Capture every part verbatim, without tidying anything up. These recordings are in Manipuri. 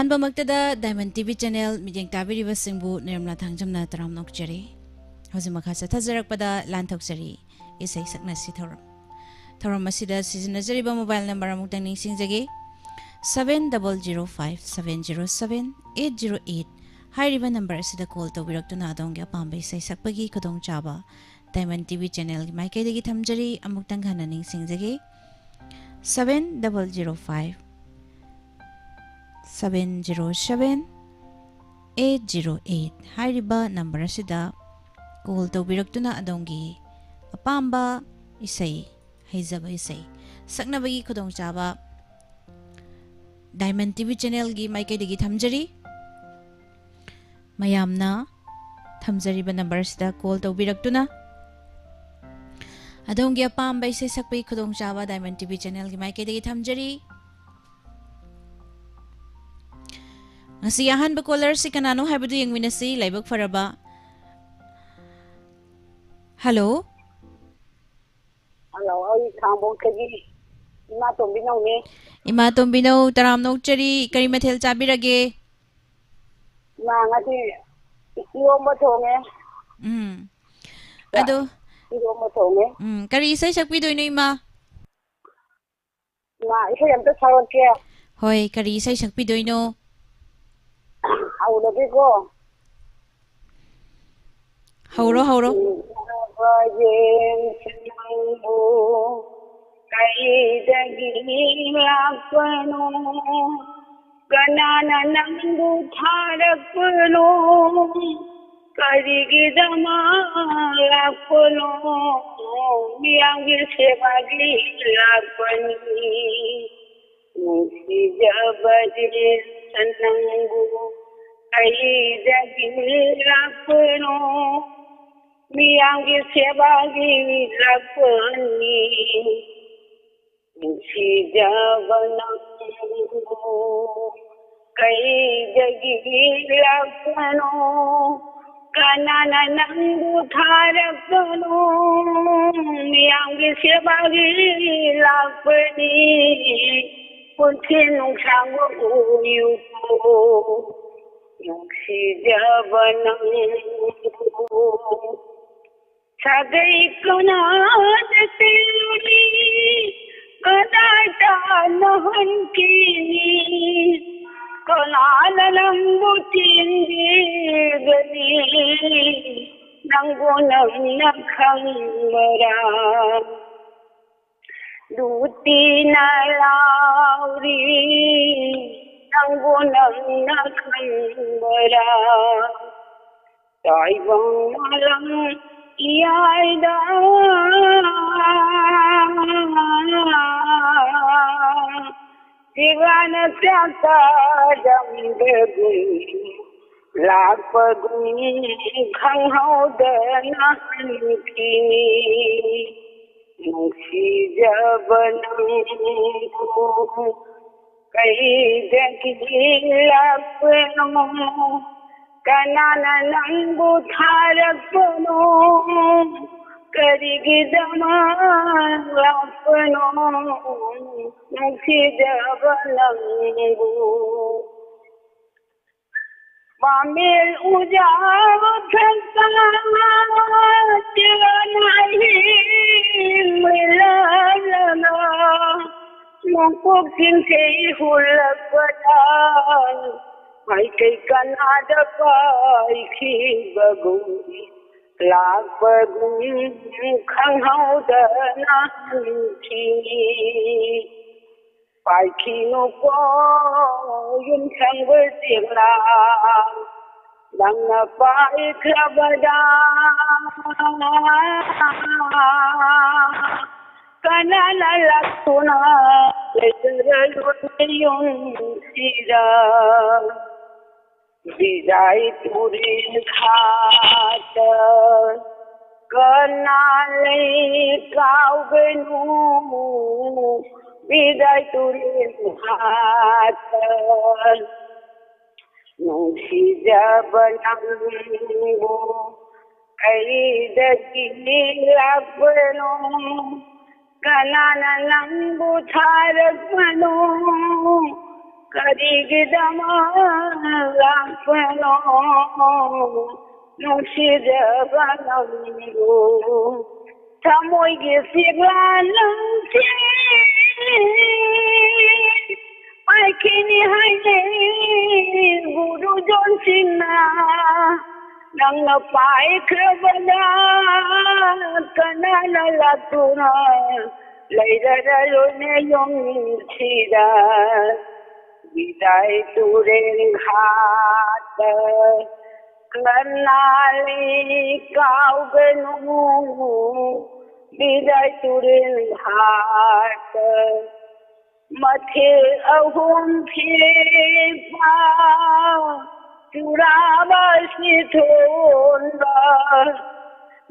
ꯑꯍꯥꯟꯕꯃꯛꯇꯗ Diamond T V channel ꯃꯤꯠꯌꯦꯡ ꯇꯥꯕꯤꯔꯤꯕꯁꯤꯡꯕꯨ ꯅꯤꯔꯃꯂꯥ ꯊꯥꯡꯖꯝꯅ ꯇꯔꯥꯝꯅ ꯑꯣꯛꯆꯔꯤ꯫ ꯍꯧꯖꯤꯛ ꯃꯈꯥ ꯆꯠꯊꯖꯔꯛꯄꯗ ꯂꯥꯟꯊꯣꯛꯆꯔꯤ ꯏꯁꯩ ꯁꯛꯅꯁꯤ ꯊꯧꯔꯝ꯫ ꯊꯧꯔꯝ ꯑꯁꯤꯗ ꯁꯤꯖꯤꯟꯅꯖꯔꯤꯕ mobile number ꯑꯃꯨꯛꯇꯪ ꯅꯤꯡꯁꯤꯡꯖꯒꯦ, seven double zero five seven zero seven eight zero eight꯫ ꯍꯥꯏꯔꯤꯕ number ꯑꯁꯤꯗ call ꯇꯧꯕꯤꯔꯛꯇꯨꯅ ꯑꯗꯣꯝꯒꯤ ꯑꯄꯥꯝꯕ ꯏꯁꯩ ꯁꯛꯄꯒꯤ ꯈꯨꯗꯣꯡꯆꯥꯕ Diamond T V channelꯒꯤ ꯃꯥꯏꯀꯩꯗꯒꯤ ꯊꯝꯖꯔꯤ꯫ ꯑꯃꯨꯛꯇꯪ ꯍꯟꯅ ꯅꯤꯡꯁꯤꯡꯖꯒꯦ, seven double zero five seven zero seven eight zero eight꯫ ꯍꯥꯏꯔꯤꯕ number ꯑꯁꯤꯗ call ꯇꯧꯕꯤꯔꯛꯇꯨꯅ ꯑꯗꯣꯝꯒꯤ ꯑꯄꯥꯝꯕ ꯏꯁꯩ, ꯍꯩꯖꯕ ꯏꯁꯩ ꯁꯛꯅꯕꯒꯤ ꯈꯨꯗꯣꯡꯆꯥꯕ Diamond T V channelꯒꯤ ꯃꯥꯏꯀꯩꯗꯒꯤ ꯊꯝꯖꯔꯤ꯫ ꯃꯌꯥꯝꯅ ꯊꯝꯖꯔꯤꯕ number ꯑꯁꯤꯗ call ꯇꯧꯕꯤꯔꯛꯇꯨꯅ ꯑꯗꯣꯝꯒꯤ ꯑꯄꯥꯝꯕ ꯏꯁꯩ ꯁꯛꯄꯒꯤ ꯈꯨꯗꯣꯡꯆꯥꯕ Diamond T V channelꯒꯤ ꯃꯥꯏꯀꯩꯗꯒꯤ ꯊꯝꯖꯔꯤ꯫ ꯉꯁꯤ ꯑꯍꯥꯟꯕ callerꯁꯤ ꯀꯅꯥꯅꯣ ꯍꯥꯏꯕꯗꯨ ꯌꯦꯡꯃꯤꯟꯅꯁꯤ꯫ ꯂꯥꯏꯕꯛ ꯐꯔꯕ꯫ Hello꯫ Hello, ꯑꯩ ꯈꯥꯡꯕꯣꯛꯇꯒꯤ ꯏꯃꯥ ꯇꯣꯝꯕꯤꯅꯧꯅꯦ꯫ ꯏꯃꯥ ꯇꯣꯝꯕꯤꯅꯧ, ꯇꯔꯥꯝꯅ ꯑꯣꯛꯆꯔꯤ꯫ ꯀꯔꯤ ꯃꯊꯦꯜ ꯆꯥꯕꯤꯔꯒꯦ? ꯏꯃꯥ, ꯉꯁꯤ ꯏꯔꯣꯝꯕ ꯊꯣꯡꯉꯦ꯫ ꯎꯝ꯫ ꯑꯗꯣ, ꯏꯔꯣꯝꯕ ꯊꯣꯡꯉꯦ꯫ ꯎꯝ, ꯀꯔꯤ ꯏꯁꯩ ꯁꯛꯄꯤꯗꯣꯏꯅꯣ, ꯏꯃꯥ? ꯏꯃꯥ, ꯏꯁꯩ ꯑꯝꯇ ꯁꯛꯂꯛꯀꯦ꯫ ꯍꯣꯏ, ꯀꯔꯤ ꯏꯁꯩ ꯁꯛꯄꯤꯗꯣꯏꯅꯣ? ꯍꯧꯔꯒꯦꯀꯣ꯫ ꯍꯧꯔꯣ, ꯍꯧꯔꯣ꯫ ꯅꯨꯡꯁꯤꯔꯕ ꯌꯦꯡꯁꯤ ꯅꯪꯕꯨ ꯀꯩꯗꯒꯤ ꯂꯥꯛꯄꯅꯣ? ꯀꯅꯥꯅ ꯅꯪꯕꯨ ꯊꯥꯔꯛꯄꯅꯣ? ꯀꯔꯤꯒꯤꯗꯃꯛ ꯂꯥꯛꯄꯅꯣ? ꯃꯤꯌꯥꯝꯒꯤ ꯁꯦꯕꯥꯒꯤ ꯂꯥꯛꯄꯅꯤ꯫ ꯅꯨꯡꯁꯤꯖꯕ ꯅꯪꯕꯨ ꯀꯩꯗꯒꯤ ꯂꯥꯛꯄꯅꯣ? ꯃꯤꯌꯥꯝꯒꯤ ꯁꯦꯕꯥꯒꯤ ꯂꯥꯛꯄꯅꯤ꯫ ꯅꯨꯡꯁꯤꯖꯕ ꯅꯪꯕꯨ ꯀꯩꯗꯒꯤ ꯂꯥꯛꯄꯅꯣ? ꯀꯅꯥꯅ ꯅꯪꯕꯨ ꯊꯥꯔꯛꯄꯅꯣ? ꯃꯤꯌꯥꯝꯒꯤ ꯁꯦꯕꯥꯒꯤ ꯂꯥꯛꯄꯅꯤ꯫ ꯄꯨꯟꯁꯤ ꯅꯨꯡꯁꯥꯡꯕ ꯑꯣꯏꯌꯨꯀꯣ, ꯅꯨꯡꯁꯤꯖꯕ ꯅꯪꯕꯨ꯫ ꯁꯥꯒꯩ ꯀꯅꯥꯗ ꯆꯦꯜꯂꯨꯅꯤ, ꯀꯗꯥꯏ ꯇꯥꯅꯍꯟꯈꯤꯅꯤ? ꯀꯅꯥꯅ ꯅꯪꯕꯨ ꯊꯤꯡꯕꯤꯒꯅꯤ? ꯅꯪꯕꯨ ꯅꯪꯅ ꯈꯪꯕꯔꯥ? ꯂꯨꯇꯤꯅ ꯂꯥꯎꯔꯤ, ꯅꯪꯕꯨ ꯅꯪꯅ ꯈꯪꯕꯔꯥ? ꯇꯥꯏꯕꯪ ꯃꯥꯂꯪ ꯏꯌꯥꯏꯗ ꯁꯤꯕꯥꯅ ꯆꯥꯛ ꯆꯥꯔꯝꯕꯒꯨꯝ ꯂꯥꯛꯄꯒꯨꯝ ꯈꯪꯍꯧꯗꯅ ꯍꯟꯈꯤꯅꯤ꯫ ꯅꯨꯡꯁꯤꯖꯕ ꯅꯪꯕꯨ ꯀꯩꯗꯒꯤ ꯂꯥꯛꯄꯅꯣ? ꯀꯅꯥꯅ ꯅꯪꯕꯨ ꯊꯥꯔꯛꯄꯅꯣ? ꯀꯔꯤꯒꯤꯗꯃꯛ ꯂꯥꯛꯄꯅꯣ? ꯅꯨꯡꯁꯤꯖꯕ ꯅꯪꯕꯨ ꯄꯥꯃꯦꯜ ꯎꯖꯥ ꯊꯛꯇ ꯆꯤꯔꯅꯥꯏ ꯃꯤꯂꯅ ꯃꯀꯣꯛ ꯆꯤꯡꯊꯩ ꯍꯨꯜꯂꯛꯄꯗ ꯃꯥꯏꯀꯩ ꯀꯅꯥꯗ ꯄꯥꯏꯈꯤꯕꯒꯨꯝ ꯂꯥꯛꯄꯒꯨꯝ ꯈꯪꯍꯧꯗꯅ ꯍꯟꯈꯤꯅꯤ꯫ ꯄꯥꯏꯈꯤꯅꯨꯀꯣ ꯌꯨꯝꯁꯪꯕ ꯆꯦꯛꯂꯥ, ꯅꯪꯅ ꯄꯥꯏꯈ꯭ꯔꯕꯗ ꯀꯅꯥꯅ ꯂꯥꯛꯇꯨꯅ ꯂꯩꯖꯔꯔꯣꯏ ꯌꯨꯝꯁꯤꯗ? ꯕꯤꯖꯥꯏ ꯇꯨꯔꯦꯜ ꯈꯥꯠꯇ ꯀꯅꯥ ꯂꯩ ꯀꯥꯎꯒꯅꯨ? ꯕꯤꯖꯥꯏ ꯇꯨꯔꯦꯜ ꯈꯥꯠꯇ ꯅꯨꯡꯁꯤꯖꯕ ꯅꯪꯕꯨ ꯀꯩꯗꯒꯤ ꯂꯥꯛꯄꯅꯣ? ꯀꯅꯥꯅ ꯅꯪꯕꯨ ꯊꯥꯔꯛꯄꯅꯣ? ꯀꯔꯤꯒꯤꯗꯃꯛ ꯂꯥꯛꯄꯅꯣ? ꯅꯨꯡꯁꯤꯖꯕ ꯅꯪꯕꯨ ꯊꯃꯣꯏꯒꯤ ꯐꯤꯕꯥꯟ ꯂꯝꯆꯦꯜ ꯄꯥꯏꯈꯤꯅꯤ ꯍꯥꯏꯅꯩ ꯒꯨꯔꯨ ꯖꯣꯟꯁꯤꯡꯅ꯫ ꯅꯪꯅ ꯄꯥꯏꯈ꯭ꯔꯕꯗ ꯀꯅꯥꯅ ꯂꯥꯛꯇꯨꯅ ꯂꯩꯔꯔꯣꯏꯅꯦ ꯌꯨꯝꯁꯤꯗ? ꯕꯤꯗꯥꯏ ꯇꯨꯔꯦꯜ ꯍꯥꯠꯇ ꯀꯅꯥ ꯂꯩ ꯀꯥꯎꯒꯅꯨ꯫ ꯕꯤꯗꯥꯏ ꯇꯨꯔꯦꯜ ꯍꯥꯠꯇ ꯃꯊꯦꯜ ꯑꯍꯨꯝ ꯐꯦꯛꯄ ꯆꯨꯔꯥꯕ ꯁꯤꯊꯣꯟꯕ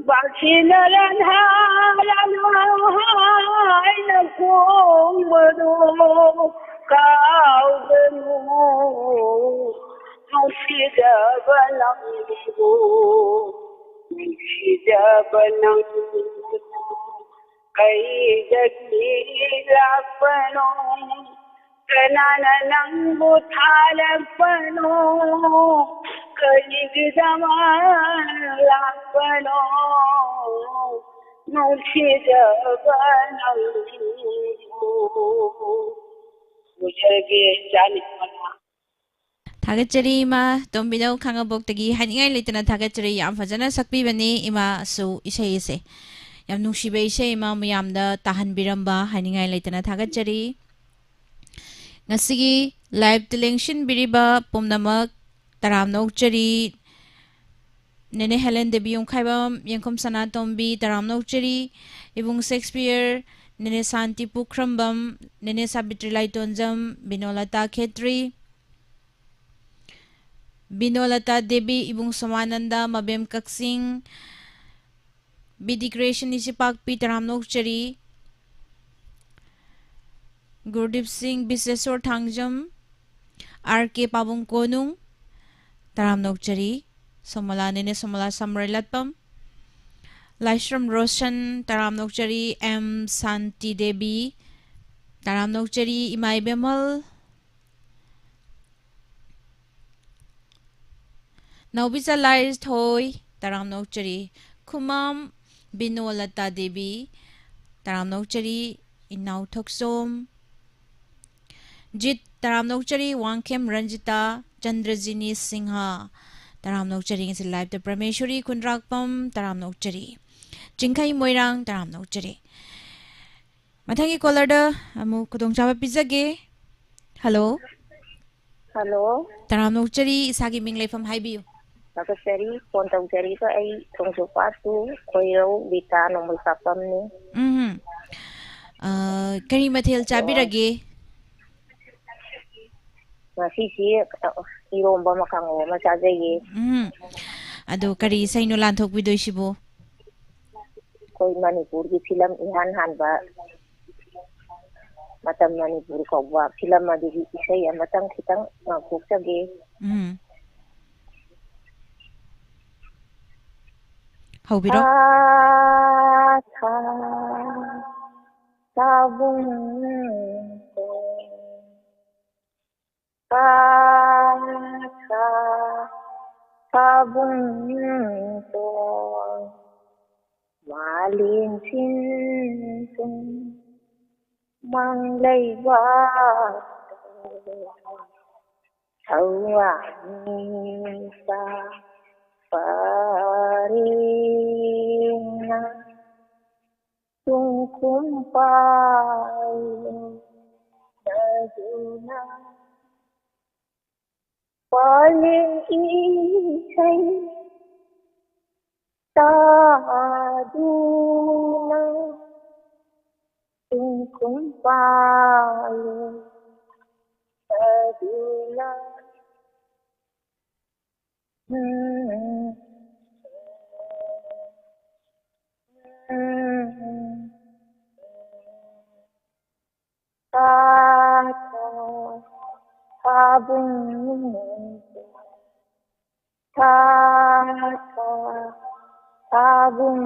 ꯕꯥꯁꯤꯅ ꯔꯥꯙꯥ ꯔꯥꯙꯥ ꯍꯥꯏꯅ ꯈꯣꯡꯕꯗꯣ ꯀꯥꯎꯒꯅꯨ꯫ ꯅꯨꯡꯁꯤꯖꯕ ꯅꯪꯕꯨ ꯅꯨꯡꯁꯤꯖꯕ ꯅꯪꯕꯨ ꯀꯩꯗꯒꯤ ꯂꯥꯛꯄꯅꯣ? ꯀꯅꯥꯅ ꯅꯪꯕꯨ ꯊꯥꯔꯛꯄꯅꯣ? ꯀꯔꯤꯒꯤꯗꯃꯛ ꯂꯥꯛꯄꯅꯣ? ꯅꯨꯡꯁꯤꯖꯕ ꯅꯪꯕꯨ꯫ ꯂꯣꯏꯖꯔꯒꯦ, ꯏꯆꯥ ꯅꯤꯡꯊꯧ꯫ ꯊꯥꯒꯠꯆꯔꯤ ꯏꯃꯥ ꯇꯣꯝꯕꯤꯅꯧ ꯈꯥꯉꯕꯣꯛꯇꯒꯤ꯫ ꯍꯥꯏꯅꯤꯡꯉꯥꯏ ꯂꯩꯇꯅ ꯊꯥꯒꯠꯆꯔꯤ꯫ ꯌꯥꯝ ꯐꯖꯅ ꯁꯛꯄꯤꯕꯅꯤ ꯏꯃꯥꯁꯨ ꯏꯁꯩ ꯑꯁꯦ꯫ ꯌꯥꯝ ꯅꯨꯡꯁꯤꯕ ꯏꯁꯩ ꯏꯃꯥ ꯃꯌꯥꯝꯗ ꯇꯥꯍꯟꯕꯤꯔꯝꯕ꯫ ꯍꯥꯏꯅꯤꯡꯉꯥꯏ ꯂꯩꯇꯅ ꯊꯥꯒꯠꯆꯔꯤ꯫ ꯉꯁꯤꯒꯤ live ꯇ ꯂꯦꯡꯁꯤꯟꯕꯤꯔꯤꯕ ꯄꯨꯝꯅꯃꯛ ꯇꯔꯥꯝꯅ ꯑꯣꯛꯆꯔꯤ꯫ ꯅꯦꯅꯦ ꯍꯦꯂꯦꯟ ꯗꯦꯕꯤ ꯌꯨꯝꯈꯥꯏꯕꯝ, ꯌꯦꯡꯈꯨꯝ ꯁꯅꯥꯇꯣꯝꯕꯤ, ꯇꯔꯥꯝꯅ ꯑꯣꯛꯆꯔꯤ꯫ ꯏꯕꯨꯡ ꯁꯦꯛꯁꯄꯤꯌꯔ, ꯅꯦꯅꯦ ꯁꯥꯟꯇꯤ ꯄꯨꯈ꯭ꯔꯝꯕꯝ, ꯅꯦꯅꯦ ꯁꯥꯕꯤꯇ꯭ꯔꯤ ꯂꯥꯏꯇꯣꯟꯖꯝ, ꯕꯤꯅꯣꯂꯇꯥ ꯈꯦꯇ꯭ꯔꯤ, ꯕꯤꯅꯣꯂꯇꯥ ꯗꯦꯕꯤ, ꯏꯕꯨꯡ ꯁꯣꯃꯥꯅꯟꯗ, ꯃꯕꯦꯝ ꯀꯛꯆꯤꯡ, ꯕꯤ ꯗꯤ ꯀ꯭ꯔꯤꯌꯦꯁꯟ ꯏꯆꯦꯄꯥꯛꯄꯤ, ꯇꯔꯥꯝꯅ ꯑꯣꯛꯆꯔꯤ꯫ ꯒꯨꯔꯗꯤꯞ ꯁꯤꯡ, ꯕꯤꯁꯦꯁꯣꯔ ꯊꯥꯡꯖꯝ, ꯑꯥꯔ ꯀꯦ ꯄꯥꯕꯨꯡ ꯀꯣꯅꯨꯡ, ꯇꯔꯥꯝꯅ ꯑꯣꯛꯆꯔꯤ꯫ ꯁꯣꯃꯣꯂꯥ, ꯅꯦꯅꯦ ꯁꯣꯃꯣꯂꯥ ꯁꯝꯔꯩ ꯂꯥꯠꯄꯝ, ꯂꯥꯏꯁ꯭ꯔꯝ ꯔꯣꯁꯟ, ꯇꯔꯥꯝꯅ ꯑꯣꯛꯆꯔꯤ꯫ ꯑꯦꯝ ꯁꯥꯟꯇꯤ ꯗꯦꯕꯤ, ꯇꯔꯥꯝꯅ ꯑꯣꯛꯆꯔꯤ꯫ ꯏꯃꯥ ꯏꯕꯦꯝꯃꯜ, ꯅꯥꯎꯕꯤꯆꯥ ꯂꯥꯏꯊꯣꯏ, ꯇꯔꯥꯝꯅ ꯑꯣꯛꯆꯔꯤ꯫ ꯈꯨꯃꯥꯝ ꯕꯤꯅꯣꯂꯇꯥ ꯗꯦꯕꯤ, ꯇꯔꯥꯝꯅ ꯑꯣꯛꯆꯔꯤ꯫ ꯏꯅꯥꯎ ꯊꯣꯛꯆꯣꯝ ꯖꯤꯠ, ꯇꯔꯥꯝꯅ ꯑꯣꯛꯆꯔꯤ꯫ ꯋꯥꯡꯈꯦꯝ ꯔꯟꯖꯤꯇꯥ, ꯆꯟꯗ꯭ꯔꯖꯤꯅꯤ ꯁꯤꯡꯍ, ꯇꯔꯥꯝꯅ ꯑꯣꯛꯆꯔꯤ꯫ ꯉꯁꯤ live ꯇ ꯄ꯭ꯔꯃꯦꯁꯣꯔꯤ ꯈꯨꯟꯗ꯭ꯔꯥꯛꯄꯝ, ꯇꯔꯥꯝꯅ ꯑꯣꯛꯆꯔꯤ꯫ ꯆꯤꯡꯈꯩ ꯃꯣꯏꯔꯥꯡ, ꯇꯔꯥꯝꯅ ꯑꯣꯛꯆꯔꯤ꯫ ꯃꯊꯪꯒꯤ caller ꯗ ꯑꯃꯨꯛ ꯈꯨꯗꯣꯡꯆꯥꯕ ꯄꯤꯖꯒꯦ꯫ Hello꯫ Hello꯫ ꯇꯔꯥꯝꯅ ꯑꯣꯛꯆꯔꯤ, ꯏꯁꯥꯒꯤ ꯃꯤꯡ ꯂꯩꯐꯝ ꯍꯥꯏꯕꯤꯌꯨ꯫ ꯊꯥꯒꯠꯆꯔꯤ꯫ Phone ꯇꯧꯖꯔꯤꯕ ꯑꯩ ꯊꯣꯡꯖꯨꯄꯥꯠꯇꯨ ꯈꯣꯏꯔꯧ ꯕꯤꯇꯥ ꯅꯣꯡꯃꯩ ꯀꯥꯞꯄꯝꯅꯤ꯫ ꯎꯝ꯫ ꯑ, ꯀꯔꯤ ꯃꯊꯦꯜ ꯆꯥꯕꯤꯔꯒꯦ? ꯉꯁꯤꯁꯤ, ꯑ, ꯏꯔꯣꯝꯕ ꯑꯃ ꯀꯥꯡꯍꯧ ꯑꯃ ꯆꯥꯖꯩꯌꯦ꯫ ꯎꯝ꯫ ꯑꯗꯣ ꯀꯔꯤ ꯏꯁꯩꯅꯣ ꯂꯥꯟꯊꯣꯛꯄꯤꯗꯣꯏꯁꯤꯕꯣ? ꯑꯩꯈꯣꯏ ꯃꯅꯤꯄꯨꯔꯒꯤ film ꯏꯍꯥꯟ ꯍꯥꯟꯕ ꯃꯇꯝ ꯃꯅꯤꯄꯨꯔ ꯀꯧꯕ film ꯑꯗꯨꯒꯤ ꯏꯁꯩ ꯑꯃꯇꯪ ꯈꯤꯇꯪ ꯉꯥꯛꯊꯣꯛꯆꯒꯦ꯫ ꯎꯝ꯫ ꯍꯧꯕꯤꯔꯣ꯫ ꯊꯥ, ꯊꯥ, ꯁꯥꯕꯨꯡ ꯈꯥ, ꯈꯥ, ꯁꯥꯕꯨꯡꯇꯣꯟ, ꯃꯥꯂꯦꯝ ꯁꯤꯟ ꯊꯨꯡ, ꯃꯪ ꯂꯩꯕꯥꯛꯇ, ꯊꯧꯋꯥꯟꯃꯤꯆꯥꯛ ꯄꯔꯦꯡꯅ ꯇꯨꯡꯈꯨꯝ ꯄꯥꯏꯅꯗꯨꯅ ꯄꯥꯂꯦꯟ ꯏꯁꯩ ꯇꯥꯗꯨꯅ ꯇꯨꯡꯈꯨꯝ ꯄꯥꯏꯅꯗꯨꯅ ꯁꯥꯕꯨꯡ꯫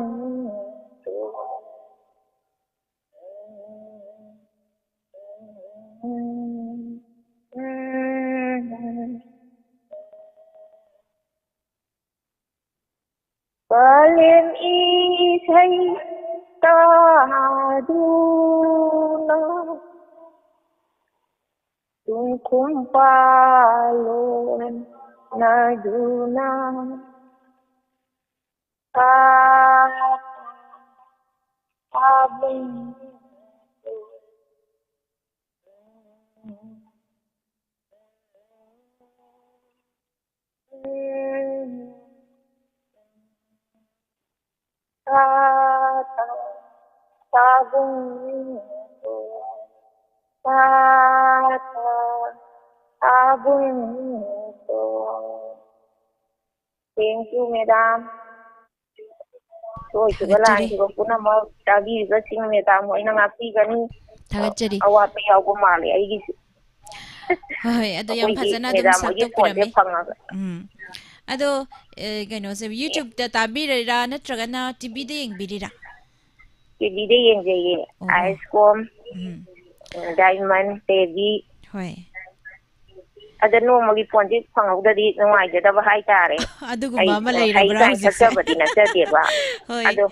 ꯀꯥꯂꯦꯟ ꯏꯁꯩ ꯇꯥꯗꯨꯅ, ꯇꯨꯡꯈꯨꯝ ꯄꯥꯂꯣꯟꯅꯗꯨꯅ, ꯁꯥꯕꯨꯡ꯫ ꯁꯥꯕꯨꯡ꯫ ꯁꯥꯕꯨꯡ꯫ Thank you, madam. ꯁꯣꯏꯈꯤꯕ ꯊꯥꯒꯠꯆꯔꯤ꯫ ꯂꯥꯟꯈꯤꯕ ꯄꯨꯝꯅꯃꯛ ꯇꯥꯕꯤꯔꯤꯕꯁꯤꯡ madam ꯍꯣꯏꯅ ꯉꯥꯛꯄꯤꯒꯅꯤ꯫ ꯊꯥꯒꯠꯆꯔꯤ꯫ ꯑꯋꯥꯠꯄ ꯌꯥꯎꯕ ꯃꯥꯜꯂꯦ ꯑꯩꯒꯤꯁꯨ꯫ ꯍꯣꯏ, ꯍꯣꯏ, ꯑꯗꯣ ꯌꯥꯝ ꯑꯩꯈꯣꯏꯒꯤ ꯐꯖꯅ ꯑꯗꯨꯝ madam ꯍꯣꯏꯒꯤ phoneꯁꯦ ꯁꯛꯇꯣꯛꯄꯤꯔꯝꯃꯤ꯫ ꯐꯪꯉꯒ꯫ ꯎꯝ꯫ ꯑꯗꯣ, ꯑꯦ, ꯀꯩꯅꯣꯁꯦ, YouTube-ꯇ ꯇꯥꯕꯤꯔꯤꯔꯥ ꯅꯠꯇ꯭ꯔꯒꯅ T V-ꯗ ꯌꯦꯡꯕꯤꯔꯤꯔꯥ? T V-ꯗ ꯌꯦꯡꯖꯩꯌꯦ꯫ ꯑꯣ, ꯑꯣ꯫ ꯑꯥꯏꯁꯀꯣꯝ, ꯎꯝ꯫ ꯗꯥꯏꯃꯟ, ꯇꯦꯕꯤ꯫ ꯍꯣꯏ꯫ ꯑꯗ ꯅꯣꯡꯃꯒꯤ phoneꯁꯦ ꯐꯪꯍꯧꯗ꯭ꯔꯗꯤ ꯅꯨꯡꯉꯥꯏꯖꯗꯕ ꯍꯥꯏꯇꯥꯔꯦ꯫ ꯑꯗꯨꯒꯨꯝꯕ ꯑꯩ ꯑꯃ ꯍꯩ ꯂꯩꯔꯕ꯭ꯔꯥ ꯀꯥꯏꯅ ꯍꯧꯖꯤꯛꯁꯦ? ꯊꯛꯆꯕꯗꯤ ꯅꯠꯆꯗꯦꯕ꯫ ꯍꯣꯏ꯫ ꯑꯗꯣ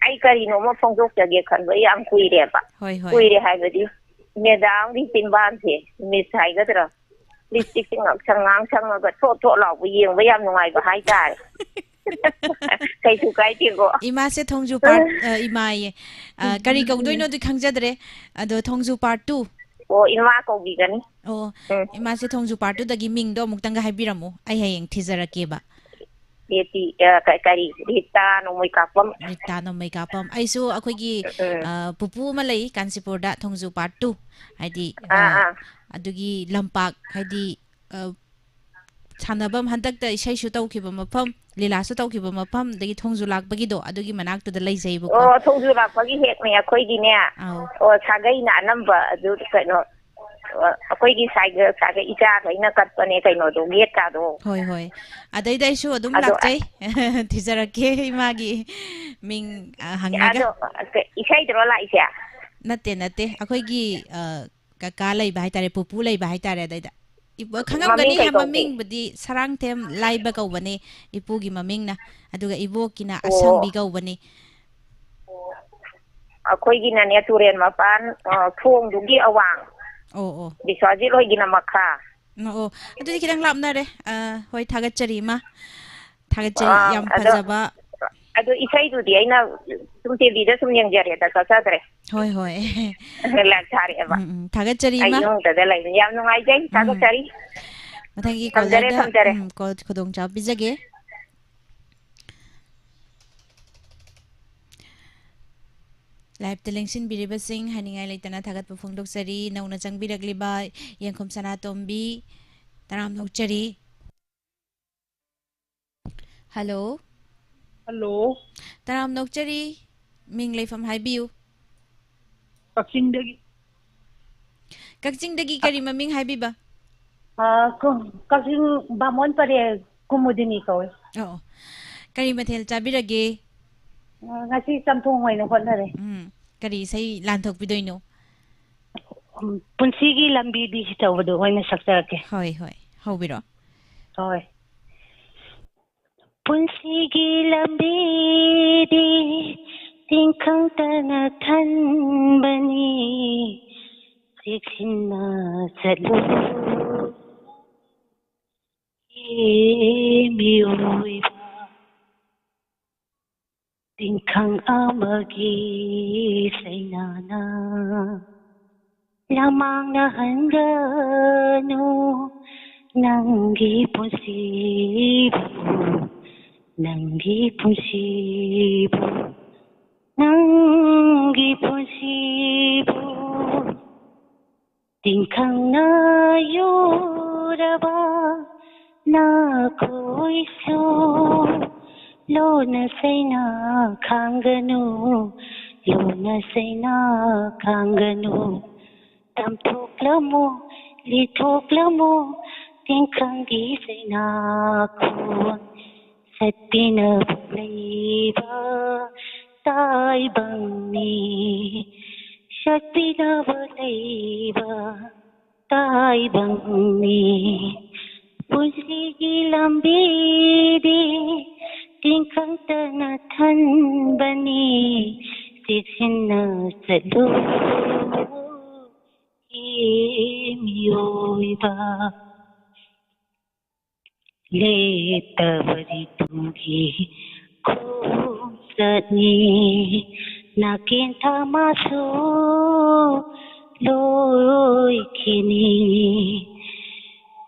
ꯑꯩ ꯀꯔꯤꯅꯣꯃ ꯐꯣꯡꯗꯣꯛꯆꯒꯦ ꯈꯟꯕ ꯌꯥꯝ ꯀꯨꯏꯔꯦꯕ꯫ ꯍꯣꯏ, ꯍꯣꯏ꯫ ꯀꯨꯏꯔꯦ ꯍꯥꯏꯕꯗꯤ madamꯒꯤ ꯆꯤꯟꯕꯥꯟꯁꯦ, miss ꯍꯥꯏꯒꯗ꯭ꯔꯥ? Lipstickꯁꯦ ꯉꯥꯡꯁꯪ ꯉꯥꯡꯁꯪꯉꯒ ꯊꯣꯠ ꯊꯣꯠ ꯂꯥꯎꯕ, ꯌꯦꯡꯕ ꯌꯥꯝ ꯅꯨꯡꯉꯥꯏꯕ ꯍꯥꯏꯇꯥꯔꯦ꯫ ꯀꯩꯁꯨ ꯀꯥꯏꯗꯦꯀꯣ꯫ ꯏꯃꯥꯁꯦ ꯊꯣꯡꯖꯨ part, ꯑ, ꯏꯃꯥꯌꯦ꯫ ꯑ, ꯀꯔꯤ ꯀꯧꯗꯣꯏꯅꯣꯗꯤ ꯈꯪꯖꯗ꯭ꯔꯦ꯫ ꯑꯗꯣ ꯊꯣꯡꯖꯨ part two꯫ ꯑꯣ, ꯏꯃꯥ ꯀꯧꯕꯤꯒꯅꯤ꯫ ꯑꯣ, ꯎꯝ꯫ ꯏꯃꯥꯁꯦ ꯊꯣꯡꯖꯨ part two-ꯗꯒꯤ ꯃꯤꯡꯗꯣ ꯑꯃꯨꯛꯇꯪꯒ ꯍꯥꯏꯕꯤꯔꯝꯃꯨ꯫ ꯑꯩ ꯍꯌꯦꯡ ꯊꯤꯖꯔꯛꯀꯦꯕ꯫ ꯔꯦꯇꯤ-, ꯑ, ꯀ-, ꯀꯔꯤ? ꯔꯤꯇꯥ ꯅꯣꯡꯃꯩꯀꯥꯞꯄꯝ꯫ ꯔꯤꯇꯥ ꯅꯣꯡꯃꯩꯀꯥꯞꯄꯝ꯫ ꯑꯩꯁꯨ ꯑꯩꯈꯣꯏꯒꯤ, ꯎꯝ꯫ ꯑ, ꯄꯨꯄꯨ ꯑꯃ ꯂꯩ ꯀꯥꯟꯆꯤꯄꯨꯔꯗ, ꯊꯣꯡꯖꯨ part two꯫ ꯍꯥꯏꯗꯤ, ꯑ, ꯑꯥ, ꯑꯥ꯫ ꯑꯗꯨꯒꯤ ꯂꯝꯄꯥꯛ, ꯍꯥꯏꯗꯤ, ꯑ, ꯁꯥꯟꯅꯐꯝ, ꯍꯟꯗꯛꯇ ꯏꯁꯩꯁꯨ ꯇꯧꯈꯤꯕ ꯃꯐꯝ, ꯂꯤꯂꯥꯁꯨ ꯇꯧꯈꯤꯕ ꯃꯐꯝ, ꯑꯗꯒꯤ ꯊꯣꯡꯖꯨ ꯂꯥꯛꯄꯒꯤꯗꯣ, ꯑꯗꯨꯒꯤ ꯃꯅꯥꯛꯇꯨꯗ ꯂꯩꯖꯩꯕꯀꯣ꯫ ꯑꯣ, ꯊꯣꯡꯖꯨ ꯂꯥꯛꯄꯒꯤ ꯍꯦꯛꯅꯦ ꯑꯩꯈꯣꯏꯒꯤꯅꯦ꯫ ꯑꯧ꯫ ꯑꯣ, ꯁꯥꯒꯩꯅ ꯑꯅꯝꯕ ꯑꯗꯨ ꯀꯩꯅꯣ, ꯑ, ꯑꯩꯈꯣꯏꯒꯤ ꯁꯥꯏꯒ, ꯁꯥꯏꯒ ꯏꯆꯥꯈꯩꯅ ꯀꯠꯄꯅꯦ ꯀꯩꯅꯣꯗꯣ, ꯒꯦꯠꯀꯥꯗꯣ꯫ ꯍꯣꯏ, ꯍꯣꯏ꯫ ꯑꯗꯩꯗ ꯑꯩꯁꯨ ꯑꯗꯨꯝ ꯑꯗꯣ ꯂꯥꯛꯆꯩ꯫ ꯊꯤꯖꯔꯛꯀꯦ ꯏꯃꯥꯒꯤ ꯃꯤꯡ, ꯑ, ꯍꯪꯉꯒ꯫ ꯑꯗꯣ, ꯏꯁꯩꯗꯨꯔꯣ ꯂꯥꯛꯏꯁꯦ? ꯅꯠꯇꯦ, ꯅꯠꯇꯦ꯫ ꯑꯩꯈꯣꯏꯒꯤ, ꯑ, ꯀꯀꯥ ꯂꯩꯕ ꯍꯥꯏꯇꯥꯔꯦ, ꯄꯨꯄꯨ ꯂꯩꯕ ꯍꯥꯏꯇꯥꯔꯦ ꯑꯗꯩꯗ꯫ ꯏꯕ-, ꯃꯃꯤꯡ ꯈꯪꯉꯝꯒꯅꯤ, ꯀꯩ ꯀꯧꯒꯦ? ꯃꯃꯤꯡꯕꯨꯗꯤ ꯁꯔꯥꯡꯊꯦꯝ ꯂꯥꯏꯕ ꯀꯧꯕꯅꯦ ꯏꯄꯨꯒꯤ ꯃꯃꯤꯡꯅ꯫ ꯑꯗꯨꯒ ꯏꯕꯣꯛꯀꯤꯅ ꯑꯣ꯫ ꯑꯁꯪꯕꯤ ꯀꯧꯕꯅꯤ꯫ ꯑꯩꯈꯣꯏꯒꯤꯅꯅꯦ, ꯇꯨꯔꯦꯜ ꯃꯄꯥꯟ, ꯑ, ꯊꯣꯡꯗꯨꯒꯤ ꯑꯋꯥꯡ꯫ ꯑꯣ, ꯑꯣ꯫ ꯕꯤꯁ꯭ꯋꯥꯖꯤꯠ ꯍꯣꯏꯒꯤꯅ ꯃꯈꯥ꯫ ꯑꯣ, ꯑꯣ꯫ ꯑꯗꯨꯗꯤ ꯈꯤꯇꯪ ꯂꯥꯞꯅꯔꯦ꯫ ꯑ, ꯍꯣꯏ, ꯊꯥꯒꯠꯆꯔꯤ, ꯏꯃꯥ꯫ ꯊꯥꯒꯠꯆꯔꯤ, ꯑꯥ, ꯌꯥꯝ ꯑꯗꯣ, ꯐꯖꯕ꯫ ꯑꯗꯣ ꯏꯁꯩꯗꯨꯗꯤ ꯑꯩꯅ ꯁꯨꯝ ꯇꯤ ꯚꯤꯗ ꯁꯨꯝ ꯌꯦꯡꯖꯔꯦꯗ, ꯆꯠꯆꯗ꯭ꯔꯦ꯫ ꯍꯣꯏ, ꯍꯣꯏ꯫ ꯂꯥꯏꯔꯤꯛ ꯊꯥꯔꯛꯑꯦꯕ꯫ ꯎꯝ, ꯎꯝ꯫ ꯊꯥꯒꯠꯆꯔꯤ, ꯑꯩ ꯏꯃꯥ꯫ ꯏꯃꯨꯡꯗꯗ ꯂꯩꯕꯅꯤ꯫ ꯌꯥꯝ ꯅꯨꯡꯉꯥꯏꯖꯩ꯫ ꯎꯝ꯫ ꯊꯥꯒꯠꯆꯔꯤ꯫ ꯃꯊꯪꯒꯤ ꯊꯝꯖꯔꯦ, ꯀꯣꯂꯔꯗ, ꯊꯝꯖꯔꯦ꯫ ꯎꯝ, ꯀꯣꯜ ꯈꯨꯗꯣꯡꯆꯥꯕ ꯄꯤꯖꯒꯦ꯫ ꯂꯥꯏꯞꯇ ꯂꯦꯡꯁꯤꯟꯕꯤꯔꯤꯕꯁꯤꯡ ꯍꯥꯏꯅꯤꯡꯉꯥꯏ ꯂꯩꯇꯅ ꯊꯥꯒꯠꯄ ꯐꯣꯡꯗꯣꯛꯆꯔꯤ꯫ ꯅꯧꯅ ꯆꯪꯕꯤꯔꯛꯂꯤꯕ ꯌꯦꯡꯈꯨꯝ ꯁꯅꯥꯇꯣꯝꯕꯤ, ꯇꯔꯥꯝꯅ ꯑꯣꯛꯆꯔꯤ꯫ ꯍꯜꯂꯣ꯫ ꯍꯜꯂꯣ꯫ ꯇꯔꯥꯝꯅ ꯑꯣꯛꯆꯔꯤ꯫ ꯃꯤꯡ ꯂꯩꯐꯝ ꯍꯥꯏꯕꯤꯌꯨ꯫ ꯀꯛꯆꯤꯡꯗꯒꯤ꯫ ꯀꯛꯆꯤꯡꯗꯒꯤ ꯀꯔꯤ ꯃꯃꯤꯡ ꯍꯥꯏꯕꯤꯕ? ꯑ, ꯀ-, ꯀꯛꯆꯤꯡ ꯕꯥꯃꯣꯟ ꯄꯔꯦꯡ ꯀꯨꯃꯨꯗꯤꯅꯤ ꯀꯧꯏ꯫ ꯑꯣ, ꯑꯣ꯫ ꯀꯔꯤ ꯃꯊꯦꯜ ꯆꯥꯕꯤꯔꯒꯦ? ꯑ, ꯉꯁꯤ ꯆꯝꯊꯣꯡ ꯑꯣꯏꯅ ꯍꯣꯠꯅꯔꯦ꯫ ꯎꯝ, ꯀꯔꯤ ꯏꯁꯩ ꯂꯥꯟꯊꯣꯛꯄꯤꯗꯣꯏꯅꯣ? ꯎꯝ, ꯄꯨꯟꯁꯤꯒꯤ ꯂꯝꯕꯤꯗꯤ ꯇꯧꯕꯗꯣ ꯑꯣꯏꯅ ꯁꯛꯆꯔꯛꯀꯦ꯫ ꯍꯣꯏ, ꯍꯣꯏ, ꯍꯧꯕꯤꯔꯣ꯫ ꯍꯣꯏ꯫ ꯄꯨꯟꯁꯤꯒꯤ ꯂꯝꯕꯤꯗꯤ ꯇꯤꯟꯈꯪꯇꯅ ꯊꯟꯕꯅꯤ, ꯆꯦꯛꯁꯤꯟꯅ ꯆꯠꯂꯨ꯫ ꯃꯤꯑꯣꯏꯕ ꯇꯤꯟꯈꯪ ꯑꯃꯒꯤ ꯆꯩꯅꯥꯅ ꯂꯃꯥꯡꯅ ꯍꯟꯒꯅꯨ ꯅꯪꯒꯤ ꯄꯨꯟꯁꯤꯕꯨ, ꯅꯪꯒꯤ ꯄꯨꯟꯁꯤꯕꯨ, ꯅꯪꯒꯤ ꯄꯨꯟꯁꯤꯕꯨ꯫ ꯇꯤꯟꯈꯪꯅ ꯌꯨꯔꯕ ꯅꯈꯣꯏꯁꯨ ꯂꯣꯟꯅ ꯆꯩꯅꯥ ꯈꯥꯡꯒꯅꯨ, ꯂꯣꯟꯅ ꯆꯩꯅꯥ ꯈꯥꯡꯒꯅꯨ꯫ ꯇꯝꯊꯣꯛꯂꯝꯃꯨ, ꯂꯤꯊꯣꯛꯂꯝꯃꯨ, ꯇꯤꯡꯈꯪꯒꯤ ꯆꯩꯅꯥꯈꯣꯟ꯫ ꯁꯛꯄꯤꯅꯕ ꯂꯩꯕ ꯇꯥꯏꯕꯪꯅꯤ, ꯁꯛꯄꯤꯅꯕ ꯂꯩꯕ ꯇꯥꯏꯕꯪꯅꯤ꯫ ꯄꯨꯟꯁꯤꯒꯤ ꯂꯝꯕꯤꯗꯤ ꯇꯤꯡꯈꯪꯇꯅ ꯊꯟꯕꯅꯤ, ꯆꯦꯛꯁꯤꯟꯅ ꯆꯠꯂꯨ ꯍꯦ ꯃꯤꯑꯣꯏꯕ꯫ ꯂꯦꯞꯇꯕ ꯔꯤꯇꯨꯒꯤ ꯈꯣꯡꯆꯠꯅꯤ, ꯅꯥꯀꯦꯟ ꯊꯥ ꯃꯥꯁꯨ ꯂꯣꯏꯈꯤꯅꯤ꯫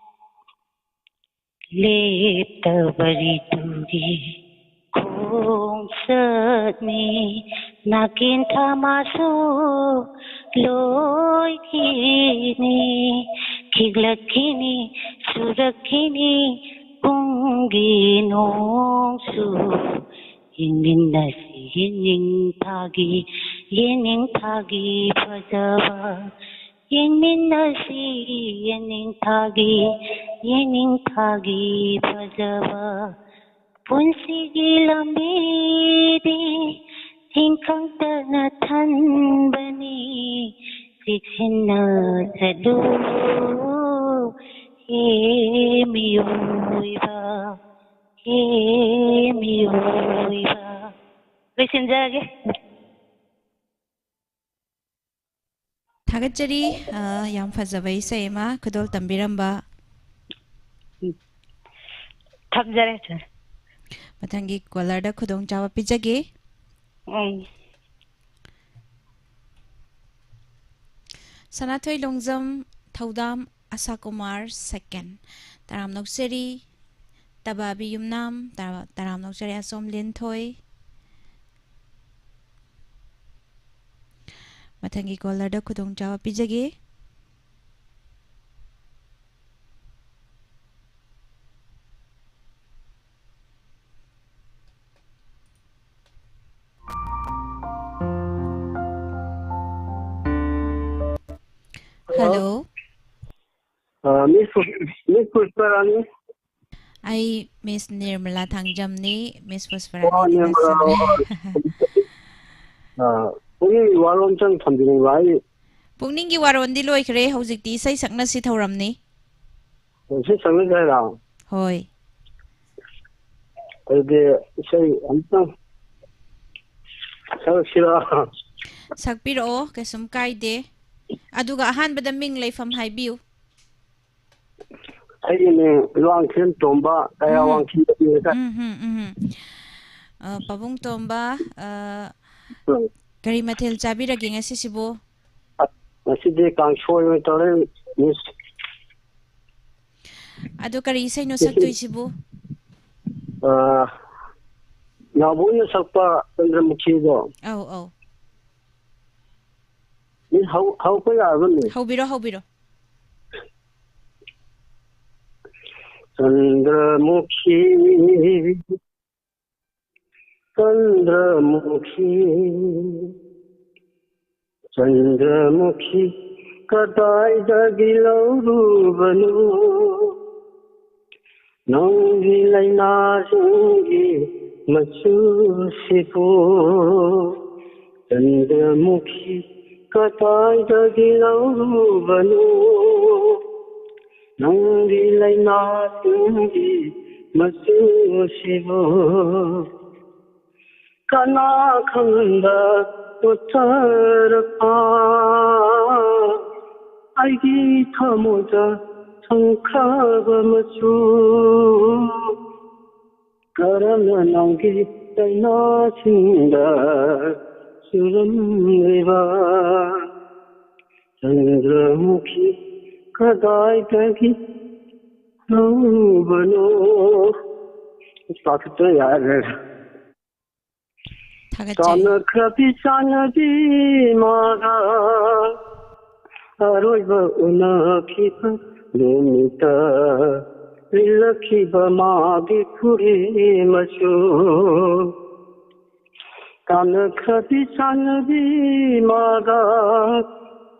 ꯂꯦꯞꯇꯕ ꯔꯤꯇꯨꯒꯤ ꯈꯣꯡꯆꯠꯅꯤ, ꯅꯥꯀꯦꯟ ꯊꯥ ꯃꯥꯁꯨ ꯂꯣꯏꯈꯤꯅꯤ꯫ ꯈꯤꯛꯂꯛꯈꯤꯅꯤ, ꯆꯨꯔꯛꯈꯤꯅꯤ ꯀꯨꯝꯒꯤ ꯅꯣꯡꯁꯨ꯫ ꯌꯦꯡꯃꯤꯟꯅꯁꯤ ꯌꯦꯅꯤꯡꯊꯥꯒꯤ, ꯌꯦꯅꯤꯡꯊꯥꯒꯤ ꯐꯖꯕ꯫ ꯌꯦꯡꯃꯤꯟꯅꯁꯤ ꯌꯦꯅꯤꯡꯊꯥꯒꯤ, ꯌꯦꯅꯤꯡꯊꯥꯒꯤ ꯐꯖꯕ꯫ ꯄꯨꯟꯁꯤꯒꯤ ꯂꯝꯕꯤꯗꯤ ꯇꯤꯡꯈꯪꯇꯅ ꯊꯟꯕꯅꯤ, ꯆꯦꯛꯁꯤꯟꯅ ꯆꯠꯂꯨ ꯍꯦ ꯃꯤꯑꯣꯏꯕ, ꯍꯦ ꯃꯤꯑꯣꯏꯕ꯫ ꯂꯣꯏꯁꯤꯟꯖꯔꯒꯦ꯫ ꯊꯥꯒꯠꯆꯔꯤ꯫ ꯑ, ꯌꯥꯝ ꯐꯖꯕ ꯏꯁꯩ ꯑꯃ ꯈꯨꯗꯣꯜ ꯇꯝꯕꯤꯔꯝꯕ꯫ ꯎꯝ꯫ ꯊꯝꯖꯔꯦ, ꯊꯝꯖꯔꯦ꯫ ꯃꯊꯪꯒꯤ ꯀꯣꯂꯔꯗ ꯈꯨꯗꯣꯡꯆꯥꯕ ꯄꯤꯖꯒꯦ꯫ ꯎꯝ꯫ ꯁꯅꯥꯊꯣꯏ ꯂꯣꯡꯖꯝ, ꯊꯧꯗꯥꯝ ꯑꯁꯥ ꯀꯨꯃꯥꯔ ꯁꯦꯀꯦꯟ꯫ ꯇꯔꯥꯝꯅ ꯑꯣꯛꯆꯔꯤ꯫ ꯇꯕꯥꯕꯤ ꯌꯨꯝꯅꯥꯝ, ꯇꯔꯥ-, ꯇꯔꯥꯝꯅ ꯑꯣꯛꯆꯔꯤ꯫ ꯑꯁꯣꯝ ꯂꯤꯟꯊꯣꯏ꯫ ꯃꯊꯪꯒꯤ ꯀꯣꯂꯔꯗ ꯈꯨꯗꯣꯡꯆꯥꯕ ꯄꯤꯖꯒꯦ꯫ ꯍꯜꯂꯣ꯫ ꯑ, ꯃꯤꯁ ꯄꯨꯁ-, ꯃꯤꯁ ꯄꯨꯁꯄꯔꯥꯅꯤ꯫ ꯑꯩ ꯃꯤꯁ ꯅꯤꯔꯃꯂꯥ ꯊꯥꯡꯖꯝꯅꯤ, ꯃꯤꯁ ꯄꯨꯁꯄꯔꯥꯅꯤ ꯑꯣ, ꯅꯤꯔꯃꯂꯥ, ꯅꯠꯆꯗ꯭ꯔꯦ꯫ ꯑꯣ꯫ ꯑ, ꯄꯨꯛꯅꯤꯡꯒꯤ ꯋꯥꯔꯣꯜ ꯑꯝꯇꯪ ꯊꯝꯕꯤꯅꯤꯡꯕ꯫ ꯑꯩ ꯄꯨꯛꯅꯤꯡꯒꯤ ꯋꯥꯔꯣꯜꯗꯤ ꯂꯣꯏꯈ꯭ꯔꯦ, ꯍꯧꯖꯤꯛꯇꯤ ꯏꯁꯩ ꯁꯛꯅꯁꯤ ꯊꯧꯔꯝꯅꯤ꯫ ꯏꯁꯩ ꯁꯛꯅꯁꯤ ꯍꯥꯏꯔꯣ? ꯍꯣꯏ꯫ ꯑꯗꯨꯗꯤ ꯏꯁꯩ ꯑꯝꯇꯪ ꯁꯛꯁꯤꯔꯣ? ꯁꯛꯄꯤꯔꯛꯑꯣ, ꯀꯩꯁꯨꯝ ꯀꯥꯏꯗꯦ꯫ ꯑꯗꯨꯒ ꯑꯍꯥꯟꯕꯗ ꯃꯤꯡ ꯂꯩꯐꯝ ꯍꯥꯏꯕꯤꯌꯨ꯫ ꯑꯩꯒꯤ ꯃꯤꯡ ꯂꯨꯋꯥꯡꯊꯦꯝ ꯇꯣꯝꯕ, ꯀꯌꯥ ꯎꯝ꯫ ꯋꯥꯡꯈꯦꯝꯗꯒꯤ ꯍꯥꯏꯇꯥꯔꯦ꯫ ꯎꯝ, ꯎꯝ, ꯎꯝ, ꯎꯝ꯫ ꯑ, ꯄꯥꯕꯨꯡ ꯇꯣꯝꯕ, ꯑ, ꯎꯝ꯫ ꯀꯔꯤ ꯃꯊꯦꯜ ꯆꯥꯕꯤꯔꯒꯦ ꯉꯁꯤꯁꯤꯕꯨ? ꯑ, ꯉꯁꯤꯗꯤ ꯀꯥꯡꯁꯣꯏ ꯑꯣꯏꯅ ꯇꯧꯔꯦ, ꯃꯤꯁ꯫ ꯑꯗꯣ ꯀꯔꯤ ꯏꯁꯩꯅꯣ ꯉꯁꯤ ꯁꯛꯇꯣꯏꯁꯤꯕꯨ? ꯑ, ꯅꯥꯎꯕꯣꯏꯅ ꯁꯛꯄ ꯆꯟꯗ꯭ꯔꯃꯨꯈꯤꯗꯣ꯫ ꯑꯧ, ꯑꯧ꯫ ꯃꯤꯁ, ꯍꯧ-, ꯍꯧꯔꯛꯄ ꯌꯥꯔꯕꯅꯦ꯫ ꯍꯧꯕꯤꯔꯣ, ꯍꯧꯕꯤꯔꯣ꯫ ꯆꯟꯗ꯭ꯔꯃꯨꯈꯤ, ꯆꯟꯗ꯭ꯔꯃꯨꯈꯤ, ꯆꯟꯗ꯭ꯔꯃꯨꯈꯤ, ꯀꯗꯥꯏꯗꯒꯤ ꯂꯧꯔꯨꯕꯅꯣ? ꯅꯪꯒꯤ ꯂꯩꯅꯥꯁꯤꯡꯒꯤ ꯃꯆꯨꯁꯤꯕꯨ, ꯆꯟꯗ꯭ꯔꯃꯨꯈꯤ, ꯀꯗꯥꯏꯗꯒꯤ ꯂꯧꯔꯨꯕꯅꯣ? ꯅꯪꯒꯤ ꯂꯩꯅꯥꯁꯤꯡꯒꯤ ꯃꯆꯨꯁꯤꯕꯨ, ꯀꯅꯥ ꯈꯪꯕ ꯑꯣꯠꯆꯔꯛꯄ ꯑꯩꯒꯤ ꯊꯃꯣꯏꯗ ꯁꯪꯈ꯭ꯔꯕ ꯃꯆꯨ꯫ ꯀꯔꯝꯅ ꯅꯪꯒꯤ ꯂꯩꯅꯥꯁꯤꯡꯗ ꯆꯨꯔꯝꯂꯤꯕ ꯆꯟꯗ꯭ꯔꯃꯨꯈꯤ ꯀꯗꯥꯏꯗꯒꯤ ꯂꯧꯕꯅꯣ? ꯄꯥꯈꯠꯄ ꯌꯥꯔꯦ꯫ ꯊꯥꯒꯠꯆꯔꯤ꯫ ꯆꯥꯟꯅꯈ꯭ꯔꯕꯤ ꯆꯥꯟꯅꯕꯤ ꯃꯥꯒ ꯑꯔꯣꯏꯕ ꯎꯅꯈꯤꯕ ꯅꯨꯃꯤꯠꯇ ꯂꯤꯠꯂꯛꯈꯤꯕ ꯃꯥꯒꯤ ꯐꯨꯔꯤꯠ ꯃꯆꯨ꯫ ꯆꯥꯟꯅꯈ꯭ꯔꯕꯤ ꯆꯥꯟꯅꯕꯤ ꯃꯥꯒ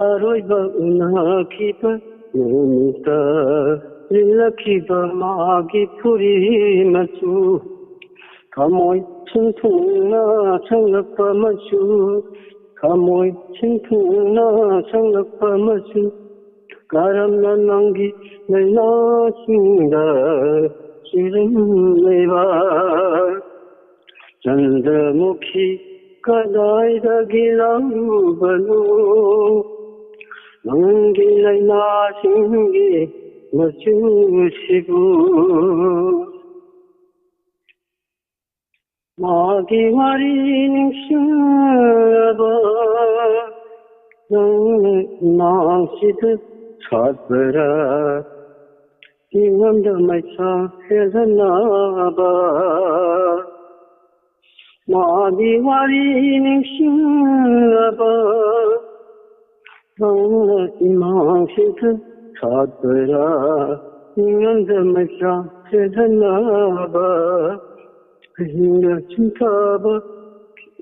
ꯑꯔꯣꯏꯕ ꯎꯅꯈꯤꯕ ꯅꯨꯃꯤꯠꯇ ꯂꯤꯠꯂꯛꯈꯤꯕ ꯃꯥꯒꯤ ꯐꯨꯔꯤꯠ ꯃꯆꯨ, ꯊꯃꯣꯏ ꯁꯤꯟꯊꯨꯡꯅ ꯁꯪꯂꯛꯄ ꯃꯆꯨ, ꯊꯃꯣꯏ ꯁꯤꯟꯊꯨꯡꯅ ꯁꯪꯂꯛꯄ ꯃꯆꯨ, ꯀꯔꯝꯅ ꯅꯪꯒꯤ ꯂꯩꯅꯥꯁꯤꯡꯗ ꯆꯤꯔꯝꯂꯤꯕ ꯆꯟꯗ꯭ꯔꯃꯨꯈꯤ ꯀꯗꯥꯏꯗꯒꯤ ꯂꯧꯔꯨꯕꯅꯣ? ꯅꯪꯒꯤ ꯂꯩꯅꯥꯁꯤꯡꯒꯤ ꯃꯆꯨꯁꯤꯕꯨ꯫ ꯃꯥꯒꯤ ꯋꯥꯔꯤ ꯅꯤꯡꯁꯤꯡꯂꯕ ꯅꯪꯅ ꯏꯃꯥꯡꯁꯤꯗ ꯁꯥꯠꯄꯔꯥ? ꯏꯉꯣꯟꯗ ꯃꯩꯁꯥ ꯍꯦꯜꯍꯟꯅꯕ ꯃꯥꯒꯤ ꯋꯥꯔꯤ ꯅꯤꯡꯁꯤꯡꯂꯕ ꯅꯪꯅ ꯏꯃꯥꯡꯁꯤꯗ ꯁꯥꯠꯄꯔꯥ? ꯏꯉꯣꯟꯗ ꯃꯩꯁꯥ ꯍꯦꯜꯍꯟꯅꯕ ꯑꯍꯤꯡꯗ ꯆꯤꯡꯊꯕ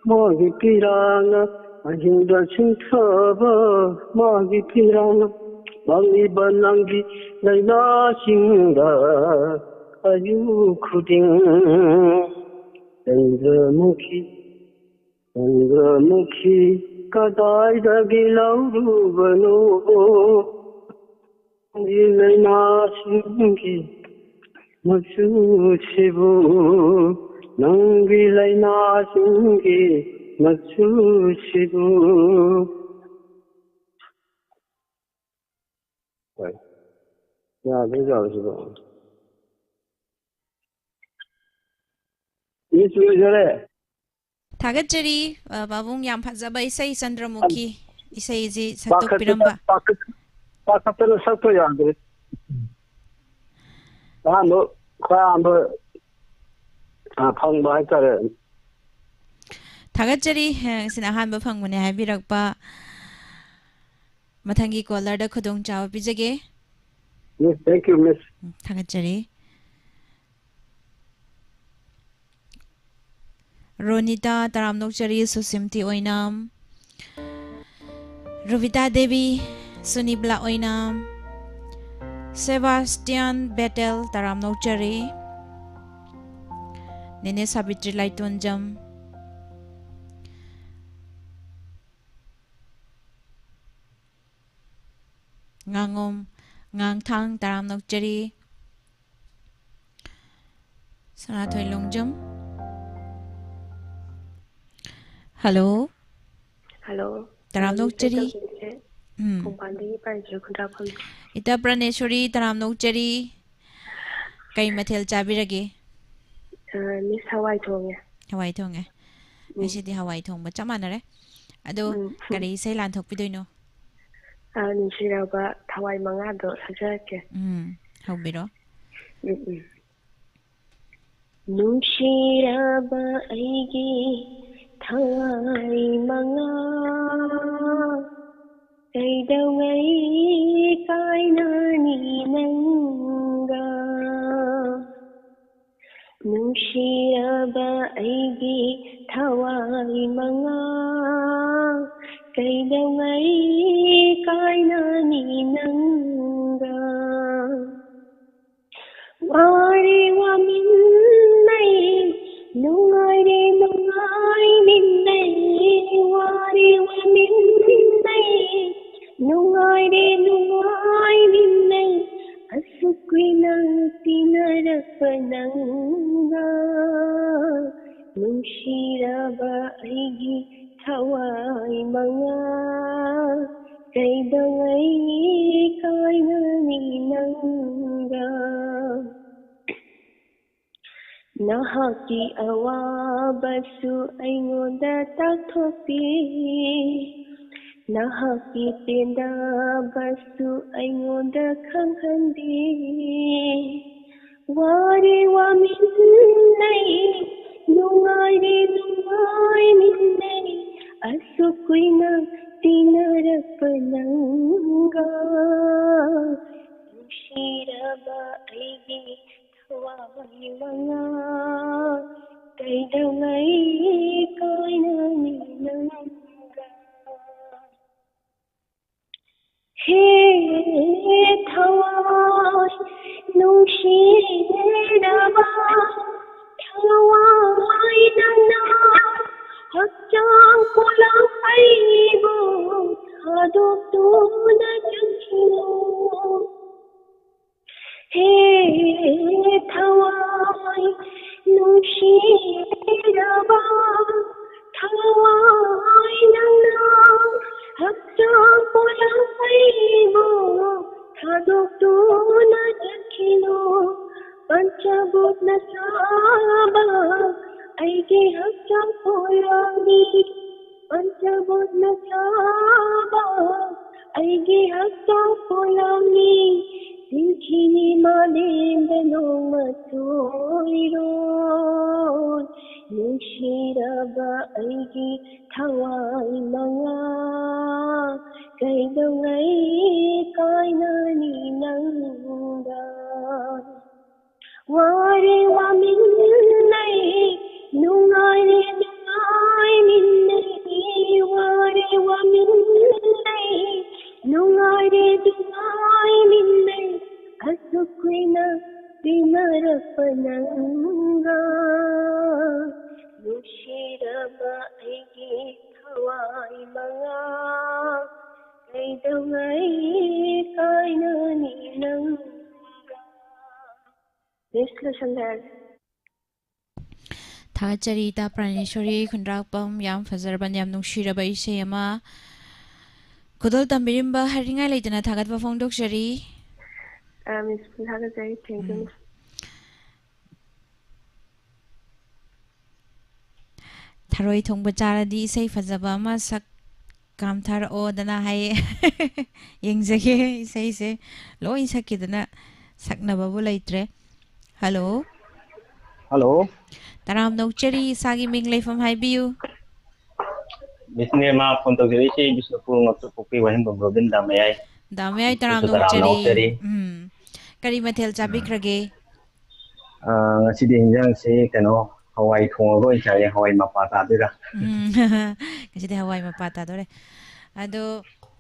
ꯃꯥꯒꯤ ꯄꯤꯔꯥꯡꯅ, ꯑꯍꯤꯡꯗ ꯆꯤꯡꯊꯕ ꯃꯥꯒꯤ ꯄꯤꯔꯥꯡꯅ, ꯃꯪꯂꯤꯕ ꯅꯪꯒꯤ ꯂꯩꯅꯥꯁꯤꯡꯗ ꯑꯌꯨꯛ ꯈꯨꯗꯤꯡ ꯆꯟꯗ꯭ꯔꯃꯨꯈꯤ, ꯆꯟꯗ꯭ꯔꯃꯨꯈꯤ ꯀꯗꯥꯏꯗꯒꯤ ꯂꯧꯔꯨꯕꯅꯣ? ꯅꯪꯒꯤ ꯂꯩꯅꯥꯁꯤꯡꯒꯤ ꯃꯆꯨꯁꯤꯕꯨ, ꯅꯪꯒꯤ ꯂꯩꯅꯥꯁꯤꯡꯒꯤ ꯃꯆꯨꯁꯤꯕꯨ꯫ ꯍꯣꯏ꯫ ꯌꯥꯗ꯭ꯔꯖꯥꯠꯂꯣ ꯁꯤꯕꯣ? ꯃꯤꯁ ꯂꯣꯏꯖꯔꯦ꯫ ꯊꯥꯒꯠꯆꯔꯤ, ꯑ, ꯄꯥꯕꯨꯡ, ꯌꯥꯝ ꯐꯖꯕ ꯏꯁꯩ ꯆꯟꯗ꯭ꯔꯃꯨꯈꯤ ꯏꯁꯩꯁꯤ ꯄꯥꯈꯠꯇꯅ, ꯁꯛꯇꯣꯛꯄꯤꯔꯝꯕ꯫ ꯄꯥꯈꯠ-, ꯄꯥꯈꯠꯇꯅ ꯁꯛꯄ ꯌꯥꯗ꯭ꯔꯦ꯫ ꯑꯍꯥꯟꯕ, ꯈ꯭ꯋꯥꯏ ꯑꯍꯥꯟꯕ, ꯑ, ꯐꯪꯕ ꯍꯥꯏꯇꯥꯔꯦ꯫ ꯊꯥꯒꯠꯆꯔꯤ, ꯑ, ꯁꯤꯅ ꯑꯍꯥꯟꯕ ꯐꯪꯕꯅꯦ ꯍꯥꯏꯕꯤꯔꯛꯄ꯫ ꯃꯊꯪꯒꯤ ꯀꯣꯂꯔꯗ ꯈꯨꯗꯣꯡꯆꯥꯕ ꯄꯤꯖꯒꯦ꯫ Yes, thank you, miss. ꯎꯝ, ꯊꯥꯒꯠꯆꯔꯤ꯫ ꯔꯣꯅꯤꯇꯥ, ꯇꯔꯥꯝꯅ ꯑꯣꯛꯆꯔꯤ꯫ ꯁꯨꯁꯤꯝꯇꯤ ꯑꯣꯏꯅꯥꯝ꯫ ꯔꯣꯕꯤꯇꯥ ꯗꯦꯕꯤ, ꯁꯨꯅꯤꯕꯂꯥ ꯑꯣꯏꯅꯥꯝ, ꯁꯦꯕꯥꯁꯇꯤꯌꯥꯟ ꯕꯦꯇꯦꯜ, ꯇꯔꯥꯝꯅ ꯑꯣꯛꯆꯔꯤ꯫ ꯅꯦꯅꯦ ꯁꯥꯕꯤꯇ꯭ꯔꯤ ꯂꯥꯏꯇꯣꯟꯖꯝ, ꯉꯥꯉꯣꯝ ꯉꯥꯡꯊꯥꯡ, ꯇꯔꯥꯝꯅ ꯑꯣꯛꯆꯔꯤ꯫ ꯁꯅꯥꯊꯣꯏ ꯂꯣꯡꯖꯝ꯫ ꯍꯜꯂꯣ꯫ ꯍꯜꯂꯣ꯫ ꯇꯔꯥꯝꯅ ꯑꯣꯛꯆꯔꯤ꯫ ꯎꯝ꯫ ꯈꯣꯡꯄꯥꯟꯗꯒꯤ ꯄꯥꯏꯖ ꯈꯨꯟꯗ꯭ꯔꯥꯛꯐꯝ꯫ ꯏꯇꯥ ꯄ꯭ꯔꯥꯅꯦꯁꯣꯔꯤ, ꯇꯔꯥꯝꯅ ꯑꯣꯛꯆꯔꯤ꯫ ꯀꯩ ꯃꯊꯦꯜ ꯆꯥꯕꯤꯔꯒꯦ? ꯑ, ꯃꯤꯁ, ꯍꯋꯥꯏ ꯊꯣꯡꯉꯦ꯫ ꯍꯋꯥꯏ ꯊꯣꯡꯉꯦ꯫ ꯎꯝ꯫ ꯉꯁꯤꯗꯤ ꯍꯋꯥꯏ ꯊꯣꯡꯕ ꯆꯞ ꯃꯥꯟꯅꯔꯦ꯫ ꯑꯗꯣ ꯎꯝ꯫ ꯀꯔꯤ ꯏꯁꯩ ꯂꯥꯟꯊꯣꯛꯄꯤꯗꯣꯏꯅꯣ? ꯑ, ꯅꯨꯡꯁꯤꯔꯕ ꯊꯋꯥꯏ ꯃꯉꯥꯗꯣ ꯁꯛꯆꯔꯛꯀꯦ꯫ ꯎꯝ, ꯍꯧꯕꯤꯔꯣ꯫ ꯎꯝ, ꯎꯝ꯫ ꯅꯨꯡꯁꯤꯔꯕ ꯑꯩꯒꯤ ꯊꯋꯥꯏ ꯃꯉꯥ, ꯀꯩꯗꯧꯉꯩ ꯀꯥꯏꯅꯅꯤ ꯅꯪꯒ? ꯅꯨꯡꯁꯤꯔꯕ ꯑꯩꯒꯤ ꯊꯋꯥꯏ ꯃꯉꯥ, ꯀꯩꯗꯧꯉꯩ ꯀꯥꯏꯅꯅꯤ ꯅꯪꯒ? ꯋꯥꯔꯦ ꯋꯥꯃꯤꯟꯅꯩ, ꯅꯨꯡꯉꯥꯏꯔꯦ ꯅꯨꯡꯉꯥꯏꯃꯤꯟꯅꯩ, ꯋꯥꯔꯦ ꯋꯥꯃꯤꯟꯅꯩ, ꯅꯨꯡꯉꯥꯏꯔꯦ ꯅꯨꯡꯉꯥꯏꯃꯤꯟꯅꯩ, ꯑꯁꯨꯛ ꯀꯨꯏꯅ ꯇꯤꯟꯅꯔꯛꯄ ꯅꯪꯒ꯫ ꯅꯨꯡꯁꯤꯔꯕ ꯑꯩꯒꯤ ꯊꯋꯥꯏ ꯃꯉꯥ, ꯀꯩꯗꯧꯉꯩ ꯀꯥꯏꯅꯅꯤ ꯅꯪꯒ? ꯅꯍꯥꯛꯀꯤ ꯑꯋꯥꯕꯁꯨ ꯑꯩꯉꯣꯟꯗ ꯇꯥꯛꯊꯣꯛꯄꯤ, ꯅꯍꯥꯛꯀꯤ ꯄꯦꯟꯗꯕꯁꯨ ꯑꯩꯉꯣꯟꯗ ꯈꯪꯍꯟꯕꯤ꯫ ꯋꯥꯔꯦ ꯋꯥꯃꯤꯟꯅꯩ, ꯅꯨꯡꯉꯥꯏꯔꯦ ꯅꯨꯡꯉꯥꯏꯃꯤꯟꯅꯩ, ꯑꯁꯨꯛ ꯀꯨꯏꯅ ꯇꯤꯟꯅꯔꯛꯄ ꯅꯪꯒ꯫ ꯅꯨꯡꯁꯤꯔꯕ ꯑꯩꯒꯤ ꯊꯋꯥꯏ ꯃꯉꯥ, ꯀꯩꯗꯧꯉꯩ ꯀꯥꯏꯅꯅꯤ ꯅꯪꯒ? ꯊꯋꯥꯏ ꯅꯨꯡꯁꯤꯔꯕ ꯊꯋꯥꯏ ꯅꯪꯅ ꯍꯛꯆꯥꯡ ꯄꯨꯂꯞ ꯑꯩꯕꯨ ꯊꯥꯗꯣꯛꯇꯨꯅ ꯆꯠꯈꯤꯅꯨ꯫ ꯍꯦ ꯊꯋꯥꯏ ꯅꯨꯡꯁꯤꯔꯕ ꯊꯋꯥꯏ ꯅꯪꯅ ꯍꯛꯆꯥꯡ ꯄꯨꯂꯞ ꯑꯩꯕꯨ ꯊꯥꯗꯣꯛꯇꯨꯅ ꯆꯠꯈꯤꯅꯨ꯫ ꯄꯟꯆꯚꯨꯠꯅ ꯁꯥꯕ ꯑꯩꯒꯤ ꯍꯛꯆꯥꯡ ꯄꯨꯂꯞꯅꯤ꯫ ꯄꯟꯆꯚꯨꯠꯅ ꯁꯥꯕ ꯑꯩꯒꯤ ꯍꯛꯆꯥꯡ ꯄꯨꯂꯞꯅꯤ꯫ ꯆꯤꯟꯈꯤꯅꯤ ꯃꯥꯂꯦꯝꯗ ꯅꯣꯡꯃ ꯁꯣꯏꯔꯣꯏ꯫ ꯅꯨꯡꯁꯤꯔꯕ ꯑꯩꯒꯤ ꯊꯋꯥꯏ ꯃꯉꯥ, ꯀꯩꯗꯧꯉꯩ ꯀꯥꯏꯅꯅꯤ ꯅꯪꯒ? ꯋꯥꯔꯦ ꯋꯥꯃꯤꯟꯅꯩ, ꯅꯨꯡꯉꯥꯏꯔꯦ ꯅꯨꯡꯉꯥꯏꯃꯤꯟꯅꯩ, ꯋꯥꯔꯦ ꯋꯥꯃꯤꯟꯅꯩ, ꯅꯨꯡꯉꯥꯏꯔꯦ ꯅꯨꯡꯉꯥꯏꯃꯤꯟꯅꯩ, ꯑꯁꯨꯛ ꯀꯨꯏꯅ ꯇꯤꯟꯅꯔꯛꯄ ꯅꯪꯒ꯫ ꯅꯨꯡꯁꯤꯔꯕ ꯑꯩꯒꯤ ꯊꯋꯥꯏ ꯃꯉꯥ, ꯀꯩꯗꯧꯉꯩ ꯀꯥꯏꯅꯅꯤ ꯅꯪꯒ? Next lesson ꯂꯩꯔꯦ꯫ ꯊꯥꯒꯠꯆꯔꯤ ꯏꯇꯥ ꯄ꯭ꯔꯥꯅꯦꯁꯣꯔꯤ ꯈꯨꯟꯗ꯭ꯔꯥꯛꯄꯝ, ꯌꯥꯝ ꯐꯖꯔꯕ, ꯌꯥꯝ ꯅꯨꯡꯁꯤꯔꯕ ꯏꯁꯩ ꯑꯃ ꯈꯨꯗꯣꯜ ꯇꯝꯕꯤꯔꯝꯕ ꯍꯥꯏꯅꯤꯡꯉꯥꯏ ꯂꯩꯇꯅ ꯊꯥꯒꯠꯄ ꯐꯣꯡꯗꯣꯛꯆꯔꯤ꯫ ꯑ, Miss, ꯊꯥꯒꯠꯆꯔꯤ꯫ Thank you, um. Miss꯫ ꯊꯔꯣꯏ ꯊꯣꯡꯕ ꯆꯥꯔꯗꯤ ꯏꯁꯩ ꯐꯖꯕ ꯑꯃ ꯁꯛ ꯀꯥꯝꯊꯔꯛꯑꯣꯗꯅ ꯍꯥꯏꯌꯦ꯫ ꯌꯦꯡꯖꯒꯦ ꯏꯁꯩꯁꯦ꯫ ꯂꯣꯏ ꯁꯛꯈꯤꯗꯅ ꯁꯛꯅꯕꯕꯨ ꯂꯩꯇ꯭ꯔꯦ꯫ ꯍꯜꯂꯣ꯫ ꯍꯜꯂꯣ꯫ ꯇꯔꯥꯝꯅ ꯑꯣꯛꯆꯔꯤ, ꯏꯁꯥꯒꯤ ꯃꯤꯡ ꯂꯩꯐꯝ ꯍꯥꯏꯕꯤꯌꯨ꯫ Miss ꯅꯦꯃꯥ ꯐꯣꯟ ꯇꯧꯖꯔꯛꯏꯁꯦ ꯕꯤꯁꯅꯨꯄꯨꯔ ꯉꯛꯇ ꯄꯣꯛꯄꯤ ꯋꯥꯍꯦꯡꯕꯝ ꯔꯣꯕꯤꯟ ꯗꯥꯃꯌꯥꯏ꯫ ꯗꯥꯃꯌꯥꯏ, ꯃꯤꯁꯄꯨꯁꯨ ꯇꯔꯥꯝꯅ ꯇꯔꯥꯝꯅ ꯑꯣꯛꯆꯔꯤ꯫ ꯑꯣꯛꯆꯔꯤ꯫ ꯎꯝ꯫ ꯀꯔꯤ ꯃꯊꯦꯜ ꯎꯝ꯫ ꯆꯥꯕꯤꯈ꯭ꯔꯒꯦ? ꯑ, ꯉꯁꯤꯗꯤ ꯏꯟꯖꯥꯡꯁꯦ ꯀꯩꯅꯣ, ꯍꯋꯥꯏ ꯊꯣꯡꯉꯒ ꯑꯣꯏꯅ ꯆꯥꯏꯌꯦ, ꯍꯋꯥꯏ ꯃꯄꯥ ꯇꯥꯗꯣꯏꯔꯥ? ꯎꯝ, ꯉꯁꯤꯗꯤ ꯍꯋꯥꯏ ꯃꯄꯥ ꯇꯥꯗꯣꯔꯦ꯫ ꯑꯗꯣ,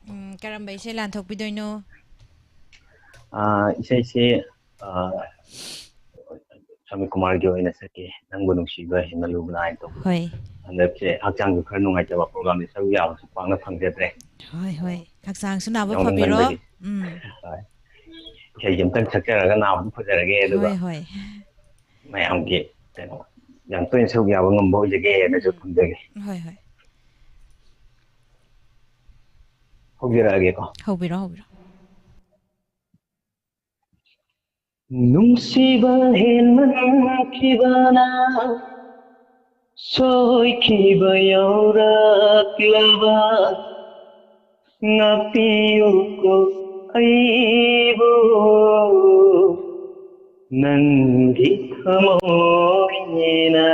ꯎꯝ, ꯀꯔꯝꯕ ꯏꯁꯩ ꯂꯥꯟꯊꯣꯛꯄꯤꯗꯣꯏꯅꯣ? ꯑꯥ, ꯏꯁꯩꯁꯦ, ꯑꯥ, ꯁꯃꯤꯛ ꯀꯨꯃꯥꯔꯒꯤ ꯑꯣꯏꯅ ꯁꯛꯀꯦ, "ꯅꯪꯕꯨ ꯅꯨꯡꯁꯤꯕ ꯍꯦꯟꯃꯜꯂꯨꯕꯅ" ꯍꯥꯏꯅ ꯇꯧꯕ꯫ ꯍꯣꯏ꯫ ꯍꯟꯗꯛꯁꯦ ꯍꯛꯆꯥꯡꯁꯨ ꯈꯔ ꯅꯨꯡꯉꯥꯏꯇꯕ, ꯄ꯭ꯔꯣꯒ꯭ꯔꯥꯝꯗꯤ ꯁꯔꯨꯛ ꯌꯥꯕꯁꯨ ꯄꯥꯛꯅ ꯐꯪꯖꯗ꯭ ꯍꯣꯏ ꯍꯣꯏ꯫ ꯍꯛꯆꯥꯡꯁꯨ ꯅꯥꯕ ꯐꯕꯤꯔꯣ꯫ ꯌꯥꯎꯅꯤꯡꯃꯟꯕꯒꯤ꯫ ꯎꯝ꯫ ꯍꯣꯏ꯫ ꯏꯁꯩꯁꯦ ꯑꯝꯇꯪ ꯁꯛꯆꯔꯒ ꯅꯥꯕꯗꯨ ꯐꯖꯔꯒꯦ, ꯑꯗꯨꯒ ꯍꯣꯏ ꯍꯣꯏ꯫ ꯃꯌꯥꯝꯒꯤ ꯀꯩꯅꯣ, ꯌꯥꯝ ꯇꯣꯏꯅ ꯁꯔꯨꯛ ꯌꯥꯕ ꯉꯝꯕ ꯑꯣꯏꯖꯒꯦꯅꯁꯨ ꯊꯝꯖꯒꯦ꯫ ꯍꯣꯏ ꯍꯣꯏ꯫ ꯍꯧꯖꯔꯛꯑꯒꯦꯀꯣ꯫ ꯍꯧꯕꯤꯔꯣ ꯍꯧꯕꯤꯔꯣ꯫ ꯅꯨꯡꯁꯤꯕ ꯍꯦꯟꯃꯟꯈꯤꯕꯅ ꯁꯣꯏꯈꯤꯕ ꯌꯥꯎꯔꯛꯂꯕ, ꯉꯥꯛꯄꯤꯌꯨꯀꯣ ꯑꯩꯕꯨ ꯅꯪꯒꯤ ꯊꯃꯣꯏꯅꯦꯅ꯫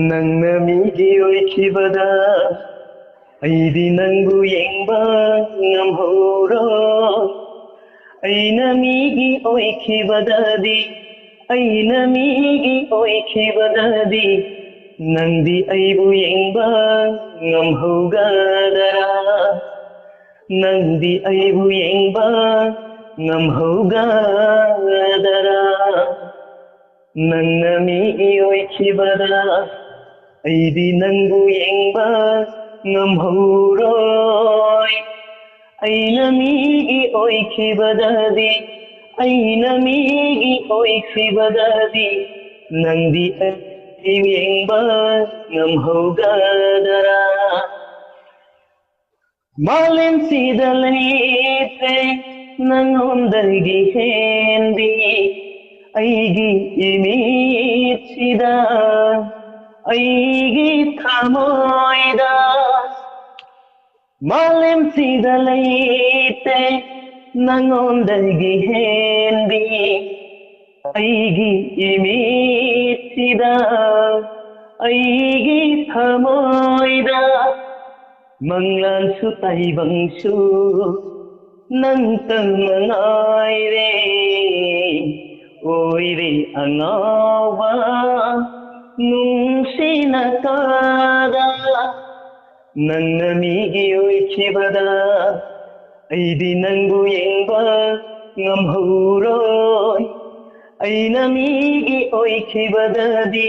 ꯅꯪꯅ ꯃꯤꯒꯤ ꯑꯣꯏꯈꯤꯕꯗ ꯑꯩꯗꯤ ꯅꯪꯕꯨ ꯌꯦꯡꯕ ꯉꯝꯍꯧꯔꯣ꯫ ꯑꯩꯅ ꯃꯤꯒꯤ ꯑꯣꯏꯈꯤꯕꯗꯗꯤ, ꯑꯩꯅ ꯃꯤꯒꯤ ꯑꯣꯏꯈꯤꯕꯗꯗꯤ, ꯅꯪꯗꯤ ꯑꯩꯕꯨ ꯌꯦꯡꯕ ꯉꯝꯍꯧꯒꯗꯔꯥ? ꯅꯪꯗꯤ ꯑꯩꯕꯨ ꯌꯦꯡꯕ ꯉꯝꯍꯧꯒꯗꯔꯥ? ꯅꯪꯅ ꯃꯤꯒꯤ ꯑꯣꯏꯈꯤꯕꯗ ꯑꯩꯗꯤ ꯅꯪꯕꯨ ꯌꯦꯡꯕ ꯉꯝꯍꯧꯔꯣꯏ꯫ ꯑꯩꯅ ꯃꯤꯒꯤ ꯑꯣꯏꯈꯤꯕꯗꯗꯤ, ꯑꯩꯅ ꯃꯤꯒꯤ ꯑꯣꯏꯈꯤꯕꯗꯗꯤ, ꯅꯪꯗꯤ ꯑꯩ ꯌꯦꯡꯕ ꯉꯝꯍꯧꯒꯗꯔꯥ? ꯃꯥꯂꯦꯝꯁꯤꯗ ꯂꯩꯇꯦ ꯅꯪꯉꯣꯟꯗꯒꯤ ꯍꯦꯟꯕꯤ, ꯑꯩꯒꯤ ꯏꯃꯤꯠꯁꯤꯗ, ꯑꯩꯒꯤ ꯊꯃꯣꯏꯗ꯫ ꯃꯥꯂꯦꯝꯁꯤꯗ ꯂꯩꯇꯦ ꯅꯪꯉꯣꯟꯗꯒꯤ ꯍꯦꯟꯕꯤ, ꯑꯩꯒꯤ ꯏꯃꯤꯠꯁꯤꯗ, ꯑꯩꯒꯤ ꯊꯃꯣꯏꯗ꯫ ꯃꯪꯂꯥꯟꯁꯨ ꯇꯥꯏꯕꯪꯁꯨ ꯅꯪꯇꯪ ꯉꯥꯏꯔꯦ, ꯑꯣꯏꯔꯦ ꯑꯉꯥꯎꯕ ꯅꯨꯡꯁꯤꯅ ꯀꯥꯗ꯫ ꯅꯪꯅ ꯃꯤꯒꯤ ꯑꯣꯏꯈꯤꯕꯗ ꯑꯩꯗꯤ ꯅꯪꯕꯨ ꯌꯦꯡꯕ ꯉꯝꯍꯧꯔꯣꯏ꯫ ꯑꯩꯅ ꯃꯤꯒꯤ ꯑꯣꯏꯈꯤꯕꯗꯗꯤ,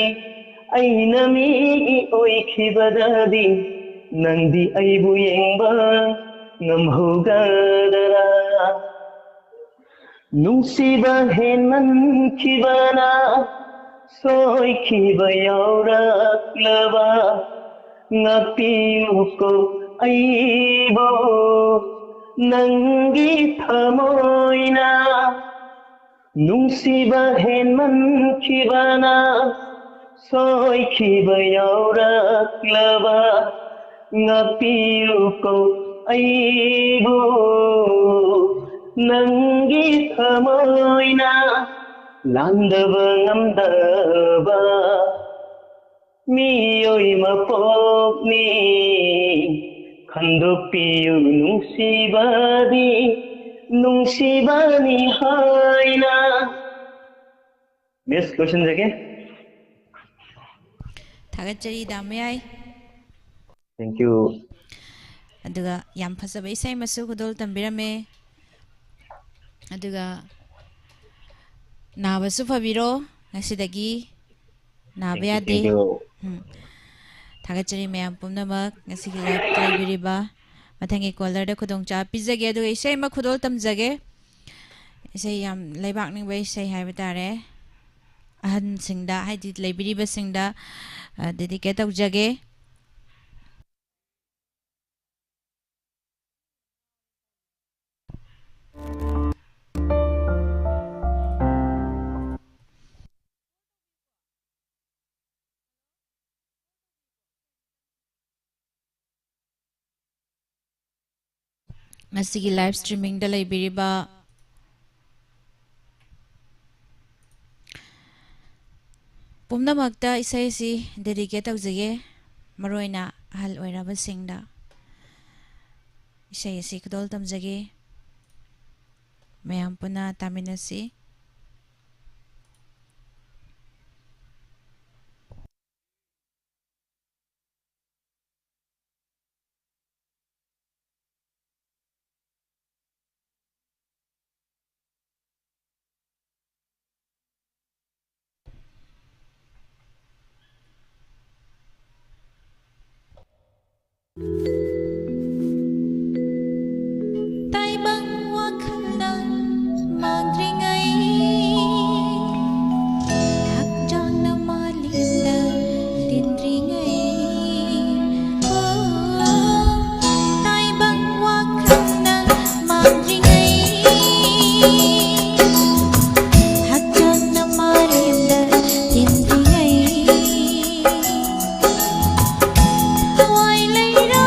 ꯑꯩꯅ ꯃꯤꯒꯤ ꯑꯣꯏꯈꯤꯕꯗꯗꯤ, ꯅꯪꯗꯤ ꯑꯩꯕꯨ ꯌꯦꯡꯕ ꯉꯝꯍꯧꯒꯗꯔꯥ? ꯅꯨꯡꯁꯤꯕ ꯍꯦꯟꯃꯟꯈꯤꯕꯅ ꯁꯣꯏꯈꯤꯕ ꯌꯥꯎꯔꯛꯂꯕ, ꯉꯥꯛꯄꯤꯌꯨꯀꯣ ꯑꯩꯕꯨ ꯅꯪꯒꯤ ꯊꯃꯣꯏꯅ꯫ ꯅꯨꯡꯁꯤꯕ ꯍꯦꯟꯃꯟꯈꯤꯕꯅ ꯁꯣꯏꯈꯤꯕ ꯌꯥꯎꯔꯛꯂꯕ, ꯉꯥꯛꯄꯤꯌꯨꯀꯣ ꯑꯩꯕꯨ ꯅꯪꯒꯤ ꯊꯃꯣꯏꯅ꯫ ꯂꯥꯟꯗꯕ ꯉꯝꯗꯕ ꯃꯤꯑꯣꯏ ꯃꯄꯣꯛꯅꯤ, ꯈꯟꯗꯣꯛꯄꯤꯌꯨ ꯅꯨꯡꯁꯤꯕꯗꯤ ꯅꯨꯡꯁꯤꯕꯅꯤ ꯍꯥꯏꯅ꯫ Miss, ꯂꯣꯏꯁꯤꯟꯖꯒꯦ꯫ ꯊꯥꯒꯠꯆꯔꯤ, ꯗꯥ ꯃꯌꯥꯏ꯫ Thank you. ꯑꯗꯨꯒ ꯌꯥꯝ ꯐꯖꯕ ꯏꯁꯩ ꯑꯃꯁꯨ ꯈꯨꯗꯣꯜ ꯇꯝꯕꯤꯔꯝꯃꯦ꯫ ꯑꯗꯨꯒ ꯅꯥꯕꯁꯨ ꯐꯕꯤꯔꯣ, ꯉꯁꯤꯗꯒꯤ ꯅꯥꯕ Thank you, ꯌꯥꯗꯦ꯫ Thank you. ꯎꯝ꯫ ꯊꯥꯒꯠꯆꯔꯤ ꯃꯌꯥꯝ ꯄꯨꯝꯅꯃꯛ, ꯉꯁꯤꯒꯤ live ꯂꯩꯕꯤꯔꯤꯕ꯫ ꯃꯊꯪꯒꯤ caller ꯗ ꯈꯨꯗꯣꯡꯆꯥꯕ ꯄꯤꯖꯒꯦ, ꯑꯗꯨꯒ ꯏꯁꯩ ꯑꯃ ꯈꯨꯗꯣꯜ ꯇꯝꯖꯒꯦ꯫ ꯏꯁꯩ ꯌꯥꯝ ꯂꯩꯕꯥꯛ ꯅꯤꯡꯕ ꯏꯁꯩ ꯍꯥꯏꯕ ꯇꯥꯔꯦ꯫ ꯑꯍꯟꯁꯤꯡꯗ, ꯍꯥꯏꯗꯤ ꯂꯩꯕꯤꯔꯤꯕꯁꯤꯡꯗ, ꯑ, dedicate ꯇꯧꯖꯒꯦ꯫ ꯉꯁꯤꯒꯤ live streaming ꯗ ꯂꯩꯕꯤꯔꯤꯕ ꯄꯨꯝꯅꯃꯛꯇ ꯏꯁꯩ ꯑꯁꯤ dedicate ꯇꯧꯖꯒꯦ꯫ ꯃꯔꯨꯑꯣꯏꯅ ꯑꯍꯜ ꯑꯣꯏꯔꯕꯁꯤꯡꯗ ꯏꯁꯩ ꯑꯁꯤ ꯈꯨꯗꯣꯜ ꯇꯝꯖꯒꯦ꯫ ꯃꯌꯥꯝ ꯄꯨꯟꯅ ꯇꯥꯃꯤꯟꯅꯁꯤ꯫ ꯇꯥꯏꯕꯪ ꯋꯥꯈꯜꯅ ꯃꯥꯡꯗ꯭ꯔꯤꯉꯩ, ꯍꯛꯆꯥꯡꯅ ꯃꯥꯂꯦꯝꯗ ꯇꯤꯟꯗ꯭ꯔꯤꯉꯩ, ꯑꯣ, ꯇꯥꯏꯕꯪ ꯋꯥꯈꯜꯅ ꯃꯥꯡꯗ꯭ꯔꯤꯉꯩ, ꯍꯛꯆꯥꯡꯅ ꯃꯥꯂꯦꯝꯗ ꯇꯤꯟꯗ꯭ꯔꯤꯉꯩ, ꯊꯋꯥꯏ ꯂꯩꯔꯥ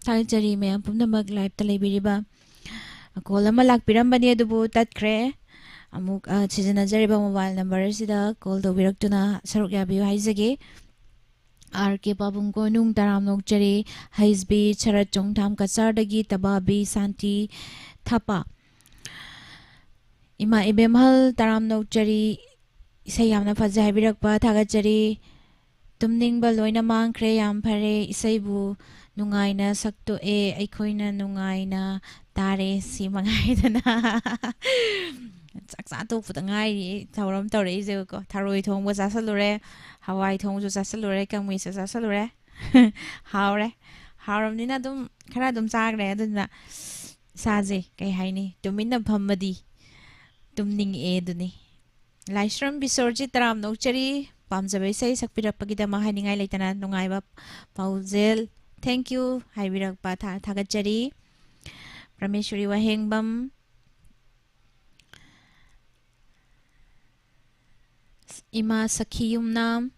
ꯊꯥꯒꯠꯆꯔꯤ ꯃꯌꯥꯝ ꯄꯨꯝꯅꯃꯛ live ꯇ ꯂꯩꯕꯤꯔꯤꯕ꯫ Call ꯑꯃ ꯂꯥꯛꯄꯤꯔꯝꯕꯅꯤ, ꯑꯗꯨꯕꯨ ꯇꯠꯈ꯭ꯔꯦ꯫ ꯑꯃꯨꯛ, ꯑ, ꯁꯤꯖꯤꯟꯅꯖꯔꯤꯕ mobile number ꯑꯁꯤꯗ call ꯇꯧꯕꯤꯔꯛꯇꯨꯅ ꯁꯔꯨꯛ ꯌꯥꯕꯤꯌꯨ ꯍꯥꯏꯖꯒꯦ꯫ ꯑꯥꯔ ꯀꯦ ꯄꯥꯕꯨꯡ ꯀꯣꯅꯨꯡ ꯇꯔꯥꯝꯅ ꯑꯣꯛꯆꯔꯤ, ꯍꯩꯁꯕꯤ ꯁꯔꯠ ꯆꯣꯡꯊꯥꯝ ꯀꯆꯥꯔꯗꯒꯤ ꯇꯕꯥꯕꯤ ꯁꯥꯟꯇꯤ ꯊꯥꯄꯥ꯫ ꯏꯃꯥ ꯏꯕꯦꯝꯍꯜ ꯇꯔꯥꯝꯅ ꯑꯣꯛꯆꯔꯤ, ꯏꯁꯩ ꯌꯥꯝꯅ ꯐꯖꯩ ꯍꯥꯏꯕꯤꯔꯛꯄ ꯊꯥꯒꯠꯆꯔꯤ꯫ ꯇꯨꯝꯅꯤꯡꯕ ꯂꯣꯏꯅ ꯃꯥꯡꯈ꯭ꯔꯦ, ꯌꯥꯝ ꯐꯔꯦ, ꯏꯁꯩꯕꯨ ꯅꯨꯡꯉꯥꯏꯅ ꯁꯛꯇꯣꯛꯑꯦ, ꯑꯩꯈꯣꯏꯅ ꯅꯨꯡꯉꯥꯏꯅ ꯇꯥꯔꯦ, ꯁꯤ ꯃꯉꯥꯏꯗꯅ꯫ ꯆꯥꯛ ꯆꯥ ꯇꯣꯛꯄꯗ ꯉꯥꯏꯔꯤ ꯊꯧꯔꯝ ꯇꯧꯔꯛꯏꯁꯦꯀꯣ꯫ ꯊꯔꯣꯏ ꯊꯣꯡꯕ ꯆꯥꯁꯜꯂꯨꯔꯦ, ꯍꯋꯥꯏ ꯊꯣꯡꯕꯁꯨ ꯆꯥꯁꯜꯂꯨꯔꯦ, ꯀꯪꯃꯦꯠꯁꯨ ꯆꯥꯁꯜꯂꯨꯔꯦ꯫ ꯍꯥꯎꯔꯦ꯫ ꯍꯥꯎꯔꯕꯅꯤꯅ ꯑꯗꯨꯝ ꯈꯔ ꯑꯗꯨꯝ ꯆꯥꯈ꯭ꯔꯦ꯫ ꯑꯗꯨꯅ ꯏꯁꯥꯁꯦ ꯀꯩ ꯍꯥꯏꯅꯤ, ꯇꯨꯃꯤꯟꯅ ꯐꯝꯃꯗꯤ ꯇꯨꯝꯅꯤꯡꯉꯛꯑꯦ ꯑꯗꯨꯅꯤ꯫ ꯂꯥꯏꯁ꯭ꯔꯝ ꯕꯤꯁ꯭ꯋꯔꯖꯤꯠ ꯇꯔꯥꯝꯅ ꯑꯣꯛꯆꯔꯤ꯫ ꯄꯥꯝꯖꯕ ꯏꯁꯩ ꯁꯛꯄꯤꯔꯛꯄꯒꯤꯗꯃꯛ ꯍꯥꯏꯅꯤꯡꯉꯥꯏ ꯂꯩꯇꯅ ꯅꯨꯡꯉꯥꯏꯕ ꯄꯥꯎꯖꯦꯜ꯫ Thank you ꯍꯥꯏꯕꯤꯔꯛꯄ ꯊꯥ-, ꯊꯥꯒꯠꯆꯔꯤ꯫ ꯄ꯭ꯔꯃꯦꯁ꯭ꯋꯔꯤ ꯋꯥꯍꯦꯡꯕꯝ, ꯏꯃꯥ ꯁꯈꯤ ꯌꯨꯝꯅꯥꯝ,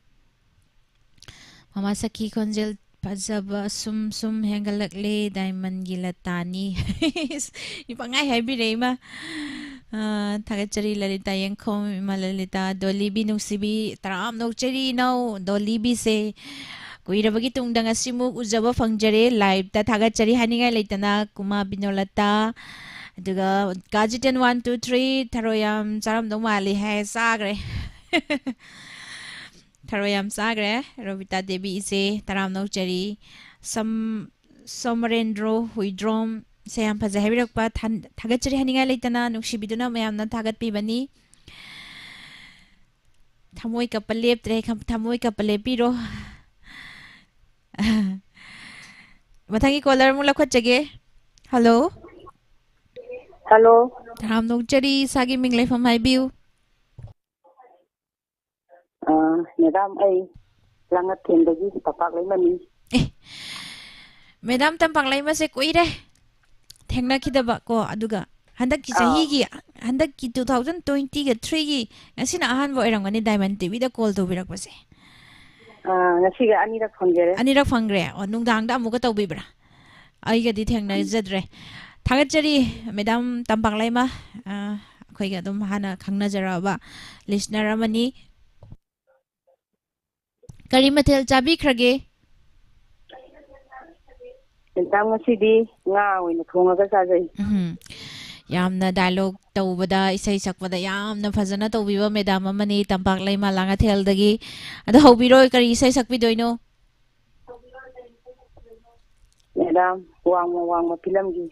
ꯃꯃꯥ ꯁꯈꯤ ꯈꯣꯟꯖꯦꯜ ꯐꯖꯕ ꯁꯨꯝ ꯁꯨꯝ ꯍꯦꯟꯒꯠꯂꯛꯂꯦ, diamond ꯒꯤ ꯂꯇꯥꯅꯤ꯫ ꯃꯤ ꯄꯪꯍꯥꯏ ꯍꯥꯏꯕꯤꯔꯦ ꯏꯃꯥ꯫ ꯑꯥ, ꯊꯥꯒꯠꯆꯔꯤ ꯂꯂꯤꯇꯥ ꯌꯦꯡꯈꯣꯝ, ꯏꯃꯥ ꯂꯂꯤꯇꯥ, ꯗꯣꯂꯤꯕꯤ ꯅꯨꯡꯁꯤꯕꯤ, ꯇꯔꯥꯝꯅ ꯑꯣꯛꯆꯔꯤ ꯏꯅꯥꯎ ꯗꯣꯂꯤꯕꯤꯁꯦ꯫ ꯀꯨꯏꯔꯕꯒꯤ ꯇꯨꯡꯗ ꯉꯁꯤꯃꯨꯛ ꯎꯖꯕ ꯐꯪꯖꯔꯦ live ꯇ꯫ ꯊꯥꯒꯠꯆꯔꯤ ꯍꯥꯏꯅꯤꯡꯉꯥꯏ ꯂꯩꯇꯅ ꯀꯨꯃꯥ ꯕꯤꯅꯣꯂꯇꯥ, ꯑꯗꯨꯒ ꯀꯥ ꯖꯤꯇꯦꯟ one two three ꯊꯔꯣꯏ ꯌꯥꯝ ꯆꯥꯔꯝꯗꯧ ꯃꯥꯜꯂꯤ ꯍꯥꯏ, ꯆꯥꯈ꯭ꯔꯦ꯫ ꯊꯔꯣꯏ ꯌꯥꯝ ꯆꯥꯈ꯭ꯔꯦ꯫ ꯔꯣꯕꯤꯇꯥ ꯗꯦꯕꯤ ꯏꯆꯦ, ꯇꯔꯥꯝꯅ ꯑꯣꯛꯆꯔꯤ꯫ ꯁꯝ-, ꯁꯣꯃꯔꯦꯟꯗ꯭ꯔꯣ ꯍꯨꯏꯗ꯭ꯔꯣꯝ ꯁꯦ ꯌꯥꯝ ꯐꯖꯩ ꯍꯥꯏꯕꯤꯔꯛꯄ ꯊꯥꯟ-, ꯊꯥꯒꯠꯆꯔꯤ ꯍꯥꯏꯅꯤꯡꯉꯥꯏ ꯂꯩꯇꯅ ꯅꯨꯡꯁꯤꯕꯤꯗꯨꯅ ꯃꯌꯥꯝꯅ ꯊꯥꯒꯠꯄꯤꯕꯅꯤ꯫ ꯊꯃꯣꯏ ꯀꯞꯄ ꯂꯦꯞꯇ꯭ꯔꯦ, ꯈꯝ-, ꯊꯃꯣꯏ ꯀꯞꯄ ꯂꯦꯞꯄꯤꯔꯣ꯫ ꯃꯊꯪꯒꯤ caller ꯑꯃꯨꯛ ꯂꯧꯈꯠꯆꯒꯦ꯫ Hello꯫ Hello꯫ ꯇꯔꯥꯝꯅ ꯑꯣꯛꯆꯔꯤ, ꯏꯁꯥꯒꯤ ꯃꯤꯡ ꯂꯩꯐꯝ ꯍꯥꯏꯕꯤꯌꯨ꯫ ꯑ, madam, ꯑꯩ ꯂꯥꯡꯉꯊꯦꯜꯗꯒꯤ ꯇꯝꯄꯥꯛ ꯂꯩꯃꯅꯤ꯫ ꯑꯦ, madam, ꯇꯝꯄꯥꯛ ꯂꯩꯃꯁꯦ ꯀꯨꯏꯔꯦ ꯊꯦꯡꯅꯈꯤꯗꯕ ꯀꯣ, ꯑꯗꯨꯒ ꯍꯟꯗꯛꯀꯤ ꯑꯥꯎ꯫ ꯆꯍꯤꯒꯤ, ꯍꯟꯗꯛꯀꯤ two thousand twenty-three ꯒꯤ ꯉꯁꯤꯅ ꯑꯍꯥꯟꯕ ꯑꯣꯏꯔꯝꯒꯅꯤ diamond ꯇꯤꯚꯤꯗ call ꯇꯧꯕꯤꯔꯛꯄꯁꯦ꯫ ꯑ, ꯉꯁꯤꯒ ꯑꯅꯤꯔꯛ ꯐꯪꯖꯔꯦ꯫ ꯑꯅꯤꯔꯛ ꯐꯪꯈ꯭ꯔꯦ? ꯑꯣ, ꯅꯨꯡꯗꯥꯡꯗ ꯑꯃꯨꯛꯀ ꯇꯧꯕꯤꯕ꯭ꯔꯥ? ꯑꯩꯒꯗꯤ ꯊꯦꯡꯅꯖꯗ꯭ꯔꯦ꯫ ꯊꯥꯒꯠꯆꯔꯤ ꯃꯦꯗꯥꯝ ꯇꯝꯄꯥꯛꯂꯩꯃ꯫ ꯑ, ꯑꯩꯈꯣꯏꯒ ꯑꯗꯨꯝ ꯍꯥꯟꯅ ꯈꯪꯅꯖꯔꯛꯑꯕ ꯂꯤꯁꯅꯔ ꯑꯃꯅꯤ꯫ ꯀꯔꯤ ꯃꯊꯦꯜ ꯆꯥꯕꯤꯈ꯭ꯔꯒꯦ? ꯃꯦꯗꯥꯝ, ꯉꯁꯤꯗꯤ ꯉꯥ ꯑꯣꯏꯅ ꯊꯣꯡꯉꯒ ꯆꯥꯖꯩ꯫ ꯎꯝ꯫ ꯌꯥꯝꯅ ꯗꯥꯏꯂꯣꯒ ꯇꯧꯕꯗ, ꯏꯁꯩ ꯁꯛꯄꯗ ꯌꯥꯝꯅ ꯐꯖꯅ ꯇꯧꯕꯤꯕ ꯃꯦꯗꯥꯝ ꯑꯃꯅꯤ, ꯇꯝꯄꯥꯛꯂꯩꯃ ꯂꯥꯡꯉꯊꯦꯜꯗꯒꯤ꯫ ꯑꯗꯣ ꯍꯧꯕꯤꯔꯣ, ꯀꯔꯤ ꯏꯁꯩ ꯁꯛꯄꯤꯗꯣꯏꯅꯣ? ꯃꯦꯗꯥꯝ, ꯋꯥꯡꯃ ꯋꯥꯡꯃ ꯐꯤꯂꯝꯒꯤ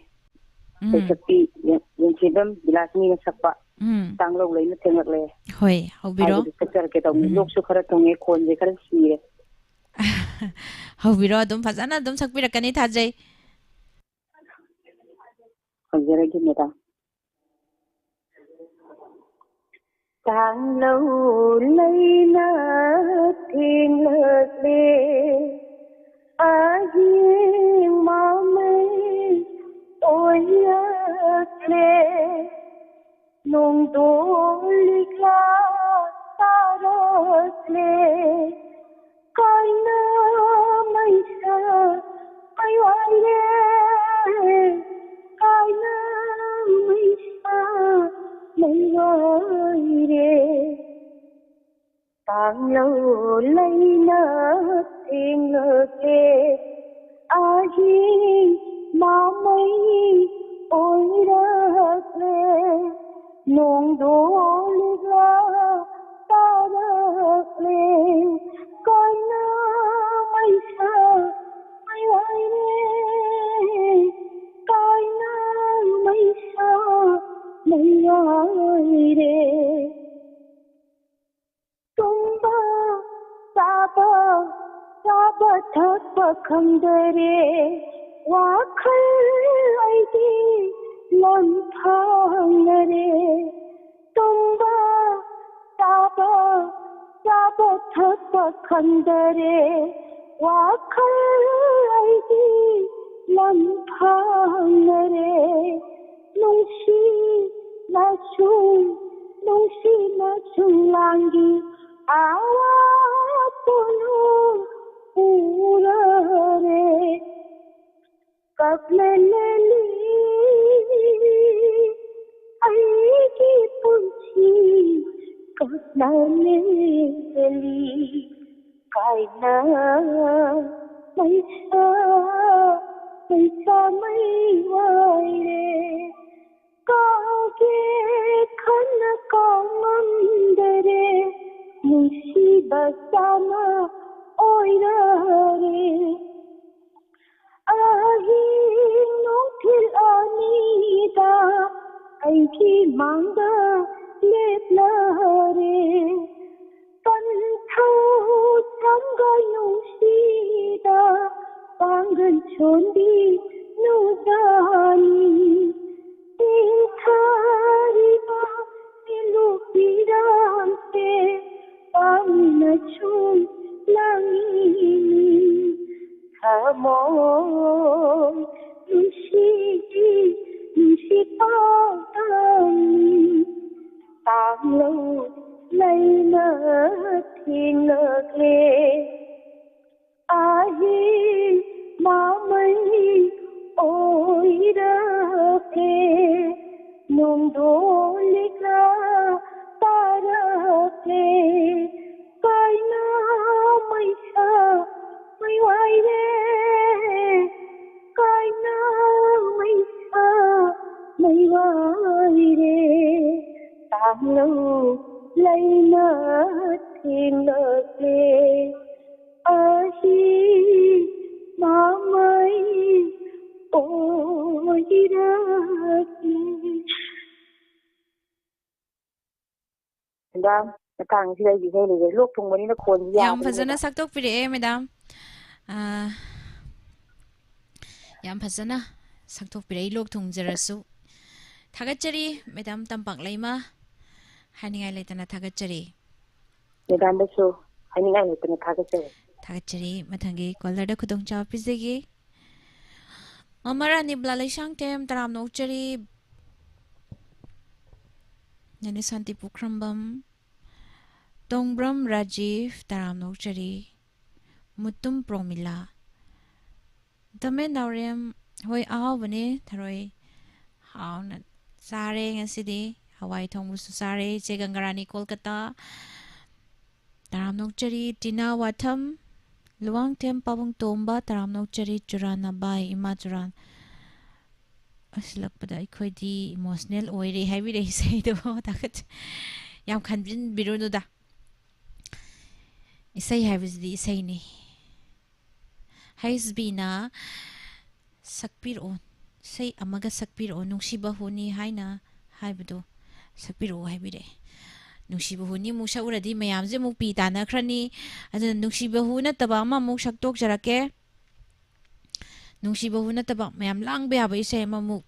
ꯎꯝ꯫ ꯁꯩꯁꯛꯄꯤ ꯌꯦꯡ-, ꯌꯦꯡꯊꯤꯕꯝ ꯕꯤꯂꯥꯁꯤꯅꯤꯅ ꯁꯛꯄ ꯎꯝ꯫ ꯇꯥꯡꯂꯧ ꯂꯩꯅ ꯊꯦꯡꯂꯛꯂꯦ ꯍꯣꯏ, ꯍꯧꯕꯤꯔꯣ꯫ ꯍꯥꯏꯕꯗꯨ ꯁꯛꯆꯔꯛꯀꯦ ꯇꯧꯕꯅꯤ꯫ ꯎꯝ꯫ ꯂꯣꯛꯁꯨ ꯈꯔ ꯊꯨꯡꯉꯦ, ꯈꯣꯟꯁꯦ ꯈꯔ ꯁꯤꯔꯦ꯫ ꯍꯧꯕꯤꯔꯣ, ꯑꯗꯨꯝ ꯐꯖꯅ ꯑꯗꯨꯝ ꯁꯛꯄꯤꯔꯛꯀꯅꯤ ꯊꯥꯖꯩ꯫ ꯍꯧꯖꯔꯒꯦ ꯃꯦꯗꯥꯝ꯫ ꯇꯥꯡꯂꯧ ꯂꯩꯅ ꯊꯦꯡꯂꯛꯂꯦ, ꯑꯍꯤꯡ ꯃꯃꯩ ꯑꯣꯏꯔꯛꯂꯦ, ꯅꯣꯡꯗꯣꯜ ꯂꯤꯛꯂꯥ ꯇꯥꯔꯛꯂꯦ, ꯀꯥꯏꯅ ꯃꯩꯁꯥ ꯃꯩ ꯋꯥꯏꯔꯦ, ꯀꯥꯏꯅ ꯃꯩꯁꯥ ꯃꯩ ꯋꯥꯏꯔꯦ꯫ ꯇꯥꯡꯂꯧ ꯂꯩꯅ ꯊꯦꯡꯂꯛꯂꯦ, ꯑꯍꯤꯡ ꯃꯃꯩ ꯑꯣꯏꯔꯛꯂꯦ, ꯅꯣꯡꯗꯣꯜ ꯂꯤꯛꯂꯥ ꯇꯥꯔꯛꯂꯦ, ꯀꯥꯏꯅ ꯃꯩꯁꯥ ꯃꯩ ꯋꯥꯏꯔꯦ, ꯀꯥꯏꯅ ꯃꯩꯁꯥ ꯃꯩ ꯋꯥꯏꯔꯦ꯫ ꯇꯨꯝꯕ ꯆꯥꯕ, ꯆꯥꯕ ꯊꯛꯄ ꯈꯪꯗꯔꯦ, ꯋꯥꯈꯜ ꯑꯩꯗꯤ ꯂꯝ ꯐꯪꯅꯔꯦ꯫ ꯇꯨꯝꯕ ꯆꯥꯕ, ꯆꯥꯕ ꯊꯛꯄ ꯈꯪꯗꯔꯦ, ꯋꯥꯈꯜ ꯑꯩꯗꯤ ꯂꯝ ꯐꯪꯅꯔꯦ꯫ ꯅꯨꯡꯁꯤꯅ ꯁꯨꯝ, ꯅꯨꯡꯁꯤꯅ ꯁꯨꯝ ꯂꯥꯡꯒꯤ ꯑꯋꯥ ꯄꯣꯠꯂꯨꯝ ꯎꯔꯔꯦ꯫ ꯀꯞꯂꯂꯤ ꯑꯩꯒꯤ ꯄꯨꯟꯁꯤ ꯀꯞꯂꯂꯤ꯫ ꯀꯥꯏꯅ ꯃꯩꯁꯥ ꯃꯩꯁꯥ ꯃꯩ ꯋꯥꯏꯔꯦ꯫ ꯀꯥꯎꯒꯦ ꯈꯟꯅ ꯀꯥꯎꯉꯝꯗꯔꯦ꯫ ꯅꯨꯡꯁꯤꯕ ꯆꯥꯃ ꯑꯣꯏꯔꯔꯦ꯫ ꯑꯍꯤꯡ ꯅꯨꯡꯊꯤꯜ ꯑꯅꯤꯗ ꯑꯩꯒꯤ ꯃꯥꯡꯗ ꯂꯦꯞꯂꯔꯦ꯫ ꯄꯟꯊꯧ ꯁꯝꯒ ꯅꯨꯡꯁꯤꯗ ꯄꯥꯡꯒꯜ ꯁꯣꯟꯕꯤ ꯅꯨꯡꯖꯥꯅꯤ꯫ ꯇꯦꯟꯊꯔꯤꯕ ꯏꯂꯨ ꯄꯤꯔꯥꯡꯁꯦ ꯄꯥꯝꯃꯤꯅ ꯁꯨꯝ ꯂꯥꯡꯉꯤꯅꯤ꯫ ꯊꯃꯣꯏ ꯅꯨꯡꯁꯤꯒꯤ ꯅꯨꯡꯁꯤ ꯄꯥꯎꯇꯝ ꯇꯥꯡꯂꯧ ꯂꯩꯅ ꯊꯦꯡꯅꯒꯦ꯫ ꯑꯍꯤꯡ ꯃꯃꯩ ꯑꯣꯏꯔꯛꯂꯦ꯫ ꯅꯣꯡꯗꯣꯜ ꯂꯤꯛꯂꯥ ꯇꯥꯔꯛꯂꯦ꯫ ꯀꯥꯏꯅ ꯃꯩꯁꯥ ꯃꯩ ꯋꯥꯏꯔꯦ꯫ ꯀꯥꯏꯅ ꯃꯩꯁꯥ ꯃꯩ ꯋꯥꯏꯔꯦ꯫ ꯇꯥꯡꯂꯧ ꯂꯩꯅ ꯊꯦꯡꯅꯒꯦ꯫ ꯑꯍꯤꯡ ꯃꯃꯩ ꯑꯣꯏꯔꯛꯂꯦ꯫ ꯃꯦꯗꯥꯝ, ꯃꯇꯥꯡꯁꯤꯗ ꯑꯩꯒꯤ ꯏꯁꯩ ꯂꯩꯖꯩ꯫ ꯂꯣꯛ ꯊꯨꯡꯕꯅꯤꯅ ꯈꯣꯟꯁꯤ ꯌꯥꯝ ꯌꯥꯗ꯭ꯔꯦ, ꯐꯖꯅ ꯃꯦꯗꯥꯝ꯫ ꯁꯛꯇꯣꯛꯄꯤꯔꯛꯑꯦ, ꯃꯦꯗꯥꯝ꯫ ꯑꯥ, ꯌꯥꯝ ꯐꯖꯅ ꯁꯛꯇꯣꯛꯄꯤꯔꯛꯏ, ꯂꯣꯛ ꯊꯨꯡꯖꯔꯁꯨ꯫ ꯊꯥꯒꯠꯆꯔꯤ, ꯃꯦꯗꯥꯝ ꯇꯝꯄꯥꯛꯂꯩꯃ꯫ ꯍꯥꯏꯅꯤꯡꯉꯥꯏ ꯂꯩꯇꯅ ꯊꯥꯒꯠꯆꯔꯤ꯫ ꯃꯦꯗꯥꯝꯗꯁꯨ ꯍꯥꯏꯅꯤꯡꯉꯥꯏ ꯂꯩꯇꯅ ꯊꯥꯒꯠꯆꯔꯤ꯫ ꯊꯥꯒꯠꯆꯔꯤ꯫ ꯃꯊꯪꯒꯤ ꯀꯣꯂꯔꯗ ꯈꯨꯗꯣꯡꯆꯥꯕ ꯄꯤꯖꯒꯦ꯫ ꯃꯃꯥ ꯔꯥꯅꯤ ꯕ꯭ꯂꯥ ꯂꯩꯁꯥꯡꯊꯦꯝ, ꯇꯔꯥꯝꯅ ꯑꯣꯛꯆꯔꯤ꯫ ꯅꯦꯅꯦ ꯁꯥꯟꯇꯤ ꯄꯨꯈ꯭ꯔꯝꯕꯝ, ꯇꯣꯡꯕ꯭ꯔꯝ ꯔꯥꯖꯤꯐ, ꯇꯔꯥꯝꯅ ꯑꯣꯛꯆꯔꯤ꯫ ꯃꯨꯇꯨꯝ ꯄ꯭ꯔꯣꯃꯤꯂꯥ, ꯗꯃꯦ ꯅꯥꯎꯔꯦꯝ, ꯍꯣꯏ, ꯑꯍꯥꯎꯕꯅꯦ ꯊꯔꯣꯏ꯫ ꯍꯥꯎꯅ ꯆꯥꯔꯦ ꯉꯁꯤꯗꯤ꯫ ꯍꯋꯥꯏ ꯊꯣꯡꯕꯁꯨ ꯆꯥꯔꯦ꯫ ꯏꯆꯦ ꯒꯪꯒꯥꯔꯥꯅꯤ ꯀꯣꯜꯀꯇꯥ꯫ ꯇꯔꯥꯝꯅ ꯑꯣꯛꯆꯔꯤ꯫ ꯇꯤꯅꯥ ꯋꯥꯊꯝ, ꯂꯨꯋꯥꯡꯊꯦꯝ ꯄꯥꯕꯨꯡ ꯇꯣꯝꯕ, ꯇꯔꯥꯝꯅ ꯑꯣꯛꯆꯔꯤ꯫ ꯆꯨꯔꯥꯅꯕꯥꯏ, ꯏꯃꯥ ꯆꯨꯔꯥꯟ꯫ ꯑꯁꯤꯜꯂꯛꯄꯗ ꯑꯩꯈꯣꯏꯗꯤ emotional ꯑꯣꯏꯔꯦ ꯍꯥꯏꯕꯤꯔꯛꯏ ꯏꯁꯩꯗꯣ꯫ ꯊꯥꯒꯠꯆꯩ꯫ ꯌꯥꯝ ꯈꯟꯖꯤꯟꯕꯤꯔꯨꯅꯨꯗ꯫ ꯏꯁꯩ ꯍꯥꯏꯕꯁꯤꯗꯤ ꯏꯁꯩꯅꯤ꯫ ꯍꯩꯁꯕꯤꯅ ꯁꯛꯄꯤꯔꯛꯑꯣ, ꯏꯁꯩ ꯑꯃꯒ ꯁꯛꯄꯤꯔꯛꯑꯣ, ꯅꯨꯡꯁꯤꯕ ꯍꯨꯅꯤ ꯍꯥꯏꯅ ꯍꯥꯏꯕꯗꯣ ꯁꯛꯄꯤꯔꯛꯑꯣ ꯍꯥꯏꯕꯤꯔꯛꯑꯦ꯫ ꯅꯨꯡꯁꯤꯕ ꯍꯨꯅꯤ ꯑꯃꯨꯛ ꯁꯛꯎꯔꯗꯤ ꯃꯌꯥꯝꯁꯦ ꯑꯃꯨꯛ ꯄꯤ ꯇꯥꯟꯅꯈ꯭ꯔꯅꯤ꯫ ꯑꯗꯨꯅ ꯅꯨꯡꯁꯤꯕ ꯍꯨ ꯅꯠꯇꯕ ꯑꯃꯃꯨꯛ ꯁꯛꯇꯣꯛꯆꯔꯛꯀꯦ꯫ ꯅꯨꯡꯁꯤꯕ ꯍꯨ ꯅꯠꯇꯕ ꯃꯌꯥꯝ ꯂꯥꯡꯕ ꯌꯥꯕ ꯏꯁꯩ ꯑꯃꯃꯨꯛ,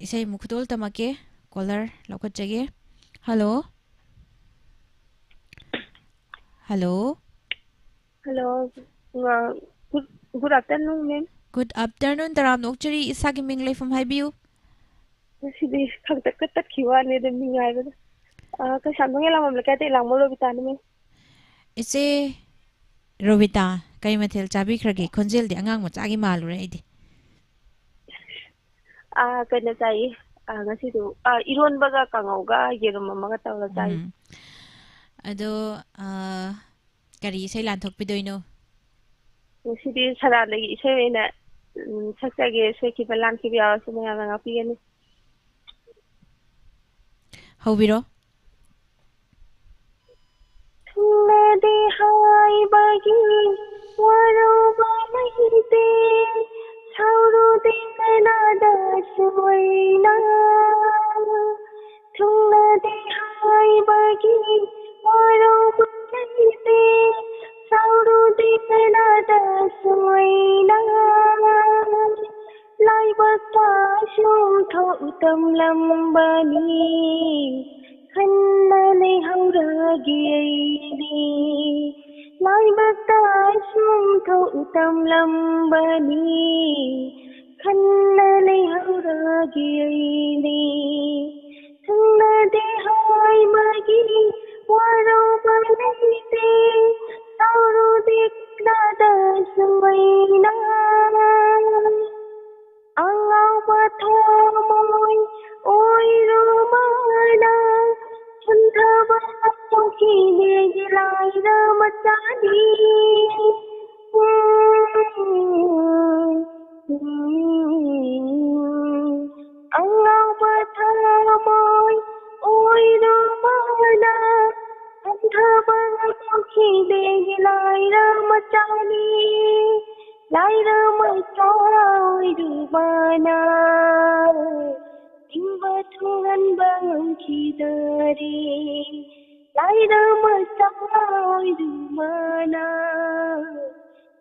ꯏꯁꯩ ꯑꯃꯨꯛ ꯈꯨꯗꯣꯜ ꯇꯝꯃꯛꯀꯦ꯫ Caller ꯂꯧꯈꯠꯆꯒꯦ꯫ Hello꯫ Hello꯫ Hello. Uh, good, good afternoon, ma'am. Good afternoon, ꯇꯔꯥꯝꯅ ꯑꯣꯛꯆꯔꯤ꯫ ꯏꯁꯥꯒꯤ ꯃꯤꯡ ꯂꯩꯐꯝ ꯍꯥꯏꯕꯤꯌꯨ꯫ ꯉꯁꯤꯗꯤ ꯈꯪꯇꯛꯀ ꯇꯠꯈꯤꯕ ꯋꯥꯅꯤ, ꯑꯗꯨꯝ ꯅꯨꯡꯉꯥꯏꯕꯗ꯫ ꯑ, ꯀꯩꯁꯥꯝꯊꯣꯡ ꯌꯦꯂꯥꯡꯕꯝ ꯂꯩꯀꯥꯏꯗ ꯏꯂꯥꯡꯃꯣꯜ ꯔꯣꯕꯤꯇꯥꯅꯤ, ma'am. ꯏꯆꯦ ꯔꯣꯕꯤꯇꯥ, ꯀꯔꯤ ꯃꯊꯦꯜ ꯆꯥꯕꯤꯈ꯭ꯔꯒꯦ? ꯈꯣꯟꯖꯦꯜꯗꯤ ꯑꯉꯥꯡ ꯃꯆꯥꯒꯤ ꯃꯥꯜꯂꯨꯔꯦ ꯑꯩꯗꯤ꯫ ꯑ, ꯀꯩꯅꯣ ꯆꯥꯏꯌꯦ꯫ ꯑ, ꯉꯁꯤꯗꯣ, ꯑ, ꯏꯔꯣꯟꯕꯒ ꯀꯥꯡꯉꯧꯒ ꯌꯦꯔꯨꯝ ꯑꯃꯒ ꯇꯧꯔ ꯆꯥꯏ꯫ ꯎꯝ꯫ ꯑꯗꯣ, ꯑ, ꯀꯔꯤ ꯏꯁꯩ ꯂꯥꯟꯊꯣꯛꯄꯤꯗꯣꯏꯅꯣ? ꯉꯁꯤꯗꯤ ꯁꯗꯥꯅꯟꯗꯒꯤ ꯏꯁꯩ ꯑꯣꯏꯅ, ꯎꯝ, ꯁꯛꯆꯒꯦ꯫ ꯁꯣꯏꯈꯤꯕ ꯂꯥꯟꯈꯤꯕ ꯌꯥꯎꯔꯁꯨ ꯃꯌꯥꯝꯅ ꯉꯥꯛꯄꯤꯒꯅꯤ꯫ ꯍꯧꯕꯤꯔꯣ꯫ ꯊꯨꯡꯅꯗꯦ ꯍꯥꯏꯕꯒꯤ ꯋꯥꯔꯧꯕ ꯂꯩꯇꯦ, ꯁꯥꯎꯔꯨꯗꯦ ꯀꯅꯥꯗꯁꯨ ꯑꯩꯅ꯫ ꯊꯨꯡꯅꯗꯦ ꯍꯥꯏꯕꯒꯤ ꯋꯥꯔꯧꯕ ꯂꯩꯇꯦ, ꯁꯥꯎꯔꯨꯗꯦ ꯀꯅꯥꯗꯁꯨ ꯑꯩꯅ꯫ ꯂꯥꯏꯕꯛꯇ ꯁꯨꯝ ꯊꯣꯛꯎ ꯇꯝꯂꯝꯕꯅꯤ, ꯈꯟꯅ ꯂꯩꯍꯧꯔꯒꯦ ꯑꯩꯗꯤ꯫ ꯂꯥꯏꯕꯛꯇ ꯁꯨꯝ ꯊꯣꯛꯎ ꯇꯝꯂꯝꯕꯅꯤ, ꯈꯟꯅ ꯂꯩꯍꯧꯔꯒꯦ ꯑꯩꯗꯤ꯫ ꯊꯨꯡꯅꯗꯦ ꯍꯥꯏꯕꯒꯤ ꯋꯥꯔꯧꯕ ꯂꯩꯇꯦ, ꯁꯥꯎꯔꯨꯗꯦ ꯀꯅꯥꯗꯁꯨ ꯑꯩꯅ꯫ ꯃꯆꯥꯅꯤ꯫ ꯑꯉꯥꯎꯕ ꯊꯃꯣꯏ ꯑꯣꯏꯔꯨꯕꯅ ꯍꯟꯊꯕ ꯉꯝꯈꯤꯗꯦ꯫ ꯂꯥꯏꯔ ꯃꯆꯥꯅꯤ, ꯂꯥꯏꯔ ꯃꯆꯥ ꯑꯣꯏꯔꯨꯕꯅ ꯅꯤꯡꯕ ꯊꯨꯡꯍꯟꯕ ꯉꯝꯈꯤꯗꯔꯦ꯫ ꯂꯥꯏꯔ ꯃꯆꯥ ꯑꯣꯏꯔꯨꯕꯅ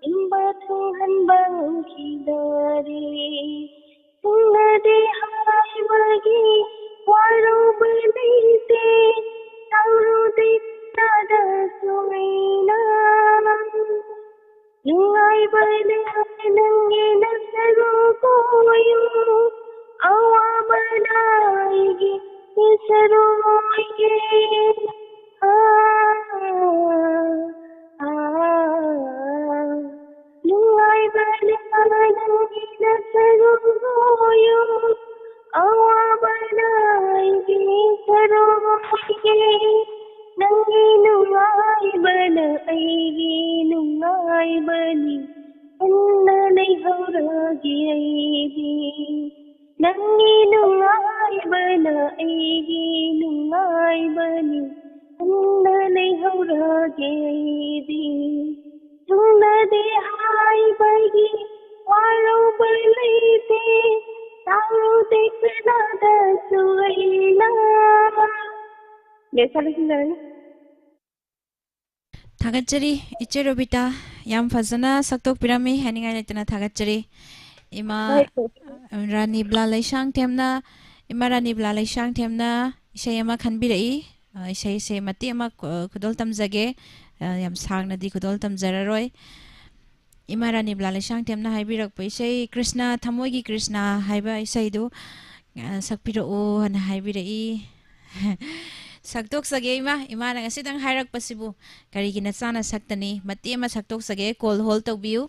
ꯅꯤꯡꯕ ꯊꯨꯡꯍꯟꯕ ꯉꯝꯈꯤꯗꯔꯦ꯫ ꯊꯨꯡꯅꯗꯦ ꯍꯥꯏꯕꯒꯤ ꯋꯥꯔꯧꯕ ꯂꯩꯇꯦ꯫ ꯇꯧꯔꯨꯗꯦ ꯀꯅꯥꯗꯁꯨ ꯑꯩꯅ꯫ ꯅꯨꯡꯉꯥꯏꯕꯅ ꯅꯪꯒꯤ ꯅꯁꯔꯨ ꯑꯣꯏꯌꯨ, ꯑꯋꯥꯕꯅ ꯑꯩꯒꯤ ꯏꯁꯔꯨ ꯑꯣꯏꯒꯦ꯫ ꯑꯥ, ꯑꯥ, ꯅꯨꯡꯉꯥꯏꯕꯅ ꯅꯪꯒꯤ ꯅꯁꯔꯨ ꯑꯣꯏꯌꯨ, ꯑꯋꯥꯕꯅ ꯑꯩꯒꯤ ꯏꯁꯔꯨ ꯑꯣꯏꯒꯦ꯫ ꯅꯪꯒꯤ ꯅꯨꯡꯉꯥꯏꯕꯅ ꯑꯩꯒꯤ ꯅꯨꯡꯉꯥꯏꯕꯅꯤ, ꯍꯟꯅ ꯂꯩꯍꯧꯔꯒꯦ ꯑꯩꯗꯤ꯫ ꯅꯪꯒꯤ ꯅꯨꯡꯉꯥꯏꯕꯅ ꯑꯩꯒꯤ ꯅꯨꯡꯉꯥꯏꯕꯅꯤ, ꯍꯟꯅ ꯂꯩꯍꯧꯔꯒꯦ ꯑꯩꯗꯤ꯫ ꯊꯨꯡꯅꯗꯦ ꯍꯥꯏꯕꯒꯤ ꯋꯥꯔꯧꯕ ꯂꯩꯇꯦ, ꯇꯧꯔꯨꯗꯦ ꯀꯅꯥꯗꯁꯨ ꯑꯩꯅ꯫ ꯂꯦꯁꯥ ꯂꯣꯏꯁꯤꯟꯖꯔꯅꯤ꯫ ꯊꯥꯒꯠꯆꯔꯤ ꯏꯆꯦ ꯔꯣꯕꯤꯇꯥ, ꯌꯥꯝ ꯐꯖꯅ ꯁꯛꯇꯣꯛꯄꯤꯔꯝꯃꯤ, ꯍꯥꯏꯅꯤꯡꯉꯥꯏ ꯂꯩꯇꯅ ꯊꯥꯒꯠꯆꯔꯤ꯫ ꯏꯃꯥ ꯍꯣꯏ, ꯍꯣꯏ꯫ ꯔꯥꯅꯤ ꯕ꯭ꯂꯥ ꯂꯩꯁꯥꯡꯊꯦꯝꯅ, ꯏꯃꯥ ꯔꯥꯅꯤ ꯕ꯭ꯂꯥ ꯂꯩꯁꯥꯡꯊꯦꯝꯅ ꯏꯁꯩ ꯑꯃ ꯈꯟꯕꯤꯔꯛꯏ꯫ ꯑ, ꯏꯁꯩꯁꯦ ꯃꯇꯦꯛ ꯑꯃ, ꯑ, ꯈꯨꯗꯣꯜ ꯇꯝꯖꯒꯦ꯫ ꯑ, ꯌꯥꯝ ꯁꯥꯡꯅꯗꯤ ꯈꯨꯗꯣꯜ ꯇꯝꯖꯔꯔꯣꯏ꯫ ꯏꯃꯥ ꯔꯥꯅꯤ ꯕ꯭ꯂꯥ ꯂꯩꯁꯥꯡꯊꯦꯝꯅ ꯍꯥꯏꯕꯤꯔꯛꯄ ꯏꯁꯩ ꯀ꯭ꯔꯤꯁꯅ, ꯊꯃꯣꯏꯒꯤ ꯀ꯭ꯔꯤꯁꯅ ꯍꯥꯏꯕ ꯏꯁꯩꯗꯨ, ꯑ, ꯁꯛꯄꯤꯔꯛꯎ ꯍꯥꯏꯅ ꯍꯥꯏꯕꯤꯔꯛꯏ꯫ ꯁꯛꯇꯣꯛꯆꯒꯦ ꯏꯃꯥ, ꯏꯃꯥꯅ ꯉꯁꯤꯗꯪ ꯍꯥꯏꯔꯛꯄꯁꯤꯕꯨ ꯀꯔꯤꯒꯤ ꯅꯆꯥꯅ ꯁꯛꯇꯅꯤ? ꯃꯇꯦꯛ ꯑꯃ ꯁꯛꯇꯣꯛꯆꯒꯦ, call hold ꯇꯧꯕꯤꯌꯨ꯫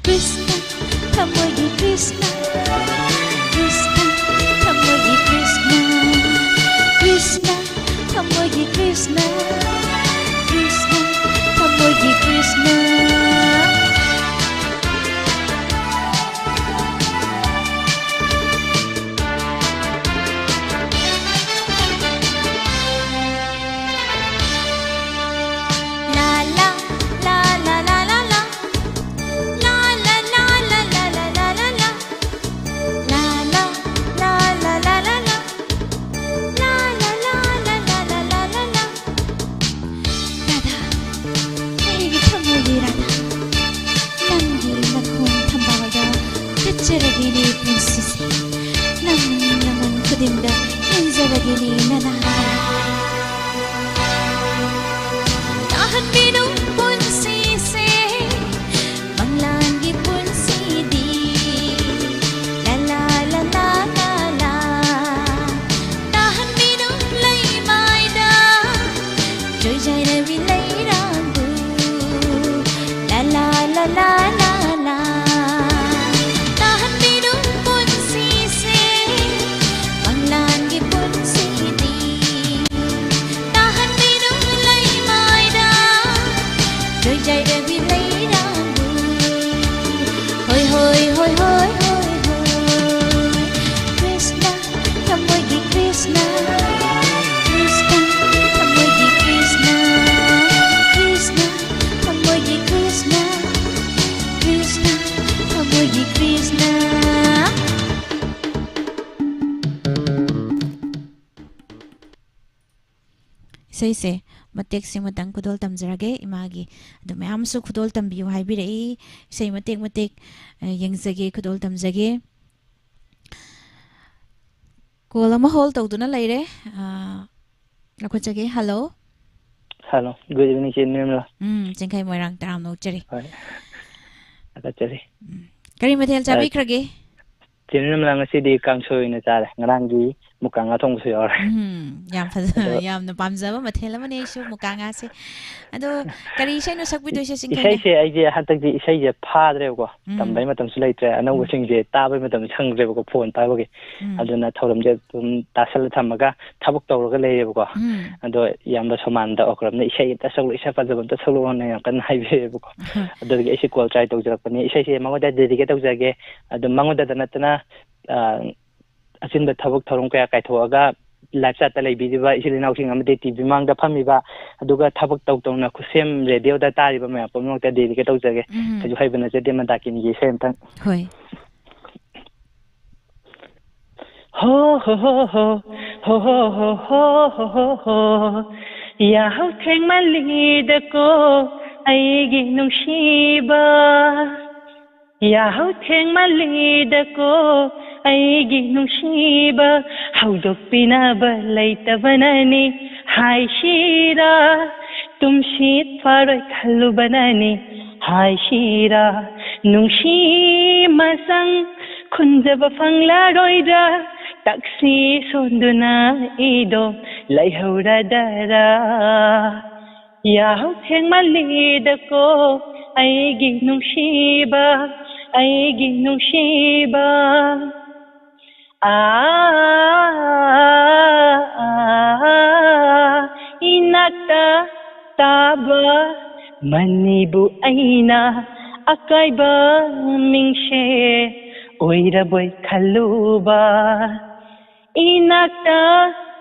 ꯀ꯭ꯔꯤꯁꯅ, ꯊꯃꯣꯏꯒꯤ ꯀ꯭ꯔꯤꯁꯅ, ꯀ꯭ꯔꯤꯁꯅ, ꯊꯃꯣꯏꯒꯤ ꯀ꯭ꯔꯤꯁꯅ, ꯀ꯭ꯔꯤꯁꯅ, ꯊꯃꯣꯏꯒꯤ ꯀ꯭ꯔꯤꯁꯅ, ꯀ꯭ꯔꯤꯁꯅ, ꯊꯃꯣꯏꯒꯤ ꯀ꯭ꯔꯤꯁꯅ꯫ ꯂꯥ ꯂꯥ, ꯂꯥ ꯂꯥ ꯂꯥ ꯂꯥ ꯂꯥ꯫ ꯂꯥ ꯂꯥ ꯂꯥ ꯂꯥ ꯂꯥ ꯂꯥ ꯂꯥ ꯂꯥ꯫ ꯂꯥ ꯂꯥ ꯂꯥ ꯂꯥ ꯂꯥ ꯂꯥ ꯂꯥ꯫ ꯂꯥ ꯂꯥ ꯂꯥ ꯂꯥ ꯂꯥ ꯂꯥ ꯂꯥ ꯂꯥ꯫ ꯔꯥꯙꯥ, ꯑꯩꯒꯤ ꯊꯃꯣꯏꯒꯤ ꯔꯥꯙꯥ, ꯅꯪꯒꯤ ꯅꯈꯣꯡ ꯊꯝꯕꯥꯜꯗ ꯆꯠꯆꯔꯒꯦꯅꯦ ꯄꯨꯟꯁꯤꯁꯦ꯫ ꯂꯝ ꯂꯃꯟ ꯈꯨꯗꯤꯡꯗ ꯏꯟꯖꯔꯒꯦꯅꯦ ꯅꯅꯥ꯫ ꯇꯥꯍꯟꯕꯤꯅꯨ ꯄꯨꯟꯁꯤꯁꯦ ꯃꯪꯂꯥꯟꯒꯤ ꯄꯨꯟꯁꯤꯗꯤ꯫ ꯂꯥ ꯂꯥ ꯂꯥ ꯂꯥ ꯂꯥ ꯂꯥ꯫ ꯇꯥꯍꯟꯕꯤꯅꯨ ꯂꯩꯃꯥꯏꯗ ꯆꯣꯏꯖꯥꯏꯔꯕꯤ ꯂꯩꯔꯥꯡꯕꯨ꯫ ꯂꯥ ꯂꯥ ꯂꯥ ꯂꯥ ꯂꯥ ꯂꯥ꯫ ꯇꯥꯍꯟꯕꯤꯅꯨ ꯄꯨꯟꯁꯤꯁꯦ ꯃꯪꯂꯥꯟꯒꯤ ꯄꯨꯟꯁꯤꯗꯤ꯫ ꯇꯥꯍꯟꯕꯤꯅꯨ ꯂꯩꯃꯥꯏꯗ ꯆꯣꯏꯖꯥꯏꯔꯕꯤ ꯂꯩꯔꯥꯡꯕꯨ꯫ ꯍꯣꯏ ꯍꯣꯏ ꯍꯣꯏ ꯍꯣꯏ ꯍꯣꯏ ꯍꯣꯏ꯫ ꯀ꯭ꯔꯤꯁꯅ, ꯊꯃꯣꯏꯒꯤ ꯀ꯭ꯔꯤꯁꯅ, ꯀ꯭ꯔꯤꯁꯅ, ꯊꯃꯣꯏꯒꯤ ꯀ꯭ꯔꯤꯁꯅ, ꯀ꯭ꯔꯤꯁꯅ, ꯊꯃꯣꯏꯒꯤ ꯀ꯭ꯔꯤꯁꯅ, ꯀ꯭ꯔꯤꯁꯅ, ꯊꯃꯣꯏꯒꯤ ꯀ꯭ꯔꯤꯁꯅ꯫ ꯏꯁꯩꯁꯦ ꯃꯇꯦꯛꯁꯤꯃꯇꯪ ꯈꯨꯗꯣꯜ ꯇꯝꯖꯔꯒꯦ꯫ ꯏꯃꯥꯒꯤ ꯑꯗꯨ ꯃꯌꯥꯝꯁꯨ ꯈꯨꯗꯣꯜ ꯇꯝꯕꯤꯌꯨ ꯍꯥꯏꯕꯤꯔꯛꯏ꯫ ꯏꯁꯩ ꯃꯇꯦꯛ ꯃꯇꯦꯛ, ꯑ, ꯌꯦꯡꯖꯒꯦ, ꯈꯨꯗꯣꯜ ꯇꯝꯖꯒꯦ꯫ ꯀꯣꯜ ꯑꯃ ꯍꯣꯜ ꯇꯧꯗꯨꯅ ꯂꯩꯔꯦ꯫ ꯑ, ꯂꯧꯈꯠꯆꯒꯦ꯫ ꯍꯜꯂꯣ꯫ ꯍꯜꯂꯣ꯫ ꯒꯨꯗ ꯏꯚꯤꯅꯤꯡ, ꯆꯦ ꯅꯤꯔꯃꯂꯥ꯫ ꯎꯝ, ꯆꯤꯡꯈꯩ ꯃꯣꯏꯔꯥꯡ ꯇꯔꯥꯝꯅ ꯑꯣꯛꯆꯔꯤ꯫ ꯍꯣꯏ꯫ ꯊꯥꯒꯠꯆꯔꯤ꯫ ꯎꯝ꯫ ꯀꯔꯤ ꯃꯊꯦꯜ ꯑ, ꯆꯥꯕꯤꯈ꯭ꯔꯒꯦ? ꯆꯦ ꯅꯤꯔꯃꯂꯥ, ꯉꯁꯤꯗꯤ ꯀꯥꯡꯁꯣꯏ ꯑꯣꯏꯅ ꯆꯥꯔꯦ꯫ ꯉꯔꯥꯡꯒꯤ ꯃꯨꯀꯥ ꯉꯥ ꯊꯣꯡꯕꯁꯨ ꯌꯥꯎꯔꯦ꯫ ꯎꯝ, ꯌꯥꯝ ꯐꯖ- ꯑꯗꯣ ꯌꯥꯝꯅ ꯄꯥꯝꯖꯕ ꯃꯊꯦꯜ ꯑꯃꯅꯦ ꯑꯩꯁꯨ ꯃꯨꯀꯥ ꯉꯥꯁꯦ꯫ ꯑꯗꯣ ꯀꯔꯤ ꯏꯁꯩꯅꯣ ꯁꯛꯄꯤꯗꯣꯏꯁꯦ, ꯆꯤꯡꯈꯩꯅ? ꯏꯁꯩꯁꯦ ꯑꯩꯁꯦ ꯍꯟꯗꯛꯇꯤ ꯏꯁꯩꯁꯦ ꯐꯥꯗ꯭ꯔꯦꯕꯀꯣ꯫ ꯎꯝ. ꯇꯝꯕꯩ ꯃꯇꯝꯁꯨ ꯂꯩꯇ꯭ꯔꯦ, ꯑꯅꯧꯕꯁꯤꯡꯁꯦ ꯇꯥꯕꯩ ꯃꯇꯝꯁꯨ ꯁꯪꯗ꯭ꯔꯦꯕꯀꯣ, ꯐꯣꯟ ꯄꯥꯏꯕꯒꯤ꯫ ꯎꯝ. ꯑꯗꯨꯅ ꯊꯧꯔꯝꯁꯦ ꯑꯗꯨꯝ ꯇꯥꯁꯜꯂ ꯊꯝꯃꯒ ꯊꯕꯛ ꯇꯧꯔꯒ ꯂꯩꯌꯦꯕꯀꯣ꯫ ꯎꯝ. ꯑꯗꯣ ꯏꯌꯥꯝꯕ ꯁꯣꯃꯥꯟꯗ ꯑꯣꯀ꯭ꯔꯝꯅ ꯏꯁꯩ ꯑꯝꯇ ꯁꯛꯂꯛꯑꯣ, ꯏꯁꯩ ꯐꯖꯕ ꯑꯝꯇ ꯁꯛꯂꯛꯑꯣꯅ ꯌꯥꯝ ꯀꯟꯅ ꯍꯥꯏꯕꯤꯔꯛꯑꯦꯕꯀꯣ꯫ ꯑꯗꯨꯗꯒꯤ ꯑꯩꯁꯦ ꯀꯣꯜ ꯇ꯭ꯔꯥꯏ ꯇꯧꯖꯔꯛꯄꯅꯤ꯫ ꯏꯁꯩꯁꯦ ꯃꯉꯣꯟꯗ ꯗꯦꯗꯤꯀꯦꯠ ꯇꯧꯖꯒꯦ꯫ ꯑꯗꯨ ꯃꯉꯣꯟꯗꯗ ꯅꯠꯇꯅ, ꯑ, ꯑꯆꯤꯟꯕ ꯊꯕꯛ ꯊꯧꯔꯝ ꯀꯌꯥ ꯀꯥꯏꯊꯣꯛꯑꯒ ꯂꯥꯏꯐ ꯆꯥꯠꯇ ꯂꯩꯕꯤꯔꯤꯕ ꯏꯆꯤꯜ ꯏꯅꯥꯎꯁꯤꯡ ꯑꯃꯗꯤ ꯇꯤ ꯚꯤ ꯃꯥꯡꯗ ꯐꯝꯃꯤꯕ, ꯑꯗꯨꯒ ꯊꯕꯛ ꯇꯧ ꯇꯧꯅ ꯈꯨꯠꯁꯦꯝ ꯔꯦꯗꯤꯑꯣꯗ ꯇꯥꯔꯤꯕ ꯃꯌꯥꯝ ꯄꯨꯝꯅꯃꯛꯇ ꯗꯦꯗꯤꯀꯦꯠ ꯇꯧꯖꯒꯦ꯫ ꯎꯝ. ꯀꯩꯁꯨ ꯍꯩꯕ ꯅꯠꯆꯗꯦ ꯃꯟꯗꯥꯀꯤꯅꯤꯒꯤ ꯏꯁꯩ ꯑꯝꯇꯪ꯫ ꯍꯣꯏ꯫ ꯍꯣ ꯍꯣ ꯍꯣ ꯍꯣ, ꯍꯣ ꯍꯣ ꯍꯣ ꯍꯣ ꯍꯣ ꯍꯣ ꯍꯣ꯫ ꯌꯥꯍꯧ ꯊꯦꯡꯃꯜꯂꯤꯗꯀꯣ ꯑꯩꯒꯤ ꯅꯨꯡꯁꯤꯕ, ꯌꯥꯍꯧ ꯊꯦꯡꯃꯜꯂꯤꯗꯀꯣ ꯑꯩꯒꯤ ꯅꯨꯡꯁꯤꯕ, ꯍꯧꯗꯣꯛꯄꯤꯅꯕ ꯂꯩꯇꯕꯅꯅꯤ ꯍꯥꯏꯁꯤꯔꯥ, ꯇꯨꯝꯁꯤꯠ ꯐꯥꯔꯣꯏ ꯈꯜꯂꯨꯕꯅꯅꯤ ꯍꯥꯏꯁꯤꯔꯥ, ꯅꯨꯡꯁꯤ ꯃꯁꯪ ꯈꯨꯟꯖꯕ ꯐꯪꯂꯔꯣꯏꯗ꯭ꯔꯥ, ꯇꯛꯁꯤ ꯁꯣꯟꯗꯨꯅ ꯏꯗꯣ ꯂꯩꯍꯧꯔꯗꯔꯥ? ꯌꯥꯍꯧ ꯊꯦꯡꯃꯜꯂꯤꯗꯀꯣ ꯑꯩꯒꯤ ꯅꯨꯡꯁꯤꯕ, ꯑꯩꯒꯤ ꯅꯨꯡꯁꯤꯕ꯫ ꯑꯥ, ꯏꯅꯥꯛꯇ ꯇꯥꯕ ꯃꯅꯤꯕꯨ ꯑꯩꯅ ꯑꯀꯥꯏꯕ ꯃꯤꯡꯁꯦ ꯑꯣꯏꯔꯕꯣꯏ ꯈꯜꯂꯨꯕ꯫ ꯏꯅꯥꯛꯇ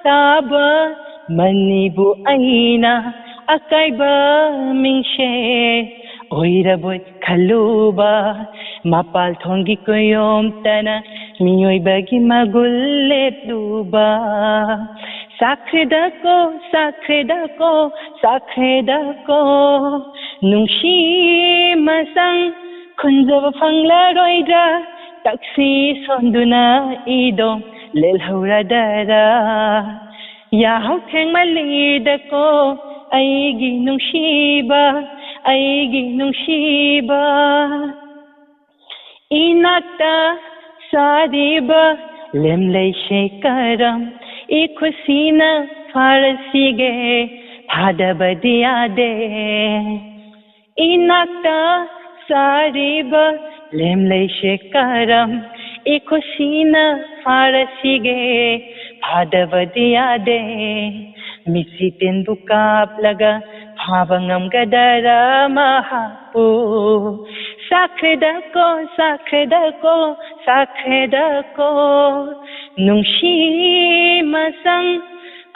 ꯇꯥꯕ ꯃꯅꯤꯕꯨ ꯑꯩꯅ ꯑꯀꯥꯏꯕ ꯃꯤꯡꯁꯦ ꯑꯣꯏꯔꯕꯣꯏ ꯈꯜꯂꯨꯕ꯫ ꯃꯄꯥꯜ ꯊꯣꯡꯒꯤ ꯀꯨꯌꯣꯝꯇꯅ ꯃꯤꯑꯣꯏꯕꯒꯤ ꯃꯒꯨꯜ ꯂꯦꯞꯂꯨꯕ꯫ ꯆꯥꯈ꯭ꯔꯦꯗꯀꯣ, ꯆꯥꯈ꯭ꯔꯦꯗꯀꯣ, ꯆꯥꯈ꯭ꯔꯦꯗꯀꯣ꯫ ꯅꯨꯡꯁꯤ ꯃꯁꯪ ꯈꯨꯟꯖꯕ ꯐꯪꯂꯔꯣꯏꯗ꯭ꯔꯥ? ꯇꯛꯁꯤ ꯁꯣꯟꯗꯨꯅ ꯏꯗꯣ ꯂꯦꯜꯍꯧꯔꯗꯔꯥ? ꯌꯥꯍꯧ ꯊꯦꯡꯃꯜꯂꯤꯗꯀꯣ ꯑꯩꯒꯤ ꯅꯨꯡꯁꯤꯕ, ꯑꯩꯒꯤ ꯅꯨꯡꯁꯤꯕ꯫ ꯏꯅꯥꯛꯇ ꯁꯥꯔꯤꯕ ꯂꯦꯝꯂꯩꯁꯦ ꯀꯔꯝ ꯏꯈꯨꯁꯤꯅ ꯐꯥꯔꯁꯤꯒꯦ, ꯐꯥꯗꯕꯗꯤ ꯌꯥꯗꯦ꯫ ꯏꯅꯥꯛꯇ ꯆꯥꯔꯤꯕ ꯂꯦꯝꯂꯩꯁꯦ ꯀꯔꯝ ꯏꯈꯨꯁꯤꯅ ꯐꯥꯔꯁꯤꯒꯦ, ꯐꯥꯗꯕꯗꯤ ꯌꯥꯗꯦ꯫ ꯃꯤꯠꯁꯤ ꯇꯤꯟꯕꯨ ꯀꯥꯞꯂꯒ ꯐꯥꯕ ꯉꯝꯒꯗꯔꯥ ꯃꯍꯥꯛꯄꯨ? ꯁꯥꯈ꯭ꯔꯦꯗꯀꯣ, ꯁꯥꯈ꯭ꯔꯦꯗꯀꯣ, ꯁꯥꯈ꯭ꯔꯦꯗꯀꯣ꯫ ꯅꯨꯡꯁꯤ ꯃꯁꯪ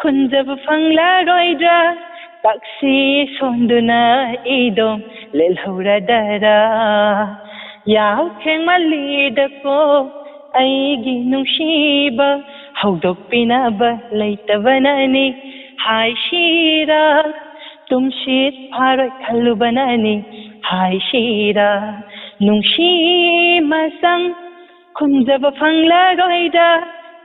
ꯈꯨꯟꯖꯕ ꯐꯪꯂꯔꯣꯏꯗ꯭ꯔꯥ? ꯇꯛꯁꯤ ꯁꯣꯟꯗꯨꯅ ꯏꯗꯣꯝ ꯂꯦꯜꯍꯧꯔꯗꯔꯥ? ꯌꯥꯍꯧ ꯊꯦꯡꯃꯜꯂꯤꯗꯀꯣ ꯑꯩꯒꯤ ꯅꯨꯡꯁꯤꯕ, ꯍꯧꯗꯣꯛꯄꯤꯅꯕ ꯂꯩꯇꯕꯅꯅꯤ ꯍꯥꯏꯁꯤꯔꯥ? ꯇꯨꯝꯁꯤꯠ ꯐꯥꯔꯣꯏ ꯈꯜꯂꯨꯕꯅꯅꯤ ꯍꯥꯏꯁꯤꯔꯥ? ꯅꯨꯡꯁꯤ ꯃꯁꯪ ꯈꯨꯟꯖꯕ ꯐꯪꯂꯔꯣꯏꯗ,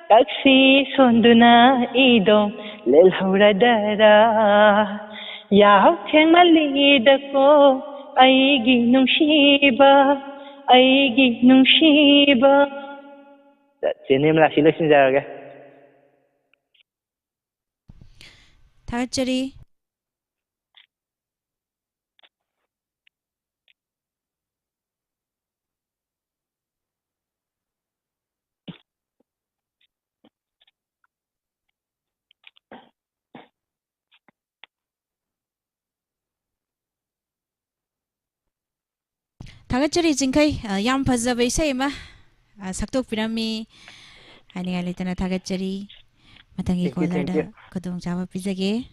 ꯇꯛꯁꯤ ꯁꯣꯟꯗꯨꯅ ꯏꯗꯣꯝ ꯂꯦꯜꯍꯧꯔꯗꯔꯥ? ꯌꯥꯍꯧ ꯊꯦꯡꯃꯜꯂꯤꯗꯀꯣ ꯑꯩꯒꯤ ꯅꯨꯡꯁꯤꯕ, ꯑꯩꯒꯤ ꯅꯨꯡꯁꯤꯕ꯫ ꯆꯦ ꯅꯤꯔꯃꯂꯥ, ꯁꯤ ꯂꯣꯏꯁꯤꯟꯖꯔꯒꯦ꯫ ꯊꯥꯒꯠꯆꯔꯤ꯫ ꯊꯥꯒꯠꯆꯔꯤ ꯆꯤꯡꯈꯩ, ꯑ, ꯌꯥꯝ ꯐꯖꯕ ꯏꯁꯩ ꯑꯃ, ꯑ, ꯁꯛꯇꯣꯛꯄꯤꯔꯝꯃꯤ꯫ ꯍꯥꯏꯅꯤꯡꯉꯥꯏ ꯂꯩꯇꯅ ꯊꯥꯒꯠꯆꯔꯤ꯫ ꯃꯊꯪꯒꯤ Thank you, thank ꯀꯣꯂꯔꯗ you. ꯈꯨꯗꯣꯡꯆꯥꯕ ꯄꯤꯖꯒꯦ꯫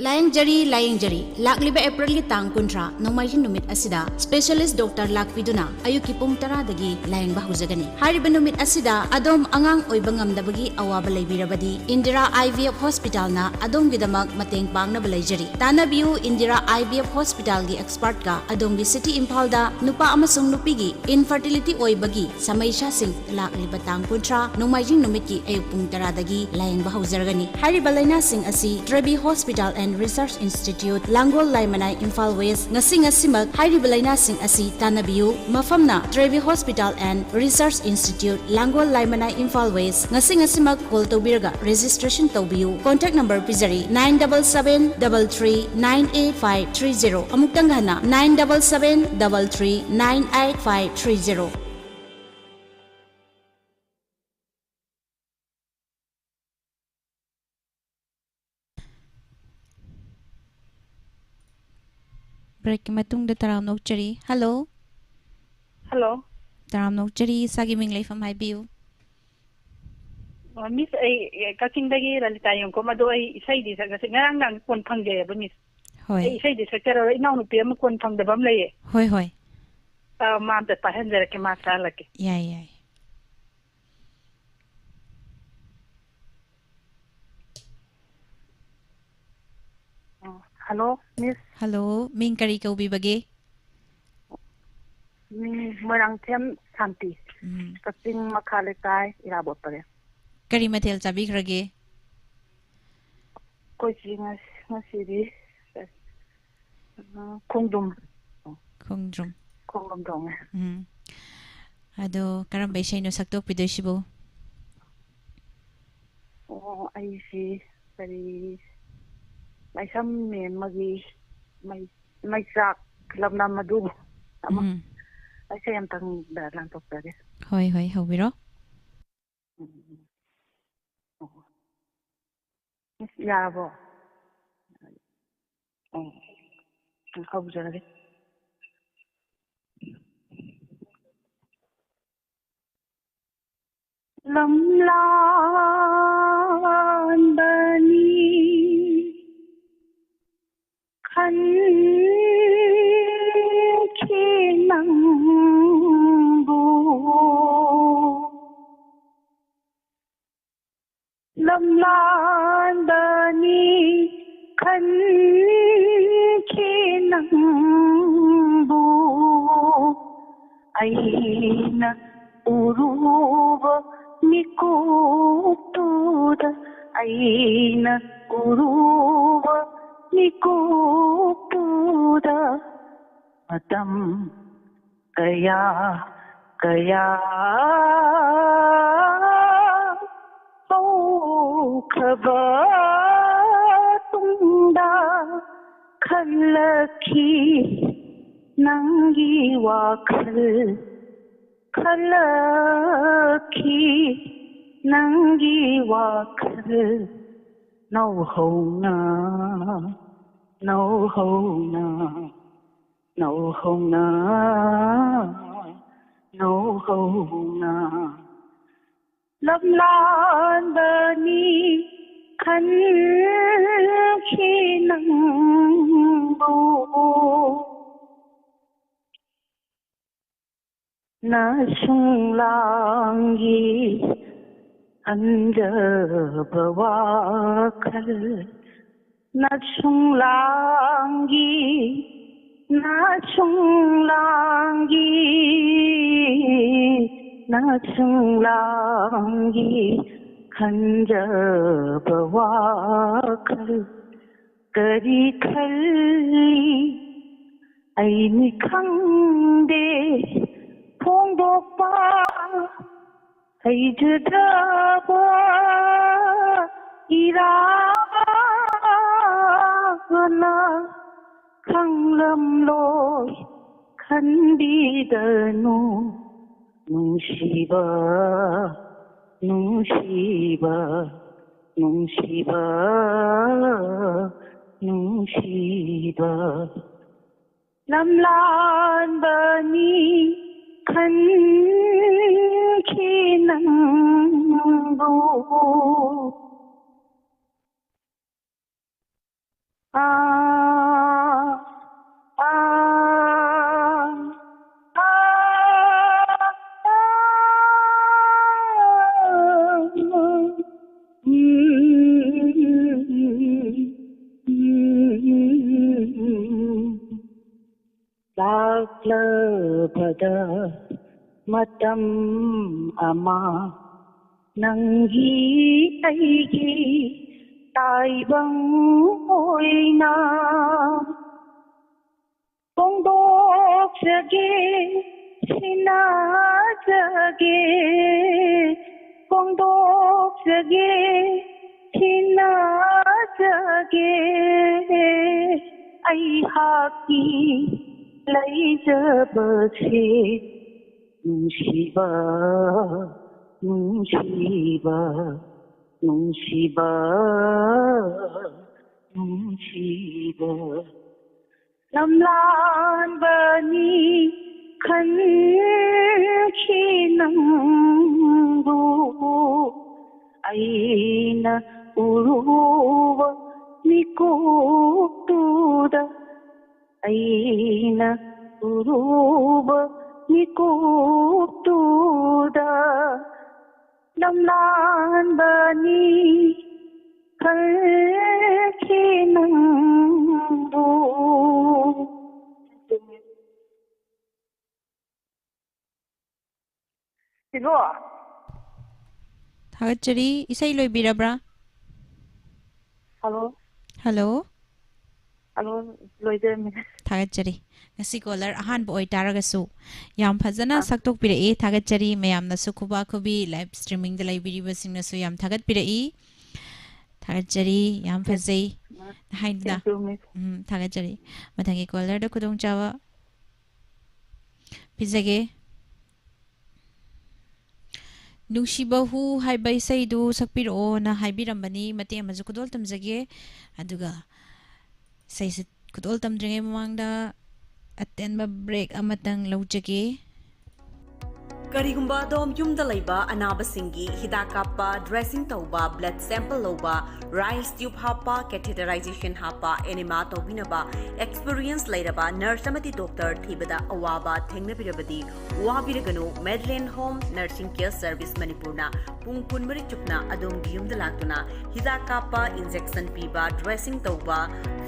ꯂꯥꯌꯦꯡꯖꯔꯤ, ꯂꯥꯌꯦꯡꯖꯔꯤ꯫ ꯂꯥꯛꯂꯤꯕ ꯑꯦꯄ꯭ꯔꯤꯜꯒꯤ ꯇꯥꯡ ꯀꯨꯟꯊ꯭ꯔꯥ, ꯅꯣꯡꯃꯥꯏꯖꯤꯡ ꯅꯨꯃꯤꯠ ꯑꯁꯤꯗ specialist doctor ꯂꯥꯛꯄꯤꯗꯨꯅ ꯑꯌꯨꯛꯀꯤ ꯄꯨꯡ ꯇꯔꯥꯗꯒꯤ ꯂꯥꯌꯦꯡꯕ ꯍꯧꯖꯒꯅꯤ꯫ ꯍꯥꯏꯔꯤꯕ ꯅꯨꯃꯤꯠ ꯑꯁꯤꯗ ꯑꯗꯣꯝ ꯑꯉꯥꯡ ꯑꯣꯏꯕ ꯉꯝꯗꯕꯒꯤ ꯑꯋꯥꯕ ꯂꯩꯕꯤꯔꯕꯗꯤ, ꯏꯟꯗꯤꯔꯥ I V F Hospitalꯅ ꯑꯗꯣꯝꯒꯤꯗꯃꯛ ꯃꯇꯦꯡ ꯄꯥꯡꯅꯕ ꯂꯩꯖꯔꯤ꯫ ꯇꯥꯟꯅꯕꯤꯌꯨ, ꯏꯟꯗꯤꯔꯥ I V F Hospitalꯒꯤ expertꯀ꯫ ꯑꯗꯣꯝꯒꯤ city ꯏꯝꯐꯥꯜꯗ ꯅꯨꯄꯥ ꯑꯃꯁꯨꯡ ꯅꯨꯄꯤꯒꯤ infertility ꯑꯣꯏꯕꯒꯤ ꯁꯃꯩꯁꯥꯁꯤꯡ ꯂꯥꯛꯂꯤꯕ ꯇꯥꯡ ꯀꯨꯟꯊ꯭ꯔꯥ, ꯅꯣꯡꯃꯥꯏꯖꯤꯡ ꯅꯨꯃꯤꯠꯀꯤ ꯑꯌꯨꯛ ꯄꯨꯡ ꯇꯔꯥꯗꯒꯤ ꯂꯥꯌꯦꯡꯕ ꯍꯧꯖꯔꯒꯅꯤ꯫ ꯍꯥꯏꯔꯤꯕ ꯂꯥꯏꯅꯥꯁꯤꯡ ꯑꯁꯤ Trevi Hospital and Research Institute, Langol Laimanai, Imphal west. ꯉꯁꯤ ꯉꯁꯤꯃꯛ ꯍꯥꯏꯔꯤꯕ ꯂꯥꯏꯅꯥꯁꯤꯡ ꯑꯁꯤ ꯇꯥꯟꯅꯕꯤꯌꯨ꯫ ꯃꯐꯝꯅ Trevi Hospital and Research Institute, Langol Laimanai, Imphal west. ꯉꯁꯤ ꯉꯁꯤꯃꯛ call ꯇꯧꯕꯤꯔꯒ registration ꯇꯧꯕꯤꯌꯨ꯫ Contact number ꯄꯤꯖꯔꯤ, nine double seven double three nine eight five three zero꯫ ꯑꯃꯨꯛꯇꯪ ꯍꯟꯅ, nine double seven double three nine eight five three zero꯫ Breakꯀꯤ ꯃꯇꯨꯡꯗ ꯇꯔꯥꯝꯅ ꯑꯣꯛꯆꯔꯤ꯫ Hello꯫ Hello꯫ ꯇꯔꯥꯝꯅ ꯑꯣꯛꯆꯔꯤ, ꯏꯁꯥꯒꯤ ꯃꯤꯡ ꯂꯩꯐꯝ ꯍꯥꯏꯕꯤꯌꯨ꯫ ꯑ, Miss, ꯑꯩ, ꯑꯦ, ꯀꯛꯆꯤꯡꯗꯒꯤ ꯂꯂꯤꯇꯥ ꯌꯦꯡꯈꯣꯝ꯫ ꯑꯗꯣ ꯑꯩ ꯏꯁꯩꯗꯤ ꯁꯛ-, ꯉꯁꯤ, ꯉꯔꯥꯡ ꯅꯨꯡꯗꯥꯡ ꯀꯣꯟ ꯐꯪꯖꯩꯌꯦꯕ, Miss꯫ ꯍꯣꯏ꯫ ꯑꯩ ꯏꯁꯩꯗꯤ ꯁꯛꯆꯔꯔꯣꯏ, ꯏꯅꯥꯎꯅꯨꯄꯤ ꯑꯃ ꯀꯣꯟ ꯐꯪꯗꯕ ꯑꯃ ꯂꯩꯌꯦ꯫ ꯍꯣꯏ, ꯍꯣꯏ꯫ ꯑ, ꯃꯥ ꯑꯝꯇ ꯄꯥꯏꯍꯟꯖꯔꯛꯀꯦ, ꯃꯥ ꯁꯛꯍꯜꯂꯛꯀꯦ꯫ ꯌꯥꯏ, ꯌꯥꯏ꯫ ꯑ, hello, Miss꯫ Hello, ꯃꯤꯡ ꯀꯔꯤ ꯀꯧꯕꯤꯕꯒꯦ? ꯃꯤꯡ ꯃꯣꯏꯔꯥꯡꯊꯦꯝ ꯁꯥꯟꯇꯤ꯫ ꯎꯝ꯫ ꯀꯛꯆꯤꯡ ꯃꯈꯥ ꯂꯩꯀꯥꯏ, ꯏꯔꯥꯕꯣꯠ ꯄꯔꯦꯡ꯫ ꯀꯔꯤ ꯃꯊꯦꯜ ꯆꯥꯕꯤꯈ꯭ꯔꯒꯦ? ꯑꯩꯈꯣꯏꯁꯤ ꯉꯁ-, ꯉꯁꯤꯗꯤ, ꯑ, ꯈꯣꯡꯗ꯭ꯔꯨꯝ꯫ ꯈꯣꯡꯗ꯭ꯔꯨꯝ꯫ ꯈꯣꯡꯗ꯭ꯔꯨꯝ ꯊꯣꯡꯉꯦ꯫ ꯎꯝ꯫ ꯑꯗꯣ ꯀꯔꯝꯕ ꯏꯁꯩꯅꯣ ꯁꯛꯇꯣꯛꯄꯤꯗꯣꯏꯁꯤꯕꯨ? ꯑꯣ, ꯑꯩꯁꯤ ꯀꯔꯤ, ꯃꯥꯏꯁꯝ ꯃꯦꯝꯃꯒꯤ ꯃꯩ-, ꯃꯩꯆꯥꯛ ꯐꯤꯂꯝ ꯅꯝ ꯑꯗꯨ ꯑꯃ, ꯎꯝ꯫ ꯏꯁꯩ ꯑꯝꯇꯪꯗ ꯂꯥꯡꯊꯣꯛꯆꯒꯦ꯫ ꯍꯣꯏ, ꯍꯣꯏ, ꯍꯧꯕꯤꯔꯣ꯫ ꯎꯝ, ꯎꯝ, ꯎꯝ꯫ ꯑꯣ꯫ ꯌꯥꯔꯕꯣ? ꯑꯣ꯫ ꯍꯧꯖꯔꯒꯦ꯫ ꯂꯝꯂꯥꯟꯕꯅꯤ ꯈꯟꯈꯤ ꯅꯪꯕꯨ꯫ ꯂꯝꯂꯥꯟꯕꯅꯤ ꯈꯟꯈꯤ ꯅꯪꯕꯨ꯫ ꯑꯩꯅ ꯎꯔꯨꯕ ꯃꯤꯀꯨꯞꯇꯨꯗ, ꯑꯩꯅ ꯎꯔꯨꯕ ꯃꯤꯀꯨꯞꯇꯨꯗ ꯃꯇꯝ ꯀꯌꯥ ꯀꯌꯥ ꯍꯧꯈ꯭ꯔꯕ ꯇꯨꯡꯗ ꯈꯜꯂꯛꯈꯤ ꯅꯪꯒꯤ ꯋꯥꯈꯜ, ꯈꯜꯂꯛꯈꯤ ꯅꯪꯒꯤ ꯋꯥꯈꯜ꯫ ꯅꯧꯍꯧꯅ, ꯅꯧꯍꯧꯅ, ꯅꯧꯍꯧꯅ, ꯅꯧꯍꯧꯅ꯫ ꯂꯝꯂꯥꯟꯕꯅꯤ ꯈꯟꯈꯤ ꯅꯪꯕꯨ꯫ ꯅꯁꯨꯡꯂꯥꯡꯒꯤ ꯈꯟꯖꯕ ꯋꯥꯈꯜ, ꯅꯁꯨꯡꯂꯥꯡꯒꯤ, ꯅꯁꯨꯡꯂꯥꯡꯒꯤ, ꯅꯁꯨꯡꯂꯥꯡꯒꯤ ꯈꯟꯖꯕ ꯋꯥꯈꯜ꯫ ꯀꯔꯤ ꯈꯜꯂꯤ ꯑꯩꯅꯤ ꯈꯪꯗꯦ, ꯐꯣꯡꯗꯣꯛꯄ ꯍꯩꯖꯗ꯭ꯔꯕ ꯏꯔꯥꯅ꯫ ꯈꯪꯂꯝꯂꯣꯏ ꯈꯟꯕꯤꯗꯅꯨ ꯅꯨꯡꯁꯤꯕ, ꯅꯨꯡꯁꯤꯕ, ꯅꯨꯡꯁꯤꯕ, ꯅꯨꯡꯁꯤꯕ꯫ ꯂꯝꯂꯥꯟꯕꯅꯤ ꯈꯟꯈꯤ ꯅꯪꯕꯨ꯫ ꯂꯥꯛꯂꯕꯗ ꯃꯇꯝ ꯑꯃ ꯅꯪꯒꯤ ꯑꯩꯒꯤ ꯇꯥꯏꯕꯪ ꯑꯣꯏꯅ ꯐꯣꯡꯗꯣꯛꯆꯒꯦ, ꯁꯤꯟꯅꯖꯒꯦ, ꯐꯣꯡꯗꯣꯛꯆꯒꯦ, ꯁꯤꯟꯅꯖꯒꯦ꯫ ꯑꯩꯍꯥꯛꯀꯤ ꯂꯩꯖꯕꯁꯦ ꯅꯨꯡꯁꯤꯕ, ꯅꯨꯡꯁꯤꯕ, ꯅꯨꯡꯁꯤꯕ, ꯅꯨꯡꯁꯤꯕ꯫ ꯂꯝꯂꯥꯟꯕꯅꯤ ꯈꯟꯈꯤ ꯅꯪꯕꯨ ꯑꯩꯅ ꯎꯔꯨꯕ ꯃꯤꯀꯨꯞꯇꯨꯗ, ꯑꯩꯅ ꯎꯔꯨꯕ ꯃꯤꯀꯨꯞꯇꯨꯗ ꯂꯝꯂꯥꯟꯕꯅꯤ ꯈꯜꯈꯤ ꯅꯪꯕꯨ꯫ ꯁꯤꯕꯣ? ꯊꯥꯒꯠꯆꯔꯤ꯫ ꯏꯁꯩ ꯂꯣꯏꯕꯤꯔꯕ꯭ꯔꯥ? ꯍꯜꯂꯣ꯫ ꯍꯜꯂꯣ꯫ ꯍꯜꯂꯣ, ꯂꯣꯏꯖꯔꯝꯃꯦ꯫ ꯊꯥꯒꯠꯆꯔꯤ꯫ ꯉꯁꯤ ꯀꯣꯂꯔ ꯑꯍꯥꯟꯕ ꯑꯣꯏꯇꯥꯔꯒꯁꯨ ꯌꯥꯝ ꯐꯖꯅ ꯑꯥ꯫ ꯁꯛꯇꯣꯛꯄꯤꯔꯛꯏ꯫ ꯊꯥꯒꯠꯆꯔꯤ꯫ ꯃꯌꯥꯝꯅꯁꯨ ꯈꯨꯕꯥꯛ ꯈꯨꯕꯤ, ꯂꯥꯏꯚ ꯁ꯭ꯇ꯭ꯔꯤꯃꯤꯡꯗ ꯂꯩꯕꯤꯔꯤꯕꯁꯤꯡꯅꯁꯨ ꯌꯥꯝ ꯊꯥꯒꯠꯄꯤꯔꯛꯏ꯫ ꯊꯥꯒꯠꯆꯔꯤ꯫ ꯌꯥꯝ ꯐꯖꯩ꯫ ꯍꯥꯏꯅ꯫ Thank you, miss꯫ ꯎꯝ, ꯊꯥꯒꯠꯆꯔꯤ꯫ ꯃꯊꯪꯒꯤ ꯀꯣꯂꯔꯗ ꯈꯨꯗꯣꯡꯆꯥꯕ ꯄꯤꯖꯒꯦ꯫ ꯅꯨꯡꯁꯤꯕ ꯍꯨ ꯍꯥꯏꯕ ꯏꯁꯩꯗꯨ ꯁꯛꯄꯤꯔꯛꯑꯣꯅ ꯍꯥꯏꯕꯤꯔꯝꯕꯅꯤ꯫ ꯃꯇꯦꯛ ꯑꯃꯁꯨ ꯈꯨꯗꯣꯜ ꯇꯝꯖꯒꯦ꯫ ꯑꯗꯨꯒ ꯏꯁꯩꯁꯤ ꯈꯨꯗꯣꯜ ꯇꯝꯗ꯭ꯔꯤꯉꯩ ꯃꯃꯥꯡꯗ ꯑꯇꯦꯟꯕ ꯕ꯭ꯔꯦꯛ ꯑꯃꯇꯪ ꯂꯧꯖꯒꯦ꯫ ꯀꯔꯤꯒꯨꯝꯕ ꯑꯗꯣꯝ ꯌꯨꯝꯗ ꯂꯩꯕ ꯑꯅꯥꯕꯁꯤꯡꯒꯤ ꯍꯤꯗꯥꯛ ꯀꯥꯞꯄ, ꯗ꯭ꯔꯦꯁꯤꯡ ꯇꯧꯕ, ꯕ꯭ꯂꯗ ꯁꯦꯝꯄꯜ ꯂꯧꯕ, ꯔꯥꯏꯁ ꯇ꯭ꯌꯨꯕ ꯍꯥꯞꯄ, ꯀꯦꯊꯦꯇꯔꯥꯏꯖꯦꯁꯟ ꯍꯥꯞꯄ, ꯑꯦꯅꯤꯃꯥ ꯇꯧꯕꯤꯅꯕ ꯑꯦꯛꯁꯄꯤꯔꯤꯌꯦꯟꯁ ꯂꯩꯔꯕ ꯅꯔꯁ ꯑꯃꯗꯤ ꯗꯣꯛꯇꯔ ꯊꯤꯕꯗ ꯑꯋꯥꯕ ꯊꯦꯡꯅꯕꯤꯔꯕꯗꯤ ꯋꯥꯕꯤꯔꯒꯅꯨ꯫ ꯃꯦꯗꯂꯦꯟ ꯍꯣꯝ ꯅꯔꯁꯤꯡ ꯀꯦꯌꯔ ꯁꯔꯚꯤꯁ ꯃꯅꯤꯄꯨꯔꯅ ꯄꯨꯡ ꯀꯨꯟꯃꯔꯤ ꯆꯨꯞꯅ ꯑꯗꯣꯝꯒꯤ ꯌꯨꯝꯗ ꯂꯥꯛꯇꯨꯅ ꯍꯤꯗꯥꯛ ꯀꯥꯞꯄ, ꯏꯟꯖꯦꯛꯁꯟ ꯄꯤꯕ, ꯗ꯭ꯔꯦꯁꯤꯡ ꯇꯧꯕ,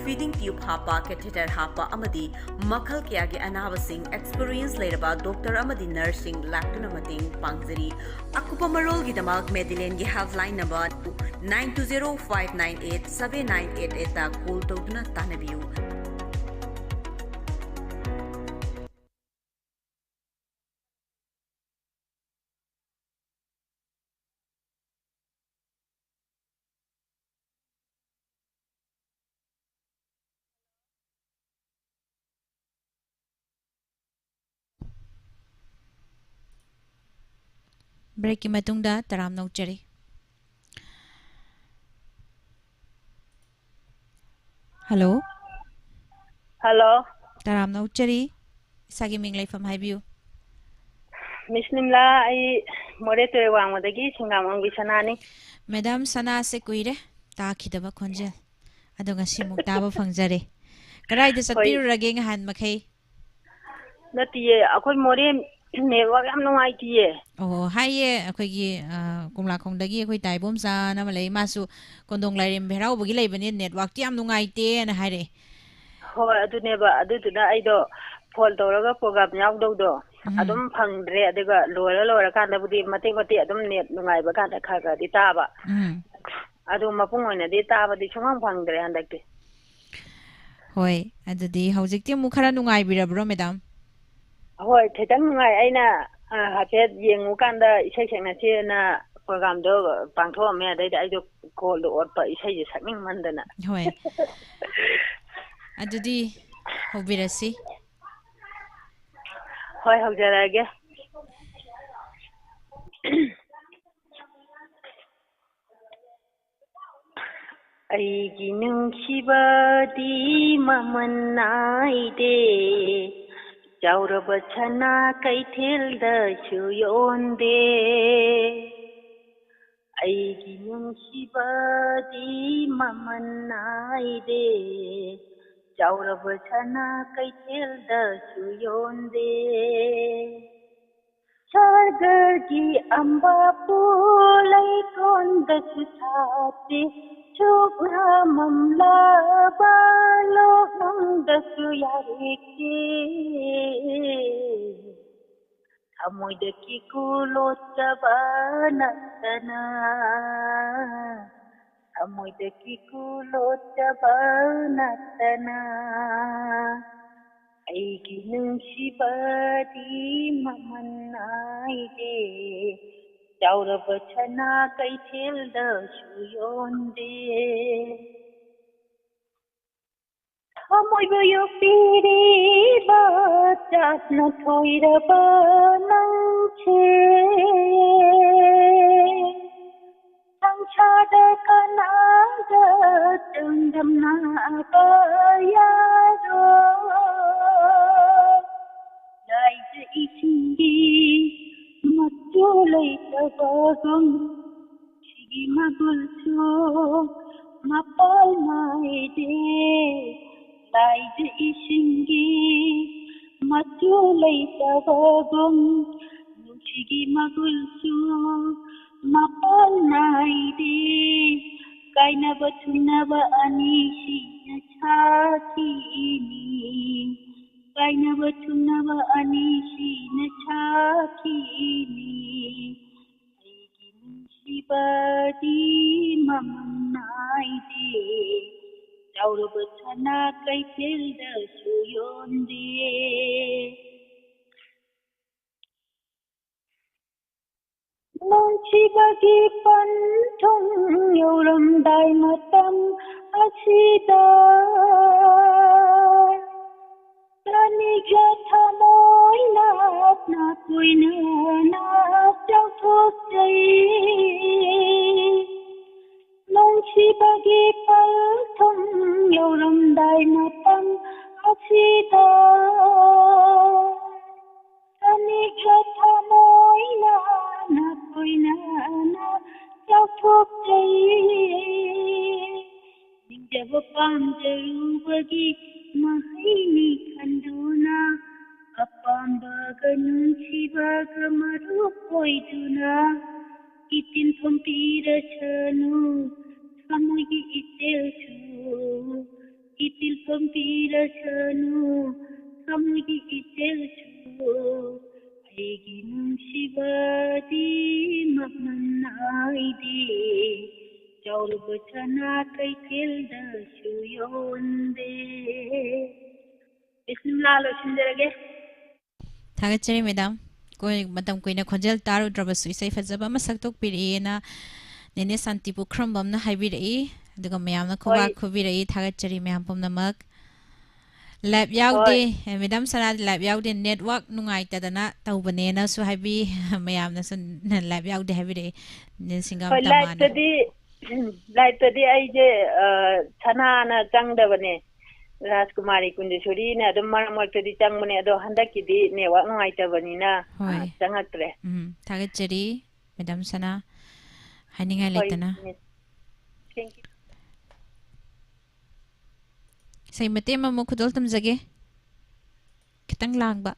ꯐꯤꯗꯤꯡ ꯇ꯭ꯌꯨꯕ ꯍꯥꯞꯄ, ꯀꯦꯊꯦꯇꯔ ꯍꯥꯞꯄ ꯑꯃꯗꯤ ꯃꯈꯜ ꯀꯌꯥꯒꯤ ꯑꯅꯥꯕꯁꯤꯡ ꯑꯦꯛꯁꯄꯤꯔꯤꯌꯦꯟꯁ ꯂꯩꯔꯕ ꯗꯣꯛꯇꯔ ꯑꯃꯗꯤ ꯅꯔꯁꯁꯤꯡ ꯂꯥꯛꯇꯨꯅ ꯃꯇꯦꯡ ꯄꯥꯡꯖꯔꯤ꯫ ꯑꯀꯨꯞꯄ ꯃꯔꯣꯜꯒꯤꯗꯃꯛ ꯃꯦꯗꯤꯂꯦꯟꯒꯤ helpline number nine two zero five nine eight seven nine eight eight ꯇ call ꯇꯧꯗꯨꯅ ꯇꯥꯟꯅꯕꯤꯌꯨ꯫ Breakꯀꯤ ꯃꯇꯨꯡꯗ ꯇꯔꯥꯝꯅ ꯑꯣꯛꯆꯔꯤ꯫ Hello꯫ Hello꯫ ꯇꯔꯥꯝꯅ ꯑꯣꯛꯆꯔꯤ꯫ ꯏꯁꯥꯒꯤ ꯃꯤꯡ ꯂꯩꯐꯝ ꯍꯥꯏꯕꯤꯌꯨ꯫ Miss ꯅꯤꯝꯂꯥ, ꯑꯩ ꯃꯣꯔꯦ ꯇꯨꯔꯦꯜ ꯋꯥꯡꯃꯗꯒꯤ ꯁꯤꯡꯒꯥꯝ ꯑꯣꯡꯕꯤ ꯁꯅꯥꯅꯤ꯫ Madam ꯁꯅꯥꯁꯦ ꯀꯨꯏꯔꯦ ꯇꯥꯈꯤꯗꯕ ꯈꯣꯟꯖꯦꯜ꯫ ꯑꯗꯣ ꯉꯁꯤꯃꯨꯛ ꯇꯥꯕ ꯐꯪꯖꯔꯦ꯫ ꯀꯗꯥꯏꯗ ꯍꯣꯏ꯫ ꯆꯠꯄꯤꯔꯨꯔꯒꯦ ꯉꯍꯥꯟ ꯃꯈꯩ? ꯅꯠꯇꯤꯌꯦ, ꯑꯩꯈꯣꯏ ꯃꯣꯔꯦ network ꯌꯥꯝ ꯅꯨꯡꯉꯥꯏꯇꯤꯌꯦ꯫ ꯑꯣ, ꯍꯥꯏꯌꯦ, ꯑꯩꯈꯣꯏꯒꯤ, ꯑ, ꯀꯣꯝꯂꯥꯈꯣꯡꯗꯒꯤ ꯑꯩꯈꯣꯏ ꯇꯥ ꯏꯕꯣꯝꯆꯥꯅ ꯑꯃ ꯂꯩ, ꯃꯥꯁꯨ ꯀꯣꯟꯗꯣꯡ ꯂꯥꯏꯔꯦꯝꯕꯤ ꯍꯔꯥꯎꯕꯒꯤ ꯂꯩꯕꯅꯦ, networkꯇꯤ ꯌꯥꯝ ꯅꯨꯡꯉꯥꯏꯇꯦꯅ ꯍꯥꯏꯔꯛꯑꯦ꯫ ꯍꯣꯏ, ꯑꯗꯨꯅꯦꯕ, ꯑꯗꯨꯗꯨꯅ ꯑꯩꯗꯣ phone ꯇꯧꯔꯒ program ꯌꯥꯎꯗꯧꯗꯣ ꯎꯝ꯫ ꯑꯗꯨꯝ ꯐꯪꯗ꯭ꯔꯦ, ꯑꯗꯨꯒ ꯂꯣꯏꯔ ꯂꯣꯏꯔꯀꯥꯟꯗꯕꯨꯗꯤ ꯃꯇꯦꯛ ꯃꯇꯦꯛ ꯑꯗꯨꯝ net ꯅꯨꯡꯉꯥꯏꯕ ꯀꯥꯟꯗ ꯈꯔ ꯈꯔꯗꯤ ꯇꯥꯕ꯫ ꯎꯝ꯫ ꯑꯗꯨ ꯃꯄꯨꯡ ꯑꯣꯏꯅꯗꯤ ꯇꯥꯕꯗꯤ ꯁꯨꯡꯐꯪ ꯐꯪꯗ꯭ꯔꯦ ꯍꯟꯗꯛꯇꯤ꯫ ꯍꯣꯏ, ꯑꯗꯨꯗꯤ ꯍꯧꯖꯤꯛꯇꯤ ꯑꯃꯨꯛ ꯈꯔ ꯅꯨꯡꯉꯥꯏꯕꯤꯔꯕ꯭ꯔꯣ, madam? ꯍꯣꯏ, ꯈꯤꯇꯪ ꯅꯨꯡꯉꯥꯏ꯫ ꯑꯩꯅ, ꯑ, ꯍꯥꯏꯐꯦꯠ ꯌꯦꯡꯉꯨꯀꯥꯟꯗ ꯏꯁꯩ ꯁꯛꯅꯁꯦꯅ programꯗꯣ ꯄꯥꯡꯊꯣꯛꯑꯝꯃꯦ, ꯑꯗꯩꯗ ꯑꯩꯗꯣ callꯗꯣ ꯑꯣꯠꯄ, ꯏꯁꯩꯁꯦ ꯁꯛꯅꯤꯡꯃꯟꯗꯅ꯫ ꯍꯣꯏ꯫ ꯑꯗꯨꯗꯤ ꯍꯧꯕꯤꯔꯁꯤ꯫ ꯍꯣꯏ, ꯍꯧꯖꯔꯛꯑꯒꯦ꯫ ꯑꯩꯒꯤ ꯅꯨꯡꯁꯤꯕꯗꯤ ꯃꯃꯜ ꯅꯥꯏꯗꯦ, ꯆꯥꯎꯔꯕ ꯁꯅꯥ ꯀꯩꯊꯦꯜꯗꯁꯨ ꯌꯣꯟꯗꯦ꯫ ꯑꯩꯒꯤ ꯅꯨꯡꯁꯤꯕꯗꯤ ꯃꯃꯜ ꯅꯥꯏꯗꯦ, ꯆꯥꯎꯔꯕ ꯁꯅꯥ ꯀꯩꯊꯦꯜꯗꯁꯨ ꯌꯣꯟꯗꯦ꯫ ꯁꯔꯒꯔꯒꯤ ꯑꯝꯕꯥꯄꯨ ꯂꯩꯀꯣꯟꯗꯁꯨ ꯁꯥꯠꯇꯦ, ꯁꯨꯛꯅ ꯃꯝꯂꯕ ꯂꯣꯛꯅꯨꯡꯗꯁꯨ ꯌꯥꯔꯦꯛꯇꯦ꯫ ꯊꯃꯣꯏꯗꯒꯤ ꯀꯨꯂꯣꯠꯆꯕ ꯅꯠꯇꯅ, ꯊꯃꯣꯏꯗꯒꯤ ꯀꯨꯂꯣꯠꯆꯕ ꯅꯠꯇꯅ ꯑꯩꯒꯤ ꯅꯨꯡꯁꯤꯕꯗꯤ ꯃꯃꯜ ꯅꯥꯏꯗꯦ꯫ ꯆꯥꯎꯔꯕ ꯁꯅꯥ ꯀꯩꯊꯦꯜꯗꯁꯨ ꯌꯣꯟꯗꯦ꯫ ꯊꯃꯣꯏꯕꯨ ꯌꯣꯛꯄꯤꯔꯤꯕ ꯆꯥꯛꯅ ꯊꯣꯏꯔꯕ ꯅꯪꯁꯦ ꯁꯪꯁꯥꯔꯗ ꯀꯅꯥꯒ ꯆꯥꯡꯗꯝꯅꯕ ꯌꯥꯔꯣꯏ꯫ ꯂꯥꯏꯖ ꯏꯁꯤꯡꯒꯤ ꯃꯆꯨ ꯂꯩꯇꯕꯒꯨꯝ ꯁꯤꯒꯤ ꯃꯒꯨꯟꯁꯨ ꯃꯄꯥꯜ ꯅꯥꯏꯗꯦ꯫ ꯂꯥꯏꯖ ꯏꯁꯤꯡꯒꯤ ꯃꯆꯨ ꯂꯩꯇꯕꯒꯨꯝ ꯅꯨꯡꯁꯤꯒꯤ ꯃꯒꯨꯟꯁꯨ ꯃꯄꯥꯜ ꯅꯥꯏꯗꯦ꯫ ꯀꯥꯏꯅꯕ ꯊꯨꯡꯅꯕ ꯑꯅꯤꯁꯤꯅ ꯁꯥꯈꯤꯅꯤ꯫ ꯀꯥꯏꯅꯕ ꯊꯨꯡꯅꯕ ꯑꯅꯤꯁꯤꯅ ꯁꯥꯈꯤꯅꯤ꯫ ꯑꯩꯒꯤ ꯅꯨꯡꯁꯤꯕꯗꯤ ꯃꯃꯜ ꯅꯥꯏꯗꯦ꯫ ꯆꯥꯎꯔꯕ ꯁꯅꯥ ꯀꯩꯊꯦꯜꯗꯁꯨ ꯌꯣꯟꯗꯦ꯫ ꯅꯨꯡꯁꯤꯕꯒꯤ ꯄꯟꯊꯨꯡ ꯌꯧꯔꯝꯗꯥꯏ ꯃꯇꯝ ꯑꯁꯤꯗ ꯆꯅꯤꯒ ꯊꯃꯣꯏꯅ ꯅꯥꯀꯣꯏꯅꯅ ꯆꯥꯎꯊꯣꯛꯆꯩ꯫ ꯅꯨꯡꯁꯤꯕꯒꯤ ꯄꯟꯊꯨꯡ ꯌꯧꯔꯝꯗꯥꯏ ꯃꯇꯝ ꯑꯁꯤꯗ ꯆꯅꯤꯒ ꯊꯃꯣꯏꯅ ꯅꯥꯀꯣꯏꯅꯅ ꯆꯥꯎꯊꯣꯛꯆꯩ꯫ ꯅꯤꯡꯖꯕ ꯄꯥꯝꯖꯔꯨꯕꯒꯤ ꯃꯍꯩꯅꯤ ꯈꯟꯗꯨꯅ ꯑꯄꯥꯝꯕꯒ ꯅꯨꯡꯁꯤꯕꯒ ꯃꯔꯨꯞ ꯑꯣꯏꯗꯨꯅ ꯏꯊꯤꯜ ꯊꯣꯝꯕꯤꯔꯁꯅꯨ ꯊꯃꯣꯏꯒꯤ ꯏꯆꯦꯜꯁꯨ꯫ ꯏꯊꯤꯜ ꯊꯣꯝꯕꯤꯔꯁꯅꯨ ꯊꯃꯣꯏꯒꯤ ꯏꯆꯦꯜꯁꯨ꯫ ꯑꯩꯒꯤ ꯅꯨꯡꯁꯤꯕꯗꯤ ꯃꯃꯜ ꯅꯥꯏꯗꯦ, ꯆꯥꯎꯔꯕ ꯁꯅꯥ ꯀꯩꯊꯦꯜꯗꯁꯨ ꯌꯣꯟꯗꯦ꯫ ꯕꯤꯁꯃꯤꯜꯂꯥ, ꯂꯣꯏꯁꯤꯟꯖꯔꯒꯦ꯫ ꯊꯥꯒꯠꯆꯔꯤ ꯃꯦꯗꯥꯝ꯫ ꯑꯩꯈꯣꯏ ꯃꯇꯝ ꯀꯨꯏꯅ ꯈꯣꯟꯖꯦꯜ ꯇꯥꯔꯨꯗ꯭ꯔꯕꯁꯨ ꯏꯁꯩ ꯐꯖꯕ ꯑꯃ ꯁꯛꯇꯣꯛꯄꯤꯔꯛꯑꯦꯅ ꯅꯦꯅꯦ ꯁꯥꯟꯇꯤ ꯄꯨꯈ꯭ꯔꯝꯕꯝꯅ ꯍꯥꯏꯕꯤꯔꯛꯏ꯫ ꯑꯗꯨꯒ ꯃꯌꯥꯝꯅ ꯈꯨꯕꯥꯛ ꯍꯣꯏ꯫ ꯈꯨꯕꯤꯔꯛꯏ꯫ ꯊꯥꯒꯠꯆꯔꯤ ꯃꯌꯥꯝ ꯄꯨꯝꯅꯃꯛ꯫ ꯂꯥꯏꯞ ꯌꯥꯎꯗꯦ꯫ ꯍꯣꯏ꯫ ꯑꯦ, ꯃꯦꯗꯥꯝ ꯁꯅꯥꯗꯤ ꯂꯥꯏꯞ ꯌꯥꯎꯗꯦ꯫ ꯅꯦꯠꯋꯥꯛ ꯅꯨꯡꯉꯥꯏꯇꯗꯅ ꯇꯧꯕꯅꯦꯅꯁꯨ ꯍꯥꯏꯕꯤ꯫ ꯃꯌꯥꯝꯅꯁꯨ ꯂꯥꯏꯞ ꯌꯥꯎꯗꯦ ꯍꯥꯏꯕꯤꯔꯛꯏ꯫ ꯅꯦ ꯁꯤꯡꯒꯥꯝ ꯍꯣꯏ, ꯇꯃꯥꯅ꯫ ꯂꯥꯏꯞꯇꯗꯤ, ꯂꯥꯏꯞꯇꯗꯤ ꯑꯩꯁꯦ, ꯑ, ꯁꯅꯥꯅ ꯆꯪꯗꯕꯅꯦ꯫ ꯔꯥꯖꯀꯨꯃꯥꯔꯤ ꯀꯨꯟꯖꯦꯁꯣꯔꯤꯅ ꯑꯗꯨꯝ ꯃꯔꯛ ꯃꯔꯛꯇꯗꯤ ꯆꯪꯕꯅꯦ, ꯑꯗꯣ ꯍꯟꯗꯛꯀꯤꯗꯤ ꯅꯦꯠꯋꯥꯛ ꯅꯨꯡꯉꯥꯏꯇꯕꯅꯤꯅ, ꯑ, ꯍꯣꯏ꯫ ꯆꯪꯉꯛꯇ꯭ꯔꯦ꯫ ꯎꯝ, ꯊꯥꯒꯠꯆꯔꯤ꯫ ꯃꯦꯗꯥꯝ ꯁꯅꯥ, ꯍꯥꯏꯅꯤꯡꯉꯥꯏ ꯍꯣꯏ, ꯂꯩꯇꯅ꯫ Miss. Thank you. ꯏꯁꯩ ꯃꯇꯦꯛ ꯑꯃꯃꯨꯛ ꯈꯨꯗꯣꯜ ꯇꯝꯖꯒꯦ꯫ ꯈꯤꯇꯪ ꯂꯥꯡꯕ꯫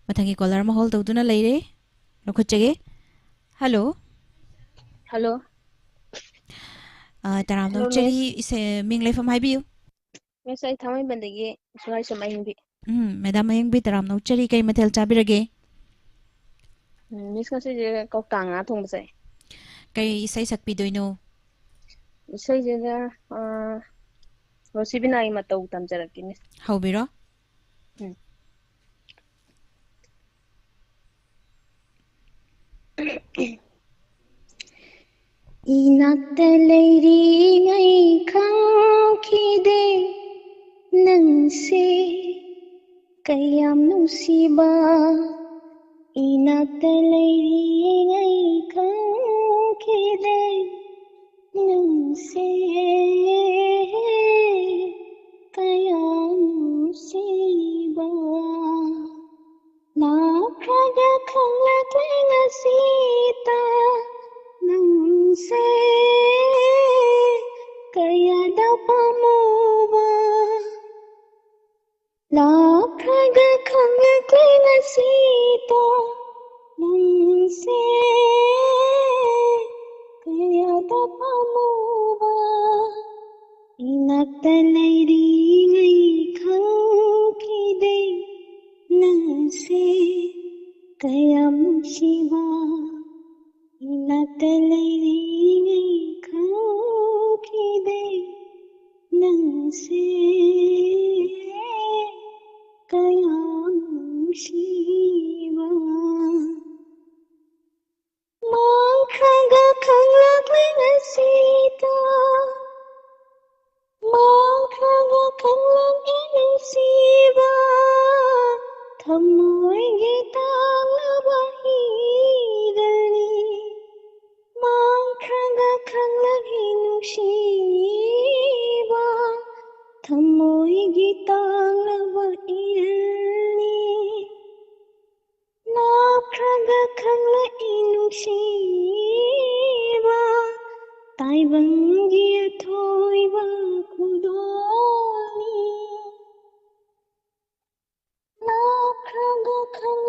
ꯃꯊꯪꯒꯤ ꯀꯣꯂꯔ ꯑꯃ ꯍꯣꯜ ꯇꯧꯗꯨꯅ ꯂꯩꯔꯦ, ꯂꯧꯈꯠꯆꯒꯦ꯫ ꯍꯜꯂꯣ꯫ ꯍꯜꯂꯣ꯫ ꯑ, ꯇꯔꯥꯝꯅ ꯍꯜꯂꯣ, ꯑꯣꯛꯆꯔꯤ꯫ ꯏꯁꯦ, ꯃꯤꯡ ꯂꯩꯐꯝ ꯍꯥꯏꯕꯤꯌꯨ꯫ ꯃꯤꯁ, ꯑꯩ ꯊꯥꯡꯃꯩꯕꯟꯗꯒꯤ ꯁꯨꯍꯥꯏꯁꯝ ꯑꯌꯤꯡꯕꯤ꯫ ꯎꯝ, ꯃꯦꯗꯥꯝ ꯑꯌꯤꯡꯕꯤ, ꯇꯔꯥꯝꯅ ꯑꯣꯛꯆꯔꯤ꯫ ꯀꯩ ꯃꯊꯦꯜ ꯆꯥꯕꯤꯔꯒꯦ? ꯎꯝ, ꯃꯤꯁ, ꯉꯁꯤꯁꯦ ꯀꯧꯇꯥ ꯉꯥ ꯊꯣꯡꯕ ꯆꯥꯏ꯫ ꯀꯩ ꯏꯁꯩ ꯁꯛꯄꯤꯗꯣꯏꯅꯣ? ꯏꯁꯩꯁꯤꯅ, ꯑ, ꯔꯣꯁꯤꯕꯤꯅꯥꯒꯤ ꯃꯇꯧ ꯇꯝꯖꯔꯛꯀꯦ, ꯃꯤꯁ꯫ ꯍꯧꯕꯤꯔꯣ꯫ ꯎꯝ꯫ ꯏꯅꯥꯛꯇ ꯂꯩꯔꯤꯉꯩ ꯈꯪꯈꯤꯗꯦ ꯅꯪꯁꯦ ꯀꯌꯥꯝ ꯅꯨꯡꯁꯤꯕ꯫ ꯏꯅꯥꯛꯇ ꯂꯩꯔꯤꯉꯩ ꯈꯪꯈꯤꯗꯦ ꯅꯪꯁꯦ ꯀꯌꯥꯝ ꯅꯨꯡꯁꯤꯕ꯫ ꯂꯥꯛꯈ꯭ꯔꯒ ꯈꯪꯂꯛꯂꯦ ꯉꯁꯤꯇ ꯅꯪꯁꯦ ꯀꯌꯥꯗ ꯄꯥꯝꯃꯨꯕ꯫ ꯂꯥꯛꯈ꯭ꯔꯒ ꯈꯪꯂꯛꯂꯦ ꯉꯁꯤꯇ ꯅꯪꯁꯦ ꯀꯌꯥꯗ ꯄꯥꯝꯃꯨꯕ꯫ ꯏꯅꯥꯛꯇ ꯂꯩꯔꯤꯉꯩ ꯈꯪꯈꯤꯗꯦ ꯅꯪꯁꯦ ꯀꯌꯥꯝ ꯅꯨꯡꯁꯤꯕ꯫ ꯏꯅꯥꯛꯇ ꯂꯩꯔꯤꯉꯩ ꯈꯪꯈꯤꯗꯦ ꯅꯪꯁꯦ ꯀꯌꯥꯝ ꯅꯨꯡꯁꯤꯕ꯫ ꯃꯥꯡꯈ꯭ꯔꯒ ꯈꯪꯂꯛꯂꯦ ꯉꯁꯤꯇ ꯃꯥꯡꯈ꯭ꯔꯒ ꯈꯪꯂꯛꯂꯦ ꯅꯨꯡꯁꯤꯕ꯫ ꯊꯃꯣꯏꯒꯤ ꯇꯥꯡꯂꯕ ꯍꯤꯔꯅꯤ ꯃꯥꯡꯈ꯭ꯔꯒ ꯈꯪꯂꯛꯂꯦ ꯅꯨꯡꯁꯤꯕ꯫ ꯊꯃꯣꯏꯒꯤ ꯇꯥꯡꯂꯕ ꯏꯔꯜꯅꯤ ꯂꯥꯛꯈ꯭ꯔꯒ ꯈꯪꯂꯛꯏ ꯅꯨꯡꯁꯤꯕ꯫ ꯇꯥꯏꯕꯪꯒꯤ ꯑꯊꯣꯏꯕ ꯈꯨꯗꯣꯜꯅꯤ ꯂꯥꯛꯈ꯭ꯔꯒ ꯈꯪꯂꯛꯏ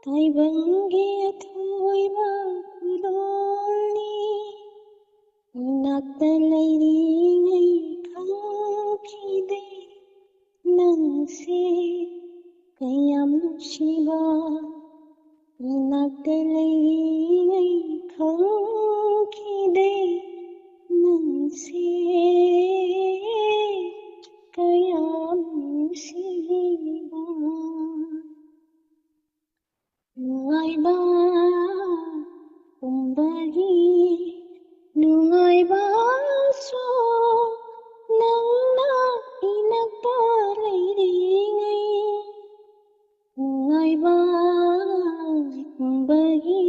ꯇꯥꯏꯕꯪꯒꯤ ꯑꯊꯣꯏꯕ ꯈꯨꯗꯣꯜꯅꯤ, ꯏꯅꯥꯛꯇ ꯂꯩꯔꯤꯉꯩ ꯈꯪꯈꯤꯗꯦ ꯅꯪꯁꯦ ꯀꯌꯥꯝ ꯅꯨꯡꯁꯤꯕ, ꯏꯅꯥꯛꯇ ꯂꯩꯔꯤꯉꯩ ꯈꯪꯈꯤꯗꯦ ꯅꯪꯁꯦ ꯀꯌꯥꯝ ꯅꯨꯡꯁꯤꯕ꯫ ꯅꯨꯡꯉꯥꯏꯕ ꯄꯨꯝꯕꯒꯤ ꯅꯨꯡꯉꯥꯏꯕꯁꯨ ꯅꯪꯅ ꯏꯅꯥꯛꯇ ꯂꯩꯔꯤꯉꯩ꯫ ꯅꯨꯡꯉꯥꯏꯕ ꯄꯨꯝꯕꯒꯤ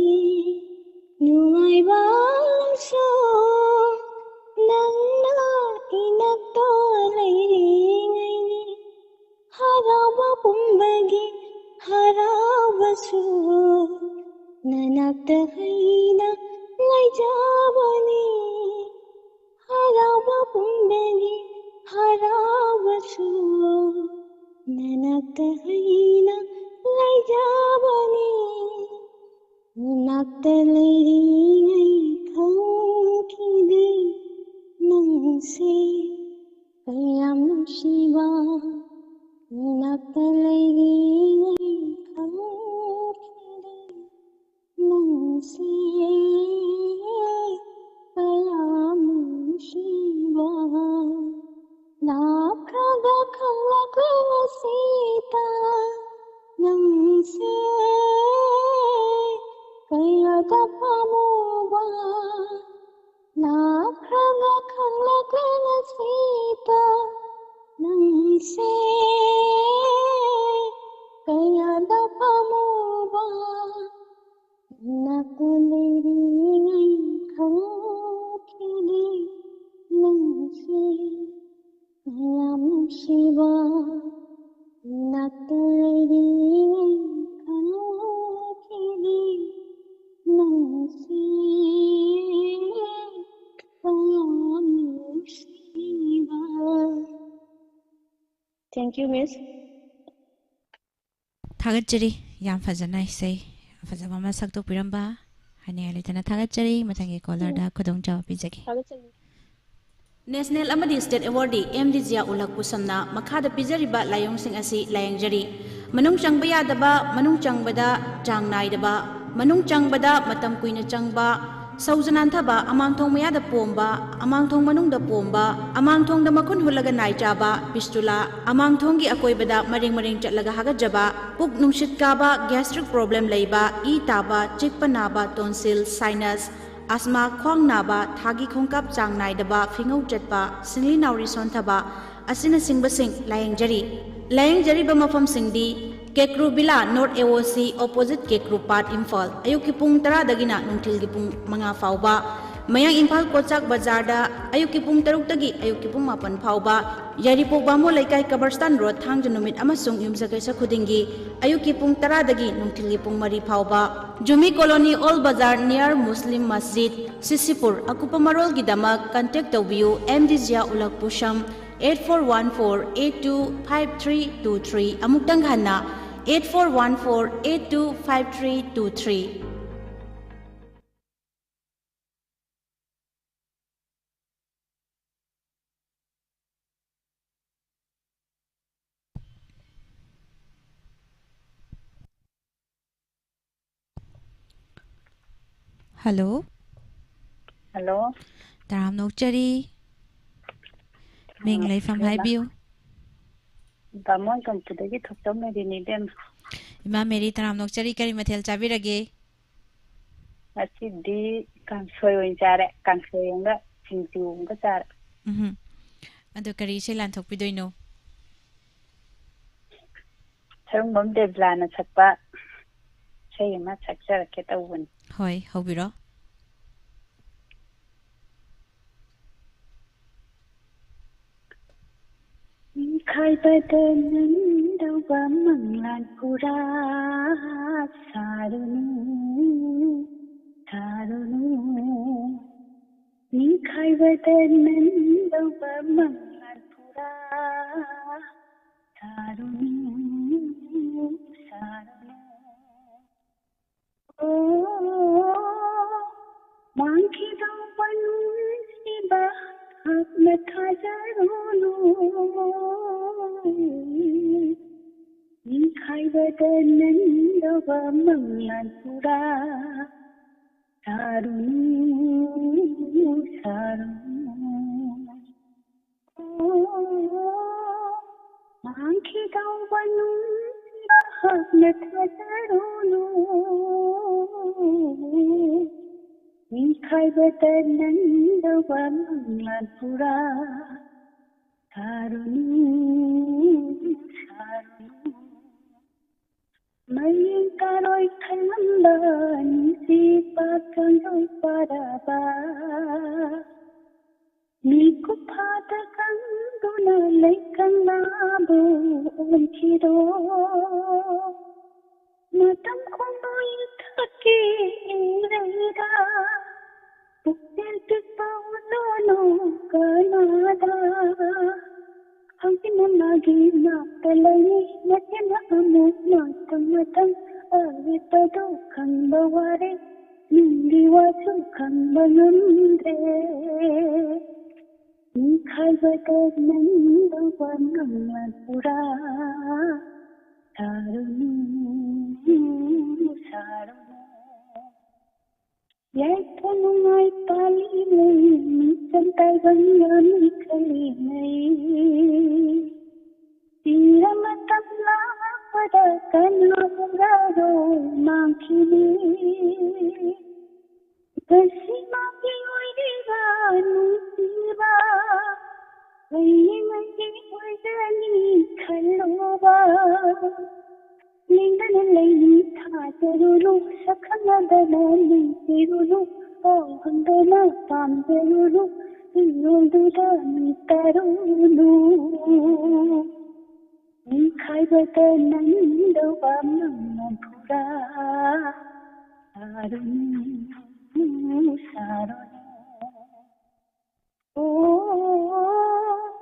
ꯅꯨꯡꯉꯥꯏꯕꯁꯨ ꯅꯪꯅ ꯏꯅꯥꯛꯇ ꯂꯩꯔꯤꯉꯩꯅꯤ꯫ ꯍꯔꯥꯎꯕ ꯄꯨꯝꯕꯒꯤ ꯍꯔꯥꯎꯕꯁꯨ ꯅꯅꯥꯛꯇ ꯑꯩꯅ ꯂꯩꯖꯕꯅꯤ꯫ ꯍꯔꯥꯎꯕ ꯄꯨꯝꯕꯒꯤ ꯍꯔꯥꯎꯕꯁꯨ ꯅꯅꯥꯛꯇ ꯑꯩꯅ ꯂꯩꯖꯕꯅꯤ꯫ ꯅꯅꯥꯛꯇ ꯂꯩꯔꯤꯉꯩ ꯈꯪꯈꯤꯗꯦ ꯅꯪꯁꯦ ꯀꯌꯥꯝ ꯅꯨꯡꯁꯤꯕ꯫ ꯅꯅꯥꯛꯇ ꯂꯩꯔꯤꯉꯩ ꯈꯪꯈꯤꯗꯦ ꯅꯪꯁꯦ ꯀꯌꯥꯝ ꯅꯨꯡꯁꯤꯕ꯫ ꯂꯥꯛꯈ꯭ꯔꯒ ꯈꯪꯂꯛꯂꯦ ꯉꯁꯤꯇ ꯅꯪꯁꯦ ꯀꯌꯥꯗ ꯄꯥꯝꯃꯨꯕ꯫ ꯂꯥꯛꯈ꯭ꯔꯒ ꯈꯪꯂꯛꯂꯦ ꯉꯁꯤꯇ ꯅꯪꯁꯦ ꯀꯌꯥꯗ ꯄꯥꯝꯃꯨꯕ꯫ ꯅꯥꯛꯇ ꯂꯩꯔꯤꯉꯩ ꯈꯪꯈꯤꯗꯦ ꯅꯪꯁꯦ ꯀꯌꯥꯝ ꯅꯨꯡꯁꯤꯕ꯫ ꯅꯥꯛꯇ ꯂꯩꯔꯤꯉꯩ ꯈꯪꯈꯤꯗꯦ ꯅꯪꯁꯦ ꯀꯌꯥꯝ ꯅꯨꯡꯁꯤꯕ꯫ Thank you, Miss. ꯊꯥꯒꯠꯆꯔꯤ꯫ ꯌꯥꯝ ꯐꯖꯅ ꯏꯁꯩ ꯐꯖꯕ ꯑꯃ ꯁꯛꯇꯣꯛꯄꯤꯔꯝꯕ ꯍꯥꯏꯅꯤꯡꯉꯥꯏ ꯂꯩꯇꯅ ꯊꯥꯒꯠꯆꯔꯤ꯫ ꯃꯊꯪꯒꯤ ꯀꯣꯂꯔꯗ ꯈꯨꯗꯣꯡꯆꯥꯕ ꯄꯤꯖꯒꯦ꯫ ꯊꯥꯒꯠꯆꯔꯤ꯫ ꯅꯦꯁꯅꯦꯜ ꯑꯃꯗꯤ ꯁ꯭ꯇꯦꯠ ꯑꯦꯋꯥꯔꯗꯤ ꯑꯦꯝ ꯗꯤ ꯖꯤꯌꯥ ꯎꯂꯛ ꯄꯨꯁꯝꯅ ꯃꯈꯥꯗ ꯄꯤꯖꯔꯤꯕ ꯂꯥꯏꯑꯣꯡꯁꯤꯡ ꯑꯁꯤ ꯂꯥꯏꯌꯦꯡꯖꯔꯤ꯫ ꯃꯅꯨꯡ ꯆꯪꯕ ꯌꯥꯗꯕ, ꯃꯅꯨꯡ ꯆꯪꯕꯗ ꯆꯥꯡ ꯅꯥꯏꯗꯕ, ꯃꯅꯨꯡ ꯆꯪꯕꯗ ꯃꯇꯝ ꯀꯨꯏꯅ ꯆꯪꯕ, ꯁꯧꯖ ꯅꯥꯟꯊꯕ, ꯑꯃꯥꯡꯊꯣꯡ ꯃꯌꯥꯗ ꯄꯣꯝꯕ, ꯑꯃꯥꯡꯊꯣꯡ ꯃꯅꯨꯡꯗ ꯄꯣꯝꯕ, ꯑꯃꯥꯡꯊꯣꯡꯗ ꯃꯈꯨꯟ ꯍꯨꯠꯂꯒ ꯅꯥꯏ ꯆꯥꯕ, ꯄꯤꯁꯇꯨꯂꯥ, ꯑꯃꯥꯡꯊꯣꯡꯒꯤ ꯑꯀꯣꯏꯕꯗ ꯃꯔꯦꯡ ꯃꯔꯦꯡ ꯆꯠꯂꯒ ꯍꯥꯒꯠꯆꯕ, ꯄꯨꯛ ꯅꯨꯡꯁꯤꯠ ꯀꯥꯕ, ꯒ꯭ꯌꯥꯁꯇ꯭ꯔꯤꯛ ꯄ꯭ꯔꯣꯕ꯭ꯂꯦꯝ ꯂꯩꯕ, ꯏ ꯇꯥꯕ, ꯆꯤꯛꯄ ꯅꯥꯕ, ꯇꯣꯟꯁꯤꯜ, ꯁꯥꯏꯅꯁ, ꯑꯁꯃꯥ, ꯈ꯭ꯋꯥꯡ ꯅꯥꯕ, ꯊꯥꯒꯤ ꯈꯣꯡꯀꯥꯞ ꯆꯥꯡ ꯅꯥꯏꯗꯕ, ꯐꯤꯉꯧ ꯆꯠꯄ, ꯁꯤꯡꯂꯤ ꯅꯥꯎꯔꯤ ꯁꯣꯟꯊꯕ ꯑꯁꯤꯅꯆꯤꯡꯕꯁꯤꯡ ꯂꯥꯌꯦꯡꯖꯔꯤ꯫ ꯂꯥꯌꯦꯡꯖꯔꯤꯕ ꯃꯐꯝꯁꯤꯡꯗꯤ ꯀꯦꯀ꯭ꯔꯨ ꯕꯤꯂꯥ, ꯅꯣꯔꯠ ꯑꯦ ꯑꯣ ꯁꯤ, ꯑꯣꯄꯣꯖꯤꯠ ꯀꯦꯀ꯭ꯔꯨ ꯄꯥꯠ, ꯏꯝꯐꯥꯜ꯫ ꯑꯌꯨꯛꯀꯤ ꯄꯨꯡ ꯇꯔꯥꯗꯒꯤꯅ ꯅꯨꯡꯊꯤꯜꯒꯤ ꯄꯨꯡ ꯃꯉꯥ ꯐꯥꯎꯕ꯫ ꯃꯌꯥꯡ ꯏꯝꯐꯥꯜ ꯀꯣꯆꯥꯛ ꯕꯖꯥꯔꯗ ꯑꯌꯨꯛꯀꯤ ꯄꯨꯡ ꯇꯔꯨꯛꯇꯒꯤ ꯑꯌꯨꯛꯀꯤ ꯄꯨꯡ ꯃꯥꯄꯟ ꯐꯥꯎꯕ꯫ ꯌꯥꯏꯔꯤꯄꯣꯛ ꯕꯥꯃꯣꯟ ꯂꯩꯀꯥꯏ, ꯀꯕꯔꯁꯇꯥꯟ ꯔꯣꯗ, ꯊꯥꯡꯖ ꯅꯨꯃꯤꯠ ꯑꯃꯁꯨꯡ ꯌꯨꯝꯁꯀꯩꯁ ꯈꯨꯗꯤꯡꯒꯤ ꯑꯌꯨꯛꯀꯤ ꯄꯨꯡ ꯇꯔꯥꯗꯒꯤ ꯅꯨꯡꯊꯤꯜꯒꯤ ꯄꯨꯡ ꯃꯔꯤ ꯐꯥꯎꯕ꯫ Jumi colony, old bazaar, near ꯃꯨꯁꯂꯤꯝ ꯃꯁꯖꯤꯗ, ꯁꯤꯁꯤꯄꯨꯔ꯫ ꯑꯀꯨꯞꯄ ꯃꯔꯣꯜꯒꯤꯗꯃꯛ contact ꯇꯧꯕꯤꯌꯨ, M D Zia Ulak Pusam, eight four one four eight two five three two three꯫ ꯑꯃꯨꯛꯇꯪ ꯍꯟꯅ, eight four one four eight two five three two three꯫ Hello. Hello. ꯇꯔꯥꯝꯅ ꯑꯣꯛꯆꯔꯤ꯫ ꯃꯤꯡ, ꯂꯩꯐꯝ ꯏꯕꯦꯝꯃ꯫ ꯍꯥꯏꯕꯤꯌꯨ꯫ ꯕꯥꯃꯣꯟ ꯀꯝꯄꯨꯗꯒꯤ ꯊꯣꯛꯆꯧ ꯃꯦꯔꯤꯅꯤ, ꯏꯕꯦꯝꯃ꯫ ꯏꯃꯥ ꯃꯦꯔꯤ, ꯇꯔꯥꯝꯅ ꯑꯣꯛꯆꯔꯤ꯫ ꯀꯔꯤ ꯃꯊꯦꯜ ꯆꯥꯕꯤꯔꯒꯦ? ꯉꯁꯤꯗꯤ ꯀꯥꯡꯁꯣꯏ ꯑꯣꯏꯅ ꯆꯥꯔꯦ꯫ ꯀꯥꯡꯁꯣꯏ ꯑꯃꯒ ꯁꯤꯡꯖꯨ ꯑꯃꯒ ꯆꯥꯔꯦ꯫ ꯎꯝꯍꯨꯝ꯫ ꯑꯗꯣ ꯀꯔꯤ ꯏꯁꯩ ꯂꯥꯟꯊꯣꯛꯄꯤꯗꯣꯏꯅꯣ? ꯁꯔꯨꯡꯕꯝ ꯗꯦꯕꯂꯥꯅ ꯁꯛꯄ ꯏꯁꯩ ꯑꯃ ꯁꯛꯆꯔꯛꯀꯦ ꯇꯧꯕꯅꯤ꯫ ꯍꯣꯏ, ꯍꯧꯕꯤꯔꯣ꯫ ꯅꯤꯡꯈꯥꯏꯕꯗ ꯅꯪꯗꯧꯕ ꯃꯪꯂꯥꯟ ꯄꯨꯔꯥ ꯁꯥꯔꯨꯅꯨ, ꯁꯥꯔꯨꯅꯨ꯫ ꯅꯤꯡꯈꯥꯏꯕꯗ ꯅꯪꯗꯧꯕ ꯃꯪꯂꯥꯟ ꯄꯨꯔꯥ ꯁꯥꯔꯨꯅꯨ, ꯍꯥꯏꯕꯗ ꯅꯪꯗꯧꯕ ꯃꯪꯂꯥꯟ ꯄꯨꯔꯥ ꯁꯥꯔꯨꯅꯨ, ꯁꯥꯔꯨꯅꯨ꯫ ꯑꯣ, ꯃꯥꯡꯈꯤꯗꯧꯕ ꯅꯨꯡꯁꯤꯕ ꯍꯛꯅ ꯊꯥꯖꯔꯨꯅꯨ꯫ ꯅꯤꯡꯈꯥꯏꯕꯗ ꯅꯪꯗꯧꯕ ꯃꯪꯂꯥꯟ ꯄꯨꯔꯥ ꯁꯥꯔꯨꯅꯨ, ꯁꯥꯔꯨꯅꯨ꯫ ꯃꯌꯦꯡ ꯀꯥꯔꯣꯏ ꯈꯜꯂꯝꯕ ꯅꯨꯡꯁꯤꯕ ꯀꯥꯡꯖꯧ ꯄꯥꯔꯕ ꯃꯤꯀꯨꯞꯐꯥꯗ ꯀꯪꯗꯨꯅ ꯂꯩꯀꯪꯂꯥꯕꯨ ꯑꯣꯟꯈꯤꯗꯣ꯫ ꯃꯇꯝ ꯈꯣꯡꯂꯣꯏ ꯊꯛꯀꯤ ꯏꯪꯂꯩꯗ ꯄꯨꯛꯆꯦꯜ ꯄꯤꯛꯄ ꯎꯠꯂꯨꯅꯨ ꯀꯅꯥꯗ꯫ ꯍꯧꯖꯤꯛꯅ ꯃꯥꯒꯤ ꯅꯥꯛꯇ ꯂꯩ, ꯃꯆꯤꯟꯅ ꯑꯃꯨꯛ ꯃꯇꯝ ꯃꯇꯝ ꯑꯔꯦꯞꯄꯗꯨ ꯈꯪꯕ ꯋꯥꯔꯦ, ꯅꯨꯡꯒꯤ ꯋꯥꯁꯨ ꯈꯪꯕ ꯉꯝꯗ꯭ꯔꯦ꯫ ꯅꯤꯡꯈꯥꯏꯕꯗ ꯅꯪꯗꯧꯕ ꯃꯪꯂꯥꯟ ꯄꯨꯔꯥ ꯁꯥꯔꯨꯅꯨ, ꯁꯥꯔꯨꯅꯨ꯫ ꯌꯥꯏꯐ ꯅꯨꯡꯉꯥꯏ ꯄꯥꯜꯂꯤꯉꯩ, ꯃꯤꯆꯝ ꯇꯥꯏꯕꯪ ꯌꯥꯝꯃꯤ ꯈꯜꯂꯤꯉꯩ, ꯄꯤꯔ ꯃꯇꯝ ꯂꯥꯛꯄꯗ ꯀꯅꯥ ꯎꯔꯔꯣꯏ ꯃꯥꯡꯈꯤꯅꯤ꯫ ꯉꯁꯤ ꯃꯥꯒꯤ ꯑꯣꯏꯔꯤꯕ ꯅꯨꯡꯁꯤꯕ ꯍꯌꯦꯡꯒꯤ ꯑꯣꯏꯖꯅꯤ ꯈꯜꯂꯨꯕ꯫ ꯂꯦꯡꯗꯅ ꯂꯩꯅꯤ ꯊꯥꯖꯔꯨꯅꯨ, ꯁꯛꯈꯪꯅꯗꯅ ꯂꯩꯔꯨꯅꯨ, ꯄꯥꯎ ꯍꯪꯗꯅ ꯄꯥꯝꯖꯔꯨꯅꯨ, ꯏꯔꯣꯜꯗꯨꯗ ꯃꯤꯇꯥꯔꯨꯅꯨ꯫ ꯅꯤꯡꯈꯥꯏꯕꯗ ꯅꯪꯗꯧꯕ ꯃꯪꯂꯥꯟ ꯄꯨꯔꯥ ꯁꯥꯔꯨꯅꯨ, ꯁꯥꯔꯨꯅꯨ꯫ ꯑꯣ,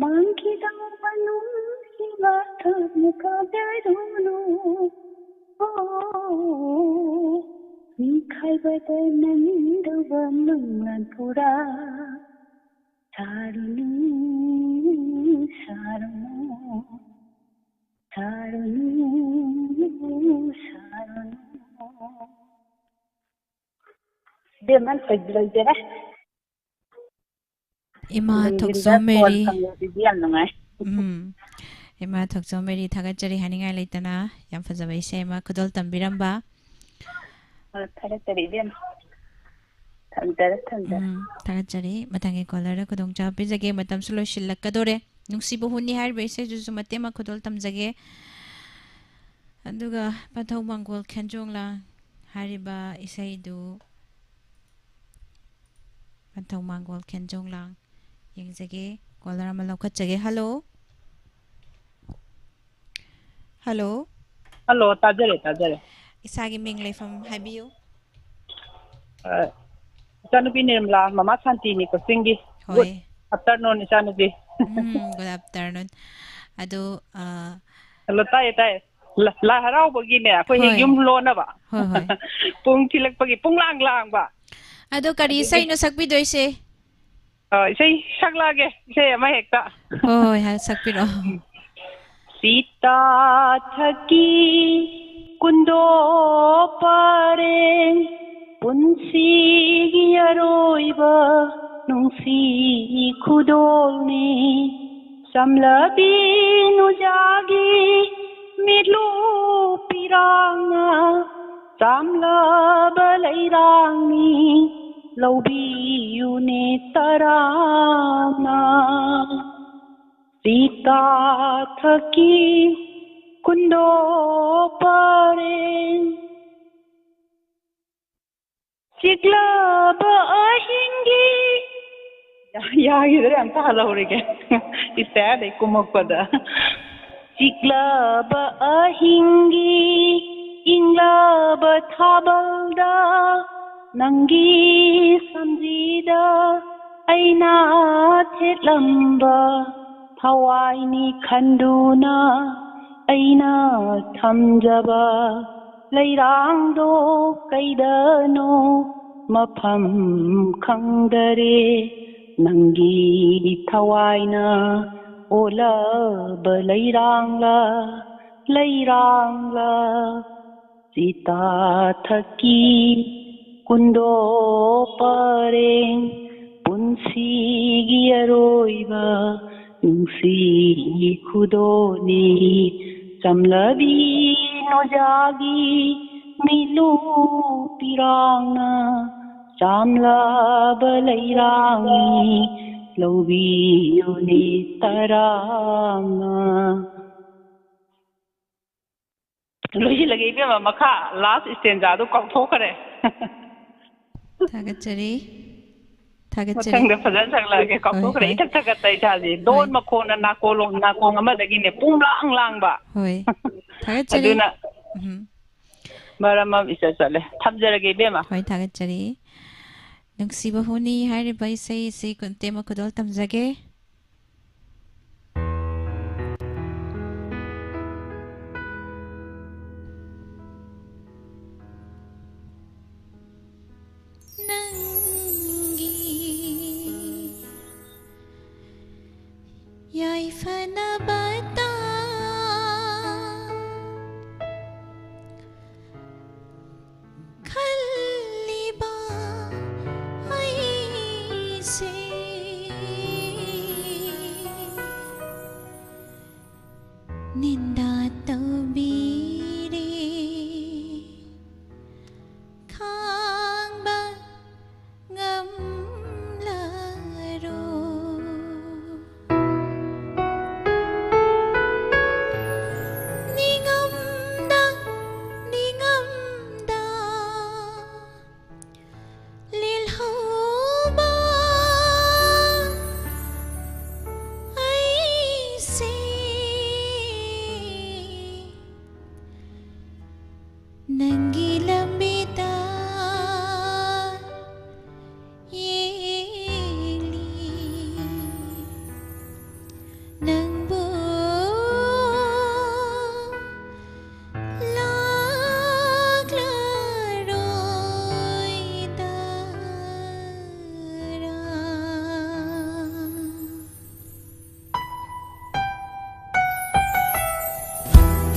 ꯃꯥꯡꯈꯤꯗꯧꯕ ꯅꯨꯡꯁꯤꯕ ꯊꯃꯣꯏ ꯀꯥꯎꯖꯔꯨꯅꯨ꯫ ꯑꯣ, ꯅꯤꯡꯈꯥꯏꯕꯗ ꯅꯪꯗꯧꯕ ꯃꯪꯂꯥꯟ ꯄꯨꯔꯥ ꯁꯥꯔꯨꯅꯨ, ꯁꯥꯔꯨꯅꯨ꯫ ꯁꯥꯔꯨꯅꯨ, ꯁꯥꯔꯨꯅꯨ꯫ ꯏꯕꯦꯝꯃ, ꯂꯣꯏ-, ꯂꯣꯏꯖꯔꯦ꯫ ꯏꯃꯥ ꯅꯨꯡꯊꯤꯟꯗ ꯊꯣꯛꯆꯣꯝ ꯐꯣꯟ ꯃꯦꯔꯤ꯫ ꯐꯪꯕꯁꯤꯗꯤ ꯌꯥꯝ ꯅꯨꯡꯉꯥꯏ꯫ ꯎꯝ꯫ ꯏꯃꯥ ꯊꯣꯛꯆꯣꯝ ꯃꯦꯔꯤ, ꯊꯥꯒꯠꯆꯔꯤ ꯍꯥꯏꯅꯤꯡꯉꯥꯏ ꯂꯩꯇꯅ꯫ ꯌꯥꯝ ꯐꯖꯕ ꯏꯁꯩ ꯑꯃ ꯈꯨꯗꯣꯜ ꯇꯝꯕꯤꯔꯝꯕ꯫ ꯑ, ꯊꯥꯒꯠꯆꯔꯤ ꯏꯕꯦꯝꯃ꯫ ꯊꯝꯖꯔꯦ, ꯊꯝꯖꯔꯦ꯫ ꯎꯝ, ꯊꯥꯒꯠꯆꯔꯤ꯫ ꯃꯊꯪꯒꯤ caller ꯗ ꯈꯨꯗꯣꯡꯆꯥꯕ ꯄꯤꯖꯒꯦ꯫ ꯃꯇꯝꯁꯨ ꯂꯣꯏꯁꯤꯜꯂꯛꯀꯗꯣꯔꯦ꯫ ꯅꯨꯡꯁꯤꯕ ꯍꯨꯅꯤ ꯍꯥꯏꯔꯤꯕ ꯏꯁꯩꯗꯨꯁꯨ ꯃꯇꯦꯛ ꯑꯃ ꯈꯨꯗꯣꯜ ꯇꯝꯖꯒꯦ꯫ ꯑꯗꯨꯒ ꯄꯟꯊꯧ ꯃꯥꯡꯒꯣꯜ ꯈꯦꯟꯖꯣꯡ ꯂꯥꯡ ꯍꯥꯏꯔꯤꯕ ꯏꯁꯩꯗꯨ, ꯄꯟꯊꯧ ꯃꯥꯡꯒꯣꯜ ꯈꯦꯟꯖꯣꯡ ꯂꯥꯡ ꯌꯦꯡꯖꯒꯦ꯫ Caller ꯑꯃ ꯂꯧꯈꯠꯆꯒꯦ꯫ Hello? Hello? Hello, ꯇꯥꯖꯔꯦ, ꯇꯥꯖꯔꯦ꯫ ꯏꯁꯥꯒꯤ ꯃꯤꯡ, ꯂꯩꯐꯝ ꯍꯥꯏꯕꯤꯌꯨ꯫ ꯑ, ꯏꯆꯥꯅꯨꯄꯤ ꯅꯤꯔꯃꯂꯥ, ꯃꯃꯥ ꯁꯥꯟꯇꯤꯅꯤ ꯀꯛꯆꯤꯡꯒꯤ꯫ ꯍꯣꯏ꯫ Good afternoon, ꯏꯆꯥꯅꯨꯄꯤ꯫ ꯎꯝ, good afternoon꯫ ꯑꯗꯨ, ꯑ, Hello, ꯇꯥꯏꯌꯦ, ꯇꯥꯏꯌꯦ꯫ ꯂ-, ꯂꯥꯏ ꯍꯔꯥꯎꯕꯒꯤꯅꯦ, ꯑꯩꯈꯣꯏ ꯍꯦꯛ ꯍꯣꯏ꯫ ꯌꯨꯝ ꯂꯣꯟꯅꯕ꯫ ꯍꯣꯏ, ꯍꯣꯏ꯫ ꯄꯨꯡ ꯊꯤꯜꯂꯛꯄꯒꯤ ꯄꯨꯡꯂꯥꯡ ꯂꯥꯡꯕ꯫ ꯑꯗꯣ ꯀꯔꯤ ꯑꯗꯨꯒꯤ ꯏꯁꯩꯅꯣ ꯁꯛꯄꯤꯗꯣꯏꯁꯦ? ꯑ, ꯏꯁꯩ ꯁꯛꯂꯛꯑꯒꯦ, ꯏꯁꯩ ꯑꯃ ꯍꯦꯛꯇ꯫ ꯍꯣꯏ, ꯍꯣꯏ, ꯍꯥꯏ, ꯁꯛꯄꯤꯔꯛꯑꯣ꯫ ꯁꯤꯇꯥ ꯊꯛꯀꯤ ꯀꯨꯟꯗꯣ ꯄꯔꯦꯡ, ꯄꯨꯟꯁꯤꯒꯤ ꯑꯔꯣꯏꯕ ꯅꯨꯡꯁꯤ ꯈꯨꯗꯣꯜꯅꯤ꯫ ꯆꯝꯂꯕꯤ ꯅꯨꯖꯥꯒꯤ ꯃꯤꯠꯂꯨ ꯄꯤꯔꯥꯡꯅ ꯆꯥꯝꯂꯕ ꯂꯩꯔꯥꯡꯅꯤ, ꯂꯧꯕꯤꯌꯨꯅꯦ ꯇꯔꯥꯝꯅ꯫ ꯁꯤꯇꯥ ꯊꯛꯀꯤ ꯀꯨꯟꯗꯣ ꯄꯔꯦꯡ꯫ ꯆꯤꯛꯂꯕ ꯑꯍꯤꯡꯒꯤ, ꯌꯥ-, ꯌꯥꯈꯤꯗ꯭ꯔꯦ, ꯑꯝꯇ ꯍꯜꯍꯧꯔꯒꯦ꯫ ꯏꯁꯇꯥꯏꯜꯗꯩ ꯀꯨꯝꯃꯛꯄꯗ꯫ ꯆꯤꯛꯂꯕ ꯑꯍꯤꯡꯒꯤ ꯏꯪꯂꯕ ꯊꯥꯕꯜꯗ, ꯅꯪꯒꯤ ꯁꯝꯖꯤꯗ ꯑꯩꯅ ꯊꯦꯠꯂꯝꯕ ꯊꯋꯥꯏꯅꯤ ꯈꯟꯗꯨꯅ ꯑꯩꯅ ꯊꯝꯖꯕ ꯂꯩꯔꯥꯡꯗꯣ ꯀꯩꯗꯅꯣ ꯃꯐꯝ ꯈꯪꯗꯔꯦ꯫ ꯅꯪꯒꯤ ꯊꯋꯥꯏꯅ ꯑꯣꯂꯕ ꯂꯩꯔꯥꯡꯂꯥ, ꯂꯩꯔꯥꯡꯂꯥ, ꯆꯤꯇꯥ ꯊꯛꯀꯤ ꯀꯨꯟꯗꯣ ꯄꯔꯦꯡ, ꯄꯨꯟꯁꯤꯒꯤ ꯑꯔꯣꯏꯕ ꯅꯨꯡꯁꯤ ꯈꯨꯗꯣꯜꯅꯤ꯫ ꯆꯝꯂꯕꯤ ꯅꯣꯖꯥꯒꯤ ꯃꯤꯠꯂꯨ ꯄꯤꯔꯥꯡꯅ ꯆꯥꯝꯂꯕ ꯂꯩꯔꯥꯡꯅꯤ, ꯂꯧꯕꯤꯌꯨꯅꯦ ꯇꯔꯥꯝꯅ꯫ ꯂꯣꯏꯁꯤꯜꯂꯒꯦ ꯏꯕꯦꯝꯃ, ꯃꯈꯥ last stanzaꯗꯣ ꯀꯥꯎꯊꯣꯛꯈ꯭ꯔꯦ꯫ ꯊꯥꯒꯠꯆꯔꯤ꯫ ꯊꯥꯒꯠꯆꯔꯤ꯫ ꯃꯊꯪꯗ ꯐꯖꯅ ꯁꯛꯂꯛꯑꯒꯦ, ꯍꯣꯏ, ꯀꯥꯎꯊꯣꯛꯈ꯭ꯔꯦ꯫ ꯍꯣꯏ꯫ ꯏꯊꯛ ꯊꯛꯀꯠꯇ ꯏꯁꯥꯁꯦ꯫ ꯂꯣꯟ ꯍꯣꯏ꯫ ꯃꯈꯣꯟꯅ ꯅꯥꯀꯣꯡ, ꯅꯥꯀꯣꯡ ꯑꯃꯗꯒꯤꯅꯦ ꯄꯨꯡꯂꯥꯡ ꯂꯥꯡꯕ꯫ ꯍꯣꯏ꯫ ꯊꯥꯒꯠꯆꯔꯤ꯫ ꯑꯗꯨꯅ ꯎꯝ꯫ ꯃꯔꯝ ꯑꯃ ꯏꯆꯠ ꯆꯠꯂꯦ꯫ ꯊꯝꯖꯔꯒꯦ ꯏꯕꯦꯝꯃ꯫ ꯍꯣꯏ, ꯊꯥꯒꯠꯆꯔꯤ꯫ ꯅꯨꯡꯁꯤꯕ ꯍꯨꯅꯤ ꯍꯥꯏꯔꯤꯕ ꯏꯁꯩ ꯑꯁꯤ ꯀꯨꯟꯇꯦꯝꯕ ꯈꯨꯗꯣꯜ ꯇꯝꯖꯒꯦ꯫ ꯅꯪꯒꯤ ꯌꯥꯏꯐꯅꯕꯇ ꯈꯜꯂꯤꯕ ꯑꯩꯁꯦ ꯅꯤꯟꯗꯥ ꯇꯧꯕꯤꯔꯦ꯫ ꯈꯥꯡꯕ ꯉꯝꯂꯔꯣꯏ꯫ ꯅꯤꯡꯉꯝꯗ, ꯅꯤꯡꯉꯝꯗ ꯂꯦꯜꯍꯧꯕ ꯑꯩꯁꯦ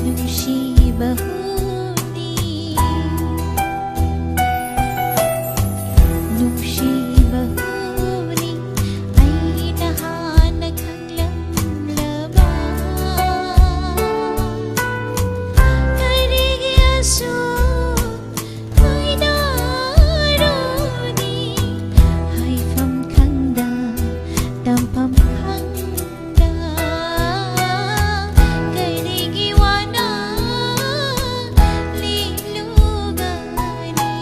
ꯅꯨꯡꯁꯤꯕ ꯍꯨꯅꯤ, ꯅꯨꯡꯁꯤꯕ ꯍꯨꯅꯤ, ꯑꯩꯅ ꯍꯥꯟꯅ ꯈꯪꯂꯝꯂꯕ꯫ ꯀꯔꯤꯒꯤ ꯑꯁꯨꯛ ꯈꯣꯏꯗꯥꯔꯨꯅꯤ? ꯍꯥꯏꯐꯝ ꯈꯪꯗ, ꯇꯝꯐꯝ ꯈꯪꯗ, ꯀꯔꯤꯒꯤ ꯋꯥꯅ ꯂꯦꯜꯂꯨꯒꯅꯤ?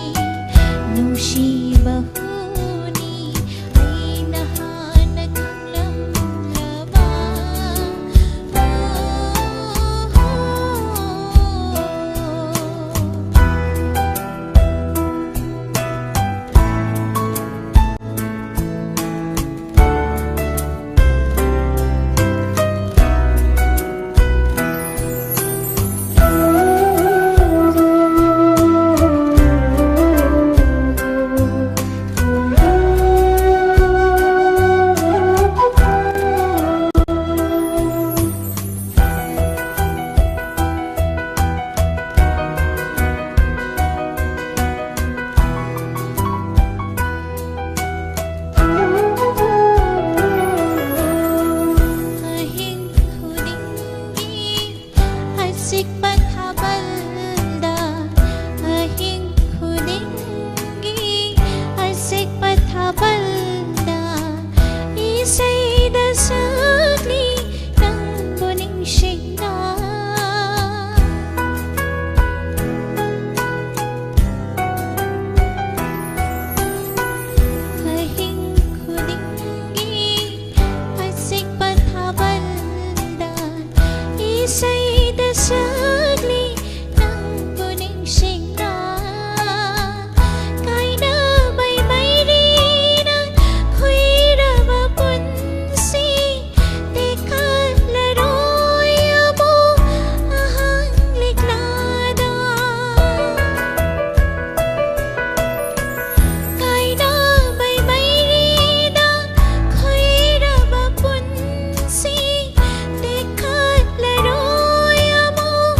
ꯅꯨꯡꯁꯤꯕ ꯍꯨꯅꯤ, ꯑꯩꯅ ꯍꯥꯟꯅ ꯈꯪꯂꯝꯂꯕ꯫ ꯑꯍꯤꯡ ꯈꯨꯗꯤꯡꯒꯤ ꯑꯆꯤꯛꯄ ꯊꯥꯕꯜꯗ, ꯑꯍꯤꯡ ꯈꯨꯗꯤꯡꯒꯤ ꯑꯆꯤꯛꯄ ꯊꯥꯕꯜꯗ ꯏꯁꯩꯗ ꯁꯛꯂꯤ ꯅꯪꯕꯨ ꯅꯤꯡꯁꯤꯡꯅ꯫ ꯑꯍꯤꯡ ꯈꯨꯗꯤꯡꯒꯤ ꯑꯆꯤꯛꯄ ꯊꯥꯕꯜꯗ ꯏꯁꯩꯗ ꯁꯛꯂꯤ ꯅꯪꯕꯨ ꯅꯤꯡꯁꯤꯡꯅ꯫ ꯀꯥꯏꯅꯕꯩ ꯃꯩꯔꯤꯅ ꯈꯨꯏꯔꯕ ꯄꯨꯟꯁꯤ ꯇꯦꯛꯈꯠꯂꯔꯣꯏ ꯑꯃꯨꯛ ꯑꯍꯥꯡ ꯂꯤꯛꯂꯥꯗ꯫ ꯀꯥꯏꯅꯕꯩ ꯃꯩꯔꯤꯗ ꯈꯨꯏꯔꯕ ꯄꯨꯟꯁꯤ ꯇꯦꯛꯈꯠꯂꯔꯣꯏ ꯑꯃꯨꯛ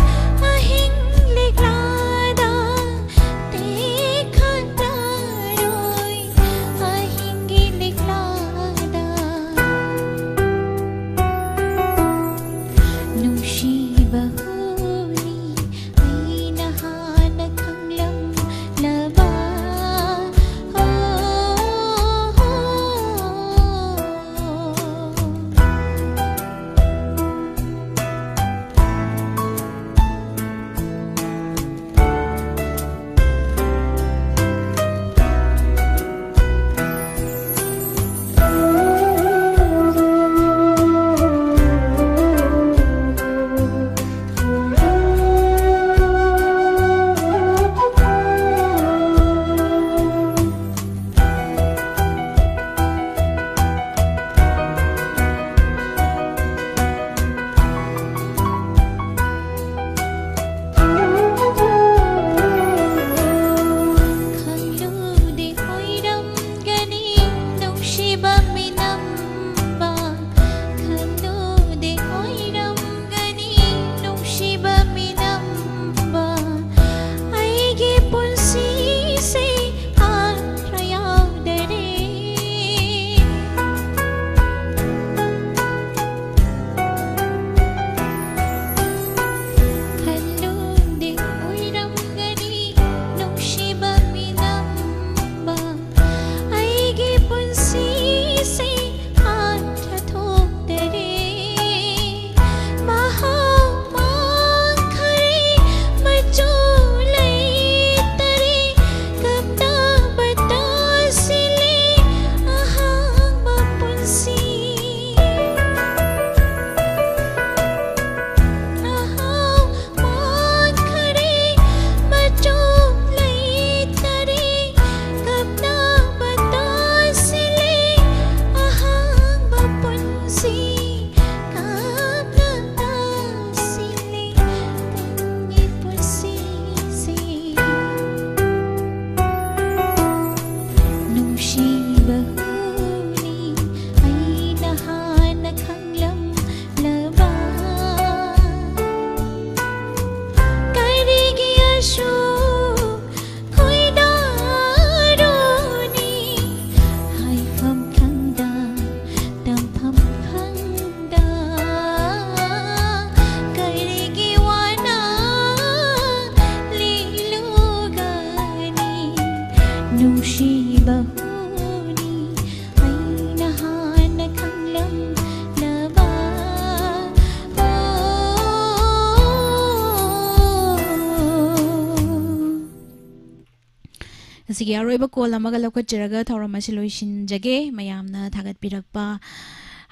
ꯉꯁꯤꯒꯤ ꯑꯔꯣꯏꯕ ꯀꯣꯜ ꯑꯃꯒ ꯂꯧꯈꯠꯆꯔꯒ ꯊꯧꯔꯝ ꯑꯁꯤ ꯂꯣꯏꯁꯤꯟꯖꯒꯦ꯫ ꯃꯌꯥꯝꯅ ꯊꯥꯒꯠꯄꯤꯔꯛꯄ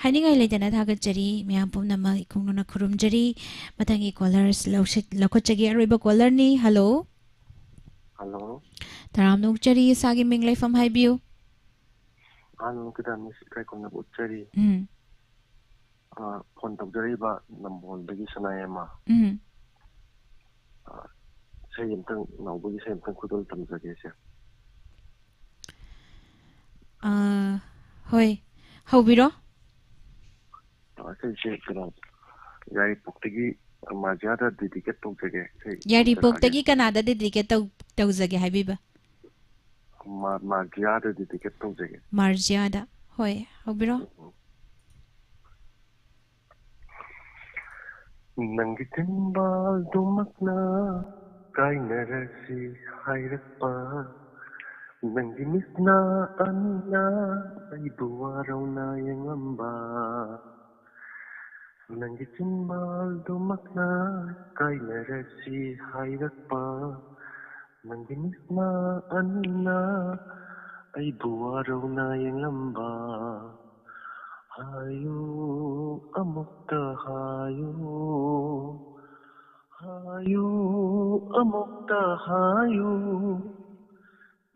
ꯍꯥꯏꯅꯤꯡꯉꯥꯏ ꯂꯩꯇꯅ ꯊꯥꯒꯠꯆꯔꯤ꯫ ꯃꯌꯥꯝ ꯄꯨꯝꯅꯃꯛ ꯏꯈꯨꯡꯅꯅ ꯈꯨꯔꯨꯝꯖꯔꯤ꯫ ꯃꯊꯪꯒꯤ ꯀꯣꯂꯔ ꯂꯧꯈꯠꯆꯒꯦ꯫ ꯑꯔꯣꯏꯕ ꯀꯣꯂꯔꯅꯤ꯫ ꯍꯜꯂꯣ꯫ ꯍꯜꯂꯣ꯫ ꯇꯔꯥꯝꯅ ꯑꯣꯛꯆꯔꯤ꯫ ꯏꯁꯥꯒꯤ ꯃꯤꯡ ꯂꯩꯐꯝ ꯍꯥꯏꯕꯤꯌꯨ꯫ ꯑꯍꯥꯟꯕ ꯃꯛꯇꯗ ꯃꯤꯁ ꯏꯀꯥꯏ ꯈꯨꯝꯅꯕ ꯎꯠꯆꯔꯤ꯫ ꯎꯝ꯫ ꯑ, ꯐꯣꯟ ꯇꯧꯖꯔꯛꯏꯕ ꯅꯝꯕꯣꯜꯗꯒꯤ ꯁꯅꯥꯌꯥꯏꯃ꯫ ꯎꯝ꯫ ꯑ, ꯏꯁꯩ ꯑꯝꯇꯪ, ꯅꯥꯎꯕꯒꯤ ꯏꯁꯩ ꯑꯝꯇꯪ ꯈꯨꯗꯣꯜ ꯇꯝꯖꯒꯦ ꯏꯆꯦ꯫ ꯑ, ꯍꯣꯏ, ꯍꯧꯕꯤꯔꯣ꯫ ꯑ, ꯏꯁꯩꯁꯦ ꯀꯩꯅꯣ, ꯌꯥꯏꯔꯤꯄꯣꯛꯇꯒꯤ ꯃꯥꯔꯖꯤꯌꯥꯗ dedicate ꯇꯧꯖꯒꯦ ꯏꯁꯩ ꯌꯥꯏꯔꯤꯄꯣꯛꯇꯒꯤ ꯇꯝꯖꯔꯛꯑꯒꯦ꯫ ꯀꯅꯥꯗ dedicate ꯇꯧ-, ꯇꯧꯖꯒꯦ ꯍꯥꯏꯕꯤꯕ? ꯃꯥ-, ꯃꯥꯔꯖꯤꯌꯥꯗ dedicate ꯇꯧꯖꯒꯦ꯫ ꯃꯥꯔꯖꯤꯌꯥꯗ꯫ ꯍꯣꯏ, ꯍꯧꯕꯤꯔꯣ꯫ ꯅꯪꯒꯤ ꯆꯤꯟꯕꯥꯜꯗꯨꯃꯛꯅ ꯀꯥꯏꯅꯔꯁꯤ ꯍꯥꯏꯔꯛꯄ, ꯅꯪꯒꯤ ꯃꯤꯠꯅ ꯑꯅꯤꯅ ꯑꯩꯕꯨ ꯋꯥꯔꯧꯅ ꯌꯦꯡꯂꯝꯕ, ꯅꯪꯒꯤ ꯆꯤꯟꯕꯥꯜꯗꯨꯃꯛꯅ ꯀꯥꯏꯅꯔꯁꯤ ꯍꯥꯏꯔꯛꯄ, ꯅꯪꯒꯤ ꯃꯤꯠꯅ ꯑꯅꯤꯅ ꯑꯩꯕꯨ ꯋꯥꯔꯧꯅ ꯌꯦꯡꯂꯝꯕ꯫ ꯍꯥꯏꯌꯨ, ꯑꯃꯨꯛꯇ ꯍꯥꯏꯌꯨ, ꯍꯥꯏꯌꯨ, ꯑꯃꯨꯛꯇ ꯍꯥꯏꯌꯨ,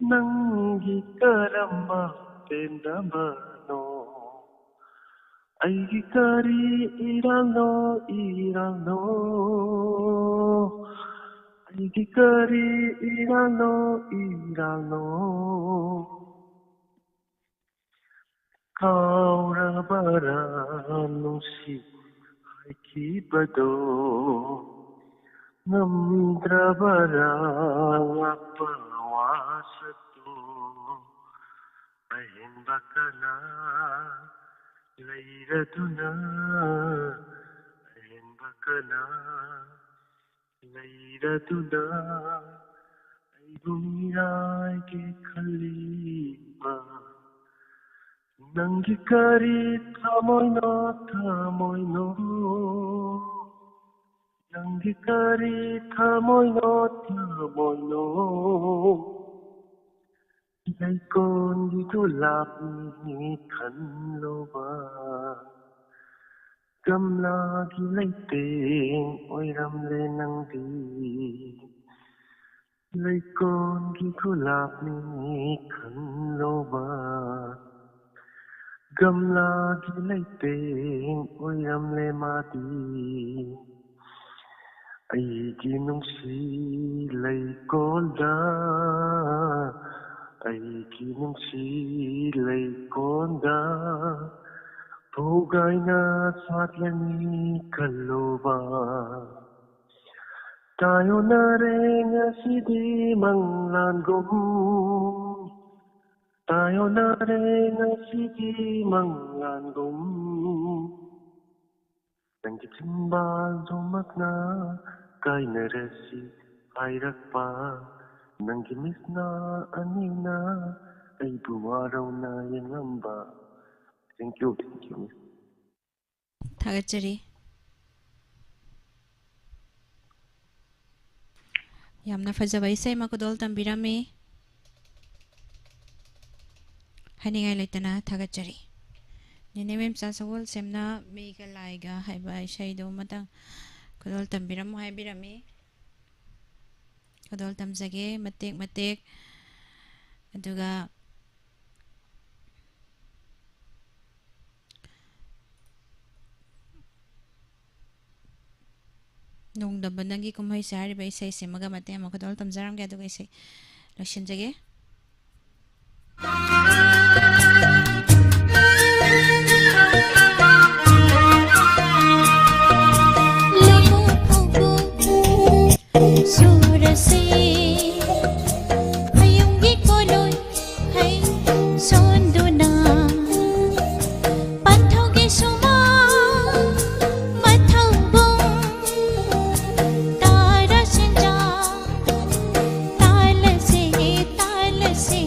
ꯅꯪꯒꯤ ꯀꯔꯝꯕ ꯄꯦꯟꯗꯕꯅꯣ? ꯑꯩꯒꯤ ꯀꯔꯤ ꯏꯔꯥꯜꯅꯣ, ꯏꯔꯥꯜꯅꯣ? ꯑꯩꯒꯤ ꯀꯔꯤ ꯏꯔꯥꯜꯅꯣ, ꯏꯔꯥꯜꯅꯣ? ꯀꯥꯎꯔꯕꯔꯥ ꯅꯨꯡꯁꯤ ꯍꯥꯏꯈꯤꯕꯗꯣ? ꯉꯝꯗ꯭ꯔꯕꯔꯥ ꯉꯥꯛꯄ ꯋꯥꯁꯛꯇꯣ? ꯑꯍꯦꯟꯕ ꯀꯅꯥ ꯂꯩꯔꯗꯨꯅ, ꯑꯍꯦꯟꯕ ꯀꯅꯥ ꯂꯩꯔꯗꯨꯅ ꯑꯩꯕꯨ ꯃꯤꯔꯥꯏꯒꯦ ꯈꯜꯂꯤꯕ? ꯅꯪꯒꯤ ꯀꯔꯤ ꯊꯃꯣꯏꯅꯣ, ꯊꯃꯣꯏꯅꯣ? ꯅꯪꯒꯤ ꯀꯔꯤ ꯊꯃꯣꯏꯅꯣ, ꯊꯃꯣꯏꯅꯣ? ꯂꯩꯀꯣꯟꯒꯤ ꯒꯨꯂꯥꯞꯅꯤ ꯈꯜꯂꯣꯕ, ꯒꯝꯂꯥꯒꯤ ꯂꯩꯇꯦꯡ ꯑꯣꯏꯔꯝꯂꯦ ꯅꯪꯗꯤ꯫ ꯂꯩꯀꯣꯟꯒꯤ ꯒꯨꯂꯥꯞꯅꯤ ꯈꯜꯂꯣꯕ, ꯒꯝꯂꯥꯒꯤ ꯂꯩꯇꯦꯡ ꯑꯣꯏꯔꯝꯂꯦ ꯃꯥꯗꯤ꯫ ꯑꯩꯒꯤ ꯅꯨꯡꯁꯤ ꯂꯩꯀꯣꯜꯗ, ꯑꯩꯒꯤ ꯅꯨꯡꯁꯤ ꯂꯩꯀꯣꯜꯗ ꯐꯧꯒꯥꯏꯅ ꯁꯥꯠꯂꯅꯤ ꯈꯜꯂꯣꯕ꯫ ꯇꯥꯏꯌꯣꯟꯅꯔꯦ ꯉꯁꯤꯗꯤ ꯃꯪꯂꯥꯟꯒꯨꯝ, ꯇꯥꯏꯌꯣꯟꯅꯔꯦ ꯉꯁꯤꯗꯤ ꯃꯪꯂꯥꯟꯒꯨꯝ꯫ ꯅꯪꯒꯤ ꯆꯤꯝꯕꯥꯜꯗꯨꯃꯛꯅ ꯀꯥꯏꯅꯔꯁꯤ ꯍꯥꯏꯔꯛꯄ, ꯅꯪꯒꯤ ꯃꯤꯠꯅ ꯑꯅꯤꯅ ꯑꯩꯕꯨ ꯋꯥꯔꯧꯅ ꯌꯦꯡꯂꯝꯕ꯫ Thank you, thank you, miss. ꯊꯥꯒꯠꯆꯔꯤ꯫ ꯌꯥꯝꯅ ꯐꯖꯕ ꯏꯁꯩ ꯑꯃ ꯈꯨꯗꯣꯜ ꯇꯝꯕꯤꯔꯝꯃꯤ꯫ ꯍꯥꯏꯅꯤꯡꯉꯥꯏ ꯂꯩꯇꯅ ꯊꯥꯒꯠꯆꯔꯤ꯫ ꯅꯦꯅꯦ ꯃꯦꯝꯆꯥ ꯁꯒꯣꯜꯁꯦꯝꯅ ꯃꯤꯒ ꯂꯥꯏꯒ ꯍꯥꯏꯕ ꯏꯁꯩꯗꯨ ꯑꯃꯇꯪ ꯈꯨꯗꯣꯜ ꯇꯝꯕꯤꯔꯝꯃꯨ ꯍꯥꯏꯕꯤꯔꯝꯃꯤ꯫ ꯈꯨꯗꯣꯜ ꯇꯝꯖꯒꯦ ꯃꯇꯦꯛ ꯃꯇꯦꯛ꯫ ꯑꯗꯨꯒ ꯅꯣꯡꯗꯝꯕ ꯅꯪꯒꯤ ꯀꯨꯝꯍꯩꯁꯦ ꯍꯥꯏꯔꯤꯕ ꯏꯁꯩꯁꯤꯃꯒ ꯃꯇꯦꯛ ꯑꯃ ꯈꯨꯗꯣꯜ ꯇꯝꯖꯔꯝꯒꯦ, ꯑꯗꯨꯒ ꯏꯁꯩ ꯂꯣꯏꯁꯤꯟꯖꯒꯦ꯫ ꯂꯧꯕꯨꯛ ꯐꯧꯕꯨꯛ ꯁꯨꯔꯁꯤ, ꯍꯌꯨꯝꯒꯤ ꯀꯣꯂꯣꯏ ꯍꯩ ꯁꯣꯟꯗꯨꯅ, ꯄꯟꯊꯧꯒꯤ ꯁꯨꯃꯥꯡ ꯃꯊꯧꯕꯨꯡ ꯇꯥꯔ ꯁꯦꯟꯖꯥ, ꯇꯥꯜꯂꯁꯤ, ꯇꯥꯜꯂꯁꯤ,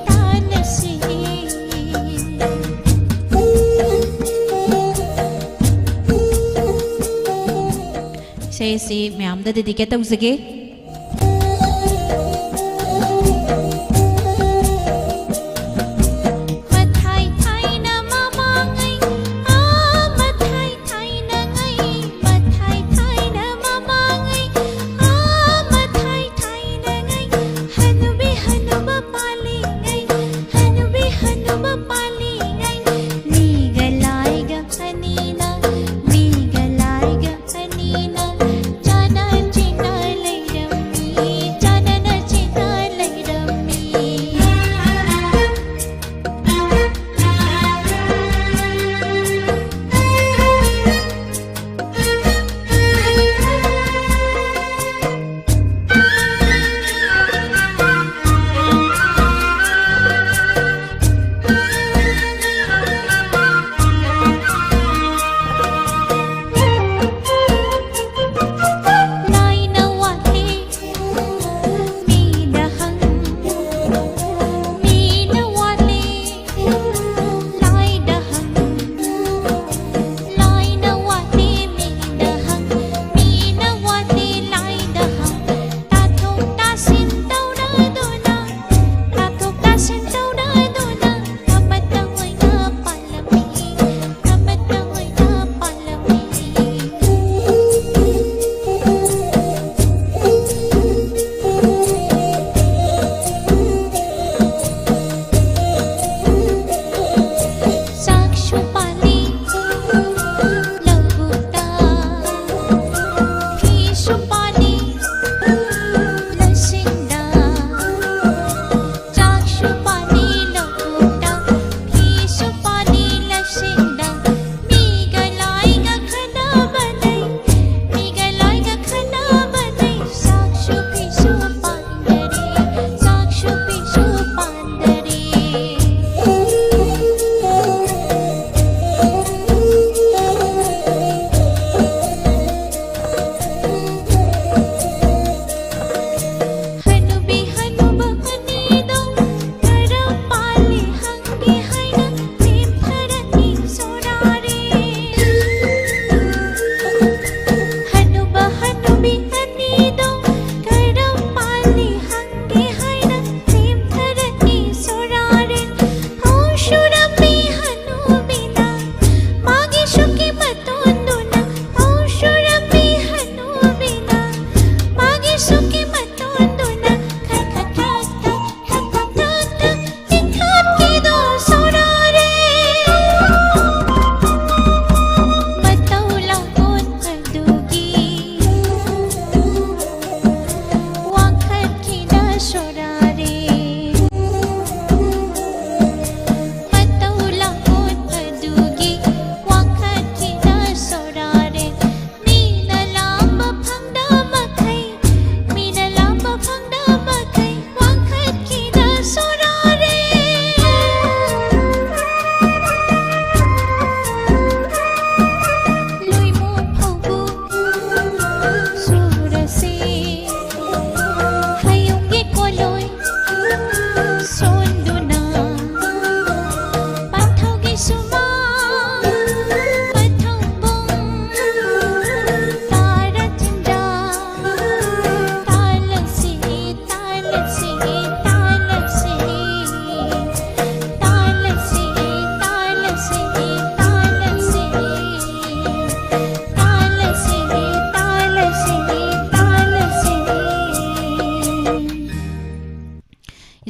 ꯇꯥꯜꯂꯁꯤ꯫ ꯏꯁꯩ ꯑꯁꯤ ꯃꯌꯥꯝꯗ dedicate ꯇꯧꯖꯒꯦ꯫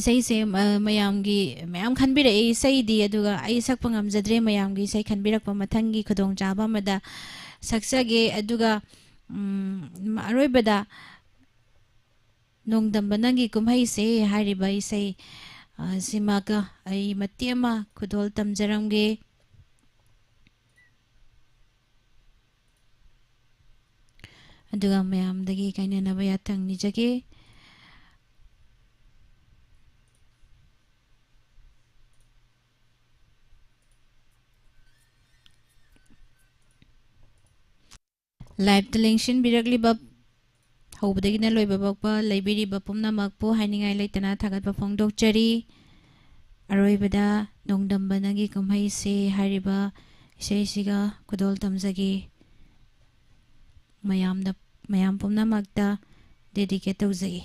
ꯏꯁꯩꯁꯦ, ꯑ, ꯃꯌꯥꯝꯒꯤ ꯃꯌꯥꯝ ꯈꯟꯕꯤꯔꯛꯏ ꯏꯁꯩꯗꯤ, ꯑꯗꯨꯒ ꯑꯩ ꯁꯛꯄ ꯉꯝꯖꯗ꯭ꯔꯦ꯫ ꯃꯌꯥꯝꯒꯤ ꯏꯁꯩ ꯈꯟꯕꯤꯔꯛꯄ ꯃꯊꯪꯒꯤ ꯈꯨꯗꯣꯡꯆꯥꯕ ꯑꯃꯗ ꯁꯛꯆꯒꯦ꯫ ꯑꯗꯨꯒ, ꯎꯝ, ꯑꯔꯣꯏꯕꯗ ꯅꯣꯡꯗꯝꯕ ꯅꯪꯒꯤ ꯀꯨꯝꯍꯩꯁꯦ ꯍꯥꯏꯔꯤꯕ ꯏꯁꯩ, ꯑ, ꯁꯤꯃꯒ ꯑꯩ ꯃꯇꯦꯛ ꯑꯃ ꯈꯨꯗꯣꯜ ꯇꯝꯖꯔꯝꯒꯦ꯫ ꯑꯗꯨꯒ ꯃꯌꯥꯝꯗꯒꯤ ꯀꯥꯏꯅꯅꯕ ꯌꯥꯊꯪ ꯅꯤꯖꯒꯦ꯫ Live-ꯇ ꯂꯦꯡꯁꯤꯟꯕꯤꯔꯛꯂꯤꯕ ꯍꯧꯕꯗꯒꯤꯅ ꯂꯣꯏꯕ ꯐꯥꯎꯕ ꯂꯩꯕꯤꯔꯤꯕ ꯄꯨꯝꯅꯃꯛꯄꯨ ꯍꯥꯏꯅꯤꯡꯉꯥꯏ ꯂꯩꯇꯅ ꯊꯥꯒꯠꯄ ꯐꯣꯡꯗꯣꯛꯆꯔꯤ꯫ ꯑꯔꯣꯏꯕꯗ ꯅꯣꯡꯗꯝꯕ ꯅꯪꯒꯤ ꯀꯨꯝꯍꯩꯁꯦ ꯍꯥꯏꯔꯤꯕ ꯏꯁꯩꯁꯤꯒ ꯈꯨꯗꯣꯜ ꯇꯝꯖꯒꯦ꯫ ꯃꯌꯥꯝꯗ, ꯃꯌꯥꯝ ꯄꯨꯝꯅꯃꯛꯇ dedicate ꯇꯧꯖꯒꯦ꯫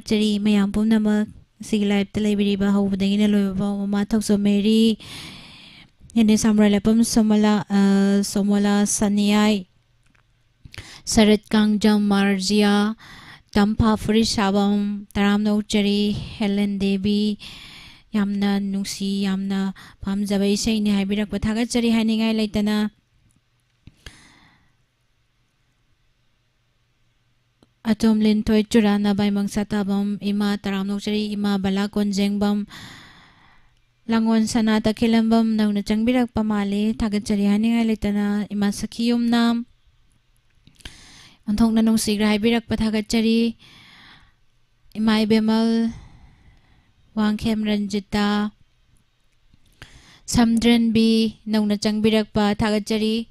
ꯆꯔꯤ ꯃꯌꯥꯝ ꯄꯨꯝꯅꯃꯛ ꯑꯁꯤꯒꯤ live ꯇ ꯂꯩꯕꯤꯔꯤꯕ ꯍꯧꯕꯗꯒꯤꯅ ꯂꯣꯏꯕ ꯐꯥꯎ ꯃꯃꯥ ꯊꯣꯛꯆꯣꯝ ꯃꯦꯔꯤ, ꯅꯦꯅꯦ ꯁꯝꯔꯥꯏꯂꯥꯛꯄꯝ ꯁꯣꯃꯣꯂꯥ, ꯑ, ꯁꯣꯃꯣꯂꯥ ꯁꯅꯤꯌꯥꯏ, ꯁꯔꯠ ꯀꯥꯡꯖꯝ, ꯃꯥꯔꯖꯤꯌꯥ, ꯇꯝꯐꯥ ꯐꯨꯔꯤꯠ ꯁꯥꯕꯝ, ꯇꯔꯥꯝꯅ ꯑꯣꯛꯆꯔꯤ, ꯍꯦꯂꯦꯟ ꯗꯦꯕꯤ, ꯌꯥꯝꯅ ꯅꯨꯡꯁꯤ, ꯌꯥꯝꯅ ꯄꯥꯝꯖꯕ ꯏꯁꯩꯅꯤ ꯍꯥꯏꯕꯤꯔꯛꯄ ꯊꯥꯒꯠꯆꯔꯤ ꯍꯥꯏꯅꯤꯡꯉꯥꯏ ꯂꯩꯇꯅ꯫ ꯑꯇꯣꯝ ꯂꯤꯟꯊꯣꯏ ꯆꯨꯔꯥꯅ ꯕꯥꯏꯃꯪ ꯁꯥꯇꯥꯕꯝ, ꯏꯃꯥ ꯇꯔꯥꯝꯅ ꯑꯣꯛꯆꯔꯤ, ꯏꯃꯥ ꯕꯂꯥ ꯀꯣꯟꯖꯦꯡꯕꯝ, ꯂꯥꯡꯒꯣꯜ ꯁꯅꯥ ꯇꯈꯦꯜꯂꯝꯕꯝ ꯅꯧꯅ ꯆꯪꯕꯤꯔꯛꯄ ꯃꯥꯜꯂꯤ꯫ ꯊꯥꯒꯠꯆꯔꯤ ꯍꯥꯏꯅꯤꯡꯉꯥꯏ ꯂꯩꯇꯅ ꯏꯃꯥ ꯁꯈꯤ ꯌꯨꯝꯅꯥꯝ, ꯑꯣꯟꯊꯣꯛꯅ ꯅꯨꯡꯁꯤꯈ꯭ꯔꯦ ꯍꯥꯏꯕꯤꯔꯛꯄ ꯊꯥꯒꯠꯆꯔꯤ꯫ ꯏꯃꯥ ꯏꯕꯦꯝꯃꯜ, ꯋꯥꯡꯈꯦꯝ ꯔꯟꯖꯤꯇꯥ, ꯁꯝꯗ꯭ꯔꯦꯟꯕꯤ ꯅꯧꯅ ꯆꯪꯕꯤꯔꯛꯄ ꯊꯥꯒꯠꯆꯔꯤ꯫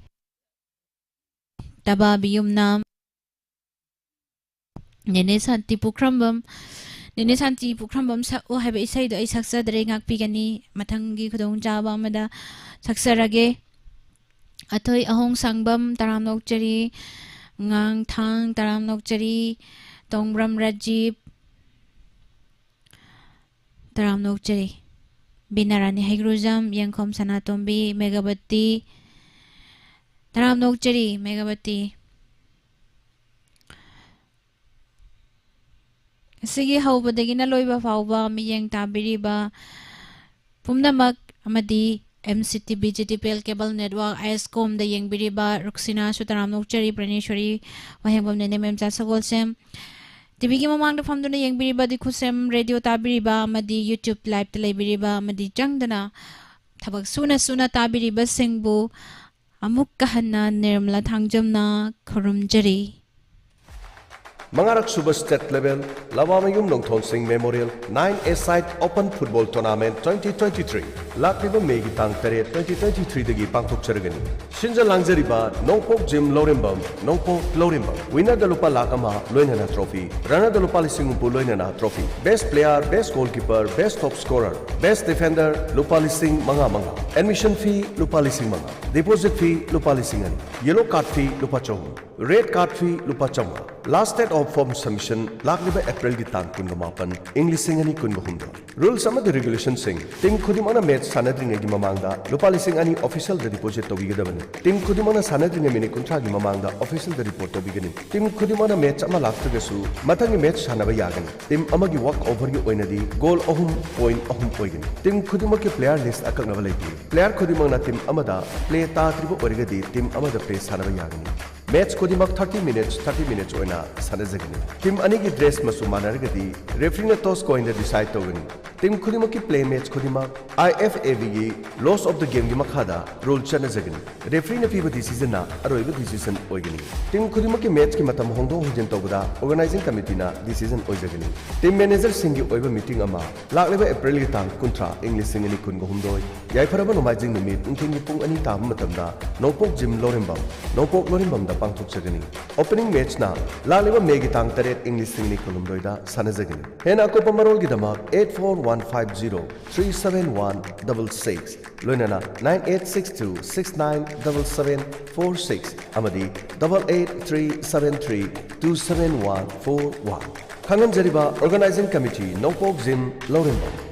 ꯇꯕꯥꯕꯤ ꯌꯨꯝꯅꯥꯝ, ꯅꯦꯅꯦ ꯁꯥꯟꯇꯤ ꯄꯨꯈ꯭ꯔꯝꯕꯝ, ꯅꯦꯅꯦ ꯁꯥꯟꯇꯤ ꯄꯨꯈ꯭ꯔꯝꯕꯝ ꯁꯛꯎ ꯍꯥꯏꯕ ꯏꯁꯩꯗꯣ ꯑꯩ ꯁꯛꯆꯗ꯭ꯔꯦ, ꯉꯥꯛꯄꯤꯒꯅꯤ꯫ ꯃꯊꯪꯒꯤ ꯈꯨꯗꯣꯡꯆꯥꯕ ꯑꯃꯗ ꯁꯛꯆꯔꯒꯦ꯫ ꯑꯊꯣꯏ ꯑꯍꯣꯡ ꯁꯥꯡꯕꯝ, ꯇꯔꯥꯝꯅ ꯑꯣꯛꯆꯔꯤ꯫ ꯉꯥꯡꯊꯥꯡ, ꯇꯔꯥꯝꯅ ꯑꯣꯛꯆꯔꯤ꯫ ꯇꯣꯡꯕ꯭ꯔꯝ ꯔꯥꯖꯤꯞ, ꯇꯔꯥꯝꯅ ꯑꯣꯛꯆꯔꯤ꯫ ꯕꯤꯅꯥꯔꯥꯅꯤ ꯍꯩꯒ꯭ꯔꯨꯖꯝ, ꯌꯦꯡꯈꯣꯝ ꯁꯅꯥꯇꯣꯝꯕꯤ, ꯃꯦꯘꯕꯇꯤ, ꯇꯔꯥꯝꯅ ꯑꯣꯛꯆꯔꯤ, ꯃꯦꯘꯕꯇꯤ꯫ ꯑꯁꯤꯒꯤ ꯍꯧꯕꯗꯒꯤꯅ ꯂꯣꯏꯕ ꯐꯥꯎꯕ ꯃꯤꯠꯌꯦꯡ ꯇꯥꯕꯤꯔꯤꯕ ꯄꯨꯝꯅꯃꯛ ꯑꯃꯗꯤ M C T V, G T P L cable network, ISCOM ꯗ ꯌꯦꯡꯕꯤꯔꯤꯕ ꯔꯨꯛꯁꯤꯅꯥꯁꯨ ꯇꯔꯥꯝꯅ ꯑꯣꯛꯆꯔꯤ, ꯄ꯭ꯔꯅꯦꯁꯣꯔꯤ ꯋꯥꯍꯦꯡꯕꯝ, ꯅꯦꯅꯦ ꯃꯦꯝꯆꯥ ꯁꯒꯣꯜꯁꯦꯝ, T V ꯒꯤ ꯃꯃꯥꯡꯗ ꯐꯝꯗꯨꯅ ꯌꯦꯡꯕꯤꯔꯤꯕ ꯗꯤꯈꯨꯁꯦꯝ, ꯔꯦꯗꯤꯑꯣ ꯇꯥꯕꯤꯔꯤꯕ ꯑꯃꯗꯤ YouTube live ꯇ ꯂꯩꯕꯤꯔꯤꯕ ꯑꯃꯗꯤ ꯆꯪꯗꯅ ꯊꯕꯛ ꯁꯨꯅ ꯁꯨꯅ ꯇꯥꯕꯤꯔꯤꯕꯁꯤꯡꯕꯨ ꯑꯃꯨꯛꯀ ꯍꯟꯅ ꯅꯤꯔꯃꯂꯥ ꯊꯥꯡꯖꯝꯅ ꯈꯨꯔꯨꯝꯖꯔꯤ꯫ ꯃꯉꯥꯔꯛ ꯁꯨꯕ state level ꯂꯋꯥꯃꯌꯨꯝ ꯅꯣꯡꯊꯣꯟ ꯁꯤꯡ Memorial nine A side open football tournament twenty twenty-three ꯂꯥꯛꯂꯤꯕ ꯃꯦꯒꯤ ꯇꯥꯡ ꯇꯔꯦꯠ, twenty twenty-three ꯗꯒꯤ ꯄꯥꯡꯊꯣꯛꯆꯔꯒꯅꯤ꯫ ꯁꯤꯟꯖ ꯂꯥꯡꯖꯔꯤꯕ ꯅꯣꯡꯄꯣꯛ ꯖꯤꯝ ꯂꯧꯔꯦꯝꯕꯝ, ꯅꯣꯡꯄꯣꯛ ꯂꯧꯔꯦꯝꯕꯝ꯫ Winner ꯗ ꯂꯨꯄꯥ ꯂꯥꯈ ꯑꯃ ꯂꯣꯏꯅꯅ trophy, runner ꯗ ꯂꯨꯄꯥ ꯂꯤꯁꯤꯡ ꯍꯨꯝꯐꯨ ꯂꯣꯏꯅꯅ trophy, best player, best goalkeeper, best top scorer, best defender ꯂꯨꯄꯥ ꯂꯤꯁꯤꯡ ꯃꯉꯥ ꯃꯉꯥ꯫ Admission fee ꯂꯨꯄꯥ ꯂꯤꯁꯤꯡ ꯃꯉꯥ꯫ Deposit fee ꯂꯨꯄꯥ ꯂꯤꯁꯤꯡ ꯑꯅꯤ꯫ Yellow card fee ꯂꯨꯄꯥ ꯆꯍꯨꯝ꯫ Red card fee ꯂꯨꯄꯥ ꯆꯥꯝꯃꯉꯥ꯫ Last date of form submission ꯂꯥꯛꯂꯤꯕ ꯑꯦꯄ꯭ꯔꯤꯜꯒꯤ ꯇꯥꯡ ꯀꯨꯟꯒ ꯃꯥꯄꯟ, ꯏꯪ ꯂꯤꯁꯤꯡ ꯑꯅꯤ ꯀꯨꯟꯒ ꯍꯨꯝꯗꯣꯏ꯫ Rules ꯑꯃꯗꯤ regulationꯁꯤꯡ: team ꯈꯨꯗꯤꯡꯃꯛꯅ match ꯁꯥꯟꯅꯗ꯭ꯔꯤꯉꯩꯒꯤ ꯃꯃꯥꯡꯗ ꯂꯨꯄꯥ ꯂꯤꯁꯤꯡ ꯑꯅꯤ officialꯗ deposit ꯇꯧꯕꯤꯒꯗꯕꯅꯤ꯫ Team ꯈꯨꯗꯤꯡꯃꯛꯅ ꯁꯥꯟꯅꯗ꯭ꯔꯤꯉꯩ minute ꯀꯨꯟꯊ꯭ꯔꯥꯒꯤ ꯃꯃꯥꯡꯗ officialꯗ report ꯇꯧꯕꯤꯒꯅꯤ꯫ Team ꯈꯨꯗꯤꯡꯃꯛꯅ match ꯑꯃ ꯂꯥꯛꯇ꯭ꯔꯒꯁꯨ ꯃꯊꯪꯒꯤ match ꯁꯥꯟꯅꯕ ꯌꯥꯒꯅꯤ꯫ Team ꯑꯃꯒꯤ walk overꯒꯤ ꯑꯣꯏꯅꯗꯤ goal ꯑꯍꯨꯝ, point ꯑꯍꯨꯝ ꯑꯣꯏꯒꯅꯤ꯫ Team ꯈꯨꯗꯤꯡꯃꯛꯀꯤ player list ꯑꯀꯛꯅꯕ ꯂꯩꯇꯦ꯫ Player ꯈꯨꯗꯤꯡꯃꯛꯅ team ꯑꯃꯗ play ꯇꯥꯗ꯭ꯔꯤꯕ ꯑꯣꯏꯔꯒꯗꯤ team ꯑꯃꯗ play ꯁꯥꯟꯅꯕ ꯌꯥꯒꯅꯤ꯫ Match ꯈꯨꯗꯤꯡꯃꯛ thirty minutes, thirty minutes ꯑꯣꯏꯅ ꯁꯥꯟꯅꯖꯒꯅꯤ꯫ Team ꯑꯅꯤꯒꯤ dress ꯃꯆꯨ ꯃꯥꯟꯅꯔꯒꯗꯤ refereeꯅ toss coinꯗ decide ꯇꯧꯒꯅꯤ꯫ Team ꯈꯨꯗꯤꯡꯃꯛꯀꯤ play match ꯈꯨꯗꯤꯡꯃꯛ IFABꯒꯤ laws of the gameꯒꯤ ꯃꯈꯥꯗ rule ꯆꯠꯅꯖꯒꯅꯤ꯫ Refereeꯅ ꯄꯤꯕ decisionꯅ ꯑꯔꯣꯏꯕ decision ꯑꯣꯏꯒꯅꯤ꯫ Team ꯈꯨꯗꯤꯡꯃꯛꯀꯤ matchꯀꯤ ꯃꯇꯝ ꯍꯣꯡꯗꯣꯛ ꯍꯣꯡꯖꯤꯟ ꯇꯧꯕꯗ organizing committeeꯅ decision ꯑꯣꯏꯖꯒꯅꯤ꯫ Team managerꯁꯤꯡꯒꯤ ꯑꯣꯏꯕ meeting ꯑꯃ ꯂꯥꯛꯂꯤꯕ ꯑꯦꯄ꯭ꯔꯤꯜꯒꯤ ꯇꯥꯡ ꯀꯨꯟꯊ꯭ꯔꯥ, ꯏꯪ ꯂꯤꯁꯤꯡ ꯑꯅꯤ ꯀꯨꯟꯒ ꯍꯨꯝꯗꯣꯏ, ꯌꯥꯏꯐꯔꯕ ꯅꯣꯡꯃꯥꯏꯖꯤꯡ ꯅꯨꯃꯤꯠ ꯅꯨꯡꯊꯤꯜꯒꯤ ꯄꯨꯡ ꯑꯅꯤ ꯇꯥꯕ ꯃꯇꯝꯗ ꯅꯣꯡꯄꯣꯛ ꯖꯤꯝ ꯂꯧꯔꯦꯝꯕꯝ, ꯅꯣꯡꯄꯣꯛ ꯂꯧꯔꯦꯝꯕꯝꯗ ꯄꯥꯡꯊꯣꯛꯆꯒꯅꯤ꯫ Opening matchꯅ ꯂꯥꯛꯂꯤꯕ ꯃꯦꯒꯤ ꯇꯥꯡ ꯇꯔꯦꯠ, ꯏꯪ ꯂꯤꯁꯤꯡ ꯑꯅꯤ ꯀꯨꯟꯍꯨꯝꯗꯣꯏꯗ ꯁꯥꯟꯅꯖꯒꯅꯤ꯫ ꯍꯦꯟꯅ ꯑꯀꯨꯞꯄ ꯃꯔꯣꯜꯒꯤꯗꯃꯛ eight four one five zero three seven one double six ꯂꯣꯏꯅꯅ nine eight six two six nine double seven four six ꯑꯃꯗꯤ double eight three seven three two seven one four one꯫ ꯈꯪꯍꯟꯖꯔꯤꯕ organizing committee, ꯅꯣꯡꯄꯣꯛ ꯖꯤꯝ ꯂꯧꯔꯦꯝꯕꯝ꯫